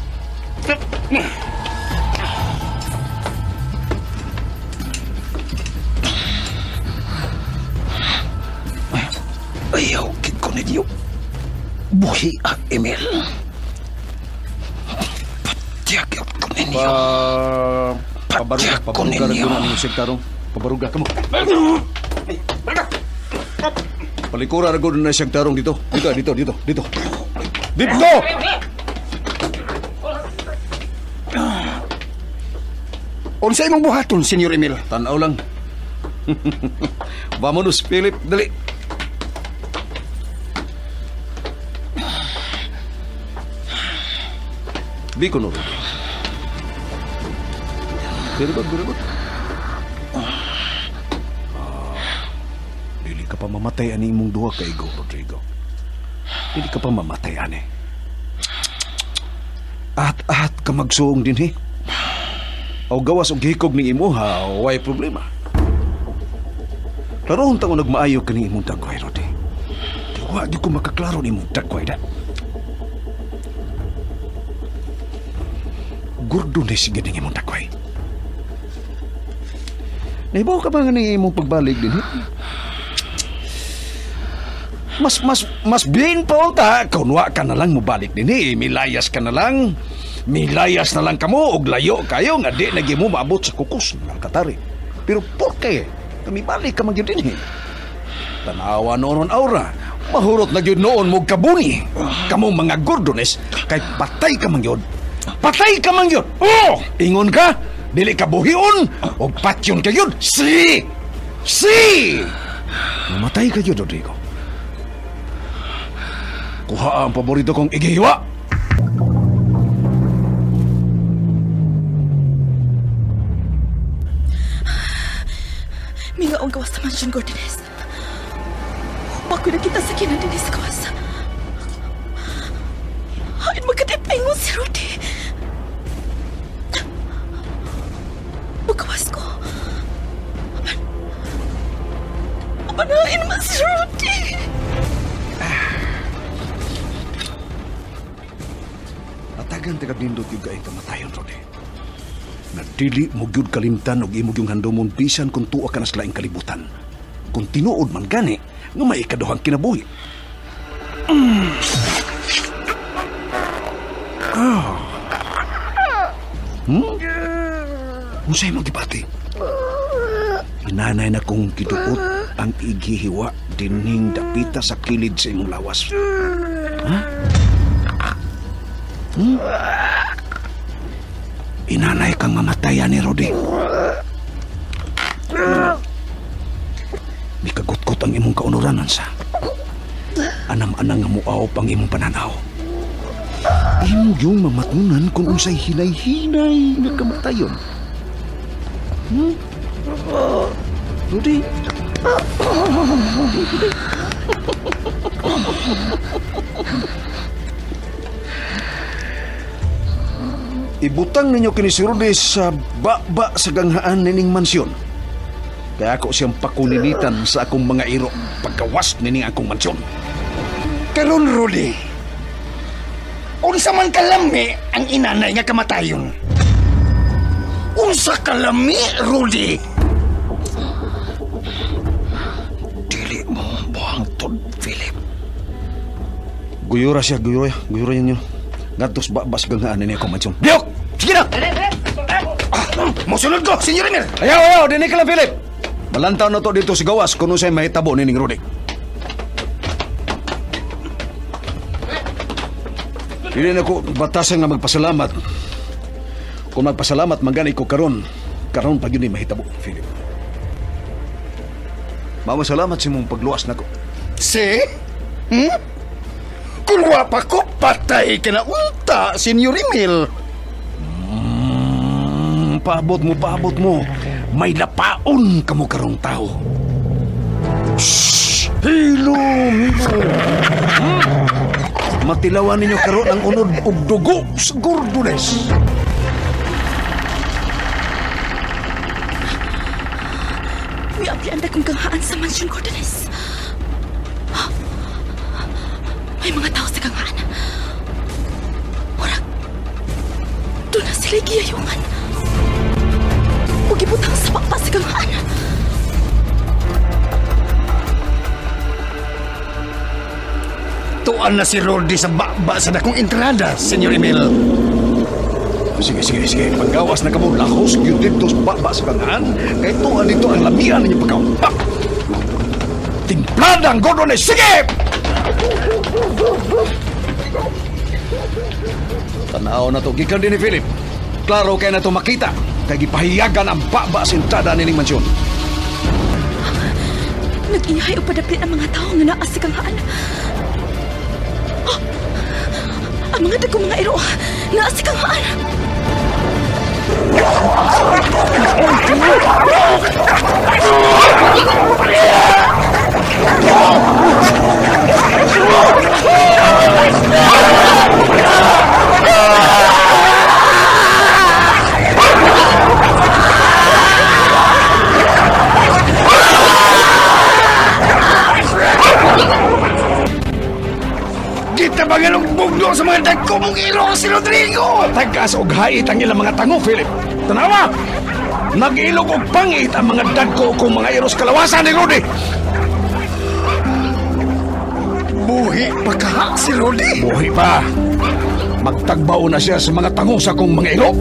Ayaw, kit ko ninyo. Buhi ang Emil. Patyag ko ninyo. Pabaruga, pabaruga rin doon ang sektarong. Pabaruga ka mo. Palikura rin doon na sektarong dito. Dito, dito, dito, dito. Dito! Unsa imong buhaton, Senyor Emil? Tanaw lang. Vamonos, Philip. Dali. Di ko no. Very good, very good. Dili ka pa mamatay ani imong duha kay Igo, Rodrigo. Dili ka pa mamatay ani. At ka magsuong dinhi. Aw gawas og hikog ning imuha, way problema. Klarohon ta nagmaayo kani imong dagway, Rodi. Wa gyud ko makaklaro nimo dagway da. Gordones gid ang imong dagway. Nahibaw ka ba nga ning imong pagbalik din? Mas bien pa unta kung wa ka na lang mobalik dinhi, milayas ka na lang. Milayas na lang kamo og layo kayo nga di na gyud mo maabot sa kukos ng Alcatari. Pero porke kami balik ka man gyud dinhi. Tanawa noon aura, mahurot na gyud noon mo kabuni. Kamo mga Gordones kay patay ka man gyud. Patay ka man gyud. Oh, ingon ka, dili ka buhion og patyon ka gyud. Si! Si! Mamatay ka gyud, Rodrigo. Kuha ang paborito kong igihiwa. Mingaong gawas sa mansyon, Gordones. Wa ko nakita sa kinan din sa gawas. Ay, magkatipingon si Rudy. Magawas ko. Apan, hain man si Rudy. Atagan taga nindot yung kaayong kamatayon, Rudy. Nadili mo gyud kalimtan og imo gyung handomon bisan kung tuwa ka na sa laing kalibutan. Kung tinuod man gani, nga may ikaduhang kinabuhi. Ah. Unsay imong gibati? Inanay na kong giduot ang igihiwa dining dapita sa kilid sa imong lawas. Ha? Inanay kang mamatayan ni Rudy. Mikagutkot ang imong kaunuranan sa. Anam-anang nga muaw pang imong pananaw. Imo yung mamatunan kung unsay hinay-hinay nga kamatayon. Rudy. Rudy. Ibutang ninyo kini si Rudy sa baba sa ganghaan nining mansyon. Kaya ako siyang pakuninitan sa akong mga iro pagkawas nining akong mansyon. Karon, Rudy, unsa man kalami ang inanay nga kamatayon? Unsa kalami, Rudy? Dili mo buhangtod, Philip. Guyura siya, guyura. Guyura ninyo. Ngadtos baba sa ganghaan nining akong mansyon. Diok! Sige na! Mosunod ko, Senyor Emil! Ayaw, ayaw! Dinig ka lang, Philip! Malantaw na to dito sa gawas kung sa'y mahitabo nining Rudy. Hindi na ko batasan nga magpasalamat. Kung magpasalamat, manggani ko karon. Karon pag yun ay mahitabo, Philip. Mamasalamat sa imong pagluwas nako. Si? Kung wa pa ko, patay ka na unta, Senyor Emil. Paabot mo, paabot mo. May lapaon kamo karong tao. Shhh! Hilom, hilom. Matilawan ninyo karon ang unod og dugo sa Gordones. Miabli ang dagkong ganghaan sa mansyon, Gordones. May mga tao sa ganghaan. Murag, doon na sila giyayungan. O gibutang sa pakpa sa ganghaan. Tuan na si Rudy sa baba sa dakong entrada, Senyor Emil. Sige, sige, sige. Paggawas na kamo, lahos yun dito sa baba sa ganghaan. Kaya tuan dito ang lamian ninyo pagkaumpak. Timplada ang Gordones! Sige! Tanaw na to. Gikan din ni Philip. Klaro kaya na to makita. Kaya gipahiyagan ang baba sa entrada nining mansyon. Nag-ihay o padaplit ang mga tao nga naa sa ganghaan. Oh, ang mga dagkong mga iro naa sa ganghaan. si Rodrigo! Tagas og hait ang ilang mga tango, Philip. Tanawa! Nag-ilog og pangit ang mga dagko kong mga iros kalawasan ni Rudy. Buhi pa ka si Rudy? Buhi pa. Magtagbaw na siya sa mga tango sa kong mga ilo.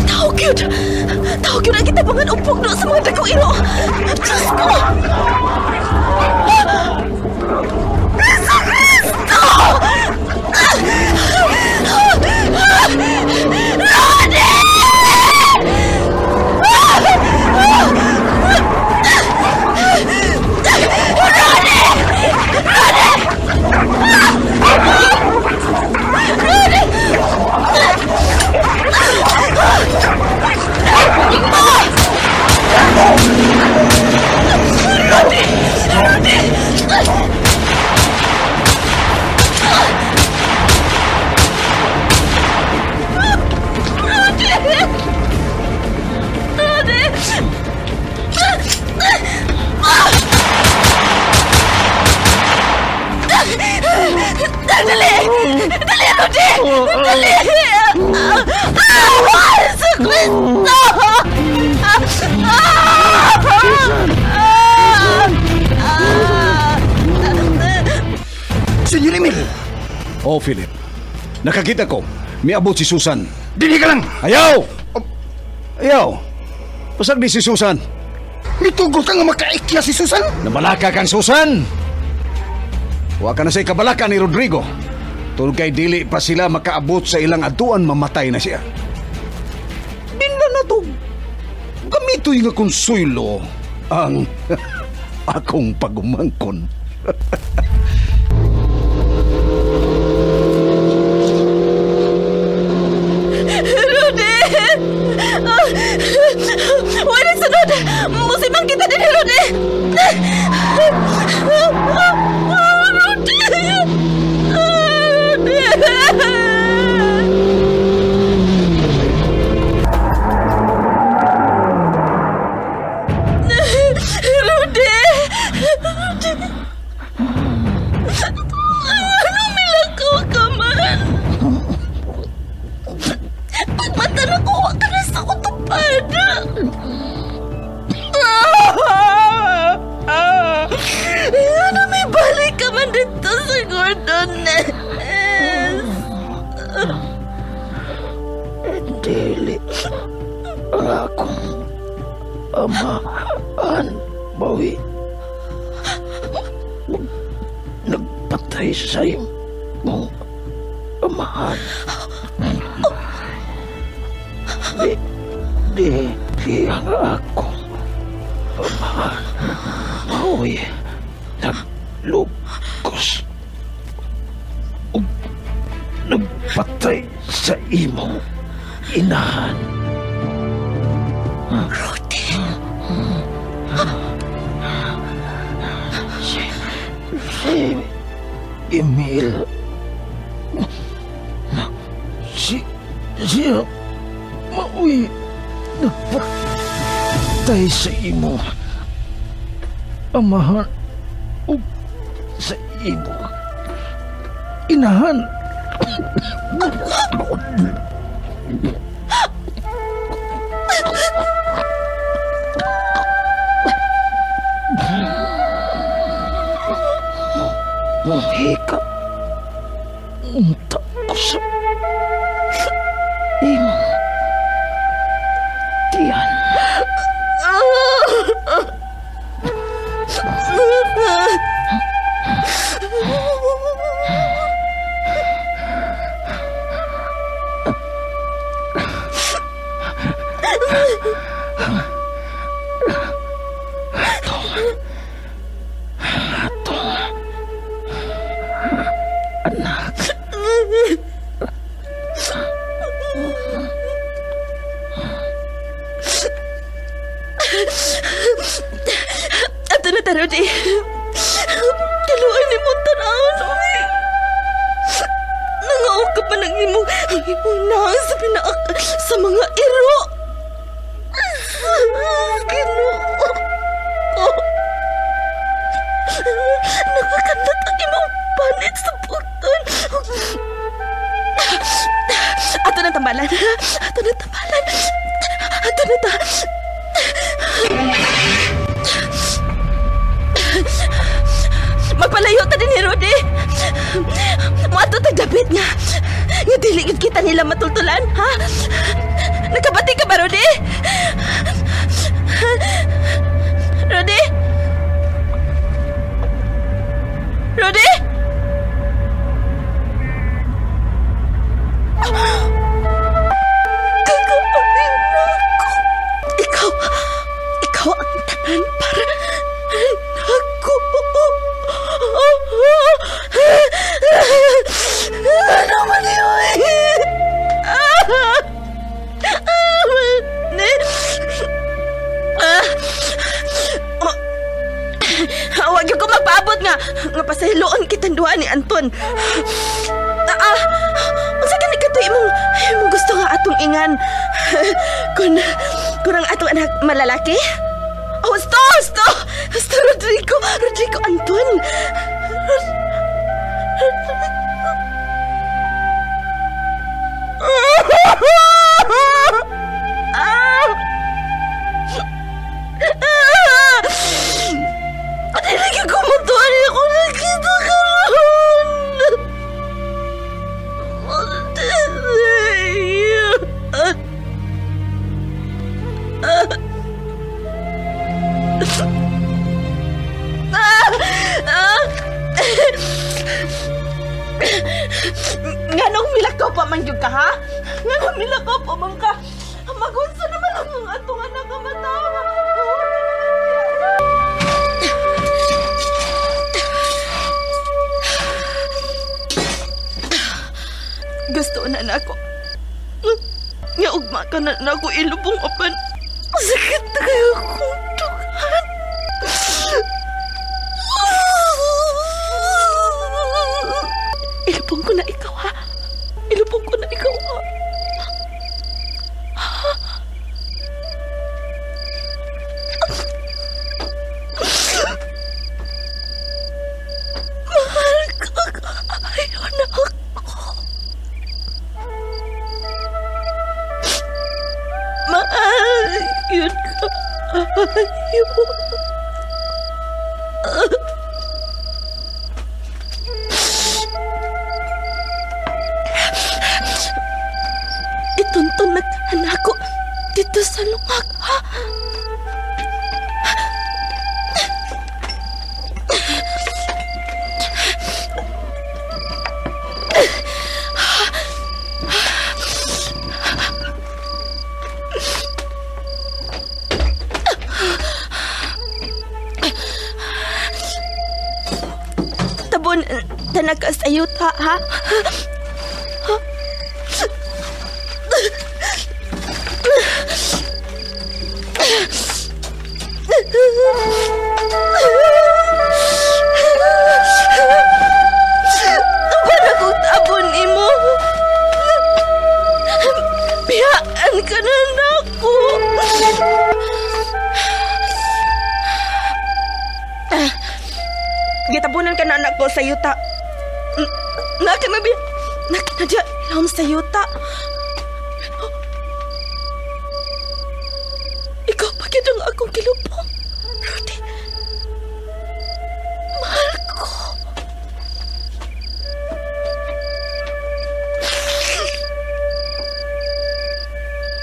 Tao gyud! Tao gyud ang kitabangan og pugno sa mga dagkong ilo! Diyos ko! Kristo! Kristo! Rudy! Rudy! Rudy! Rudy! Rudy! Rudy! Rudy! Rudy! Dali! Dali, Rudy! Dali! Ah! Jesu Cristo! Senyor Emil! Oh, Philip. Nakakita ko. Miabot si Susan. Dili ka lang! Ayaw! Ayaw! Pasag di si Susan. Mitugot ka nga makaikya si Susan? Nabalaka kang Susan! Wa ka na sa'y kabalaka ni Rodrigo. Tulad kay dili pa sila makaabot sa ilang atuan, mamatay na siya. Binla na to. Gamito'y nga konsuelo ang akong pagumangkon. Rudy! Wala sunod! Musibang kita din, Rudy! Rudy! Rudy! Rudy! Rudy! Ano milakaw ka man? Pagmata na kuha ka na sa kutupad. Ano may balik ka man dito sa Gordones? Dili ang akong amahan, bawi. Nagpatay sa imong amahan. Di ang akong amahan, bawi. Naglugos ug nagpatay sa imong inahan. Rudy! Si Emil. Siya maoy nagpatay sa imong amahan ug sa imong inahan. Mohika unta ko sa imong tiyan. Anak. Ato na ta, Rudy. Kaluoy ni mo tan-awon, uy. Nangaog ka pa ng imong naang sa pinaak sa mga iro. Ginoo ko. Nakakandat ang imong panit sa pugton. Tamalan. Ato na tamalan. Ato na ta. Magpalayo ta din ni Rudy. Moadto ta gabit nga. Nga dili gid kita nila matultulan, ha? Nakabati ka ba, Rudy? Rudy? Rudy? Kakaawin na ako. Ikaw ang tanan para nako. Ano man yun? Huwag yung ko magpaabot nga. Nga pasayloon kitang duha ni Anton. Unsa gani kato imong gusto nga atong ingan? Kung ang atong anak malalaki? Oh, husto! Husto, Rodrigo! Rodrigo Anton! Dili ko mutuan ako nakita karon. Nganong milakaw pa man gyud ka, ha? Nganong milakaw pa man ka? Magunsa naman ang atong anak nga matawa. Gusto na nako. Nga ugma ka na nako ilubong apan. Sakit na kayo akong dughan. Ilubong ko na ikaw, ha? Ilubong ko na ikaw, ha? Mahal ka kaayo na ako. Mahal yun kaayo. Ituntun na anak ko dito sa lungag, ha? Tabon, tanaka sa yuta, ha? Tabon akong tabon imo. Biyaan ka na nako. Gitabunan ka na anak ko sa yuta. Nakana ilawom sa yuta. Ikaw pa gyud ang akong kilupong, Rudy. Mahal ko.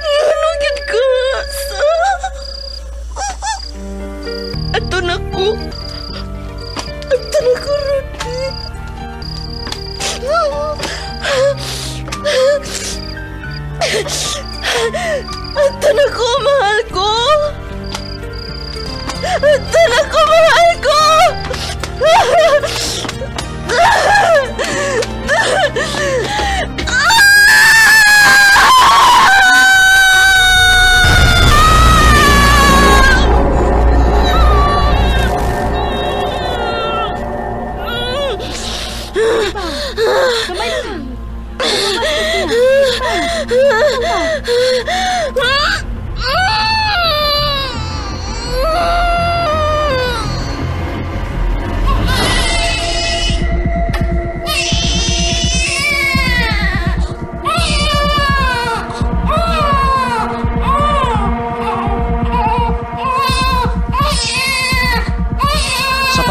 Ano gyud ka sa? Ato na ko. Ato na ko, Rudy. Ato na ko, mahal ko.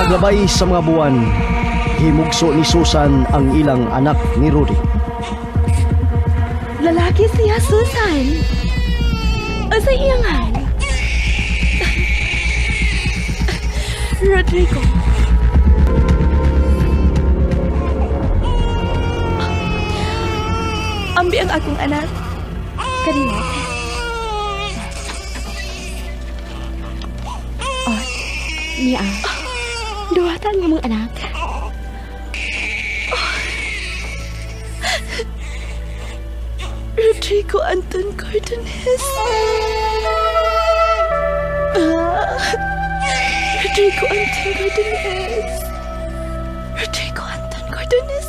paglabay sa mga buwan, himugso ni Susan ang ilang anak ni Rudy. Lalaki siya, Susan. Asa iyangan? Rodrigo. Ambi ang akong anak. Kanina. Oh, niya. Duwatan mo mong anak. Oh. Rodrigo Anton Cordones. Rodrigo Anton Cordones. Rodrigo Anton Cordones.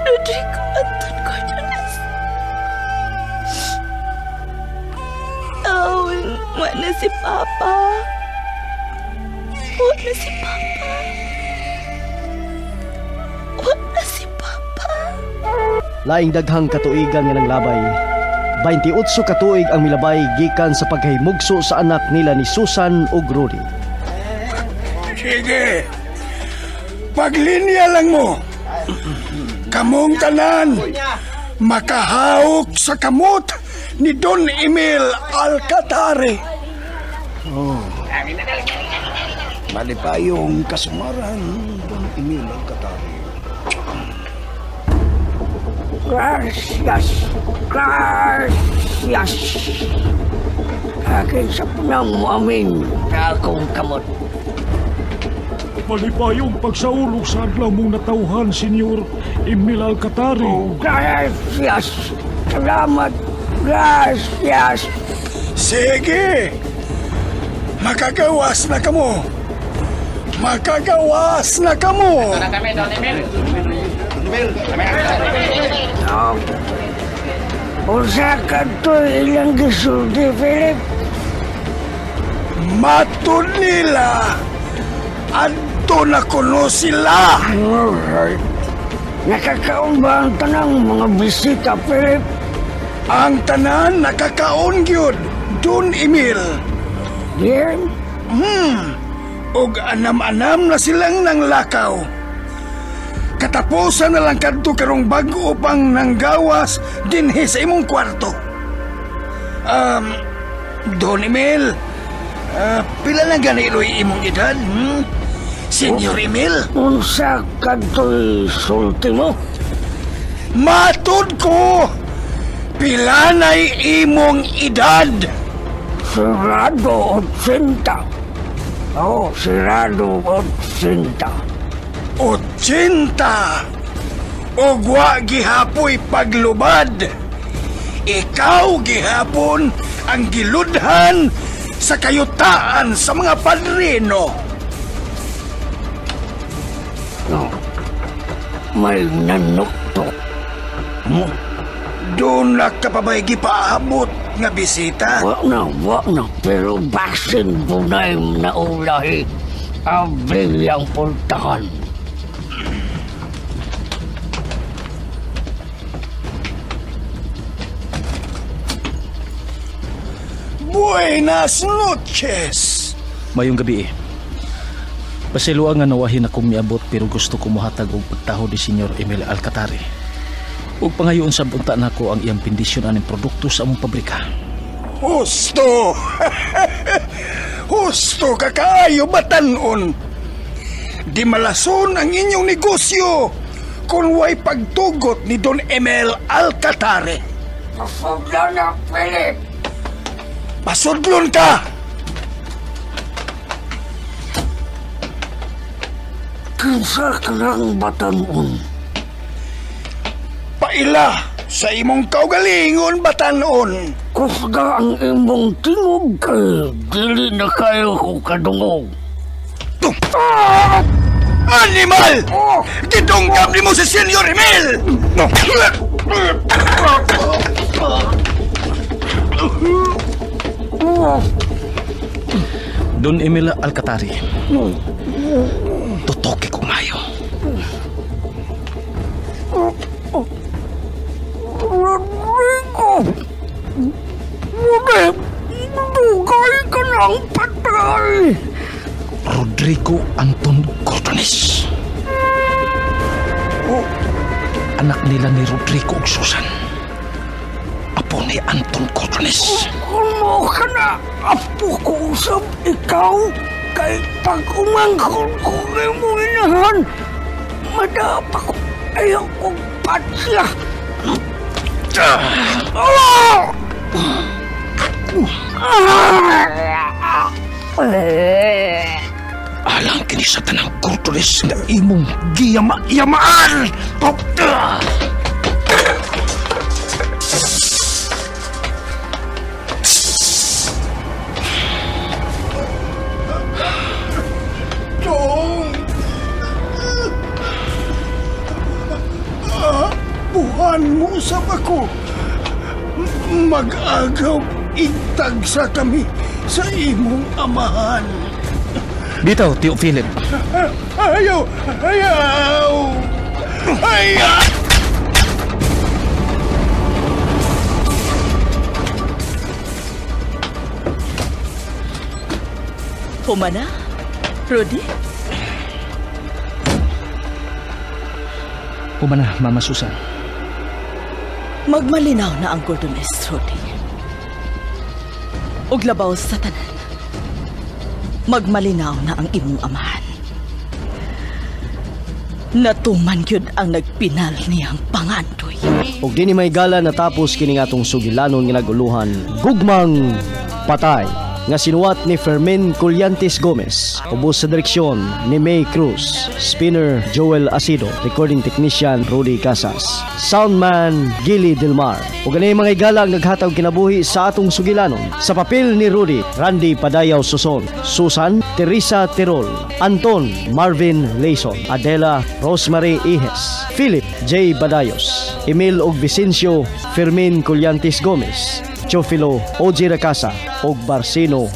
Rodrigo Anton Cordones. Oh, wala si Papa. Wala si Papa. Wala si Papa. Laing daghang katuigan nga nanglabay. 28 katuig ang milabay gikan sa paghimugso sa anak nila ni Susan ug Rudy. Sige. Paglinya lang mo. Kamong tanan makahawk sa kamot ni Don Emil Alcatare. Oh. Malipayong kasumaran, Don Emil Alcatare. Gracias. Gracias. Akin sa punang mo amin na akong kamot. Malipayong pagsaulog sa adlaw mong natawhan, Senyor Emil Alcatare. Oh, gracias. Salamat. Gracias. Sige. Makagawas na kamo. Makagawas na kamo. Unsa kadto'y ilang gisulti, Philip? Matud nila, adto na kuno sila. Alright. Nakakaon ba ang tanang mga bisita, Philip? Ang tanan nakakaon gyud, Don Emil. Bien? Og anam-anam na silang nanglakaw. Katapusan na lang kadto karong bag-o pang nanggawas dinhi sa imong kwarto. Don Emil, pila lang gani iloy imong edad, Senyor Emil? Unsa kadto'y sulti mo? Matud ko, pila na'y imong edad? Sirado 80. Oh, sirado 80. 80. Og wa gihapoy paglubad. Ikaw gihapon ang giludhan sa kayutaan sa mga padrino. No. May nanuktok. Doon na ka pa ba'y gipaabot nga bisita? Wa na. Pero basin bunay na ulahi. Abri ang pultahan. Buenas noches! Mayong gabi eh. Pasayloa nga nawahin akong miabot pero gusto ko mohatag og pagtaho ni Senyor Emil Alcatare. Ug pangayoon sa bunta nako ang iyang bendisyon aning produkto sa among pabrika. Husto! Husto ka kaayo batan-on! Di malason ang inyong negosyo kung way pagtugot ni Don Emil Alcatare. Pasudlon na, Philip! Pasudlon ka! Kinsa ka lang batan-on? Paila sa imong kaugalingon batan-on. Kusga ang imong tingog kay dili na kayo ko kadungog. Animal! Gidunggam ni mo si Senyor Emil! Don Emil Alcatare, tutoke ko mayo. Rodrigo! Dugay ka Akong patay! Rodrigo Anton Cordones. Oh. Anak nila ni Rodrigo ug Susan. Apo ni Anton Cordones. Kung mo ka na, apo ko usab ikaw, kay pag-umangkon ko kay mong inahan, madapa ko ayaw kong patsya. Alang kini sa tanang Cordones nga imong giyama-yamaan! Chong! Buhan mo usab ako. Mag-agaw igtagsa kami sa imong amahan. Bitaw, Tio Philip. Ayaw! Ayaw! Ayaw! Humana? Rudy? Humana, Mama Susan. Magmalinaw na ang Gordones, Rudy. Ug labaw sa tanan. Magmalinaw na ang imong amahan. Natuman gyud ang nagpinal niyang pangandoy. Ug dinhi may gala natapos kini atong sugilanon nga naguluhan, Gugmang Patay, nga sinuwat ni Fermin Collantes Gomez, ubos sa direksyon ni May Cruz, spinner Joel Asido, recording technician Rudy Casas, soundman Gilly Del Mar. Ug kani mga igala ang naghatag kinabuhi sa atong sugilanon. Sa papel ni Rudy, Randy Padayaw Suson, Susan Teresa Tirol, Anton Marvin Layson, Adela Rosemary Ihes, Philip J. Badayos, Emil og Vicencio Fermin Collantes Gomez, Chofilo O.G. Racasa og Barcino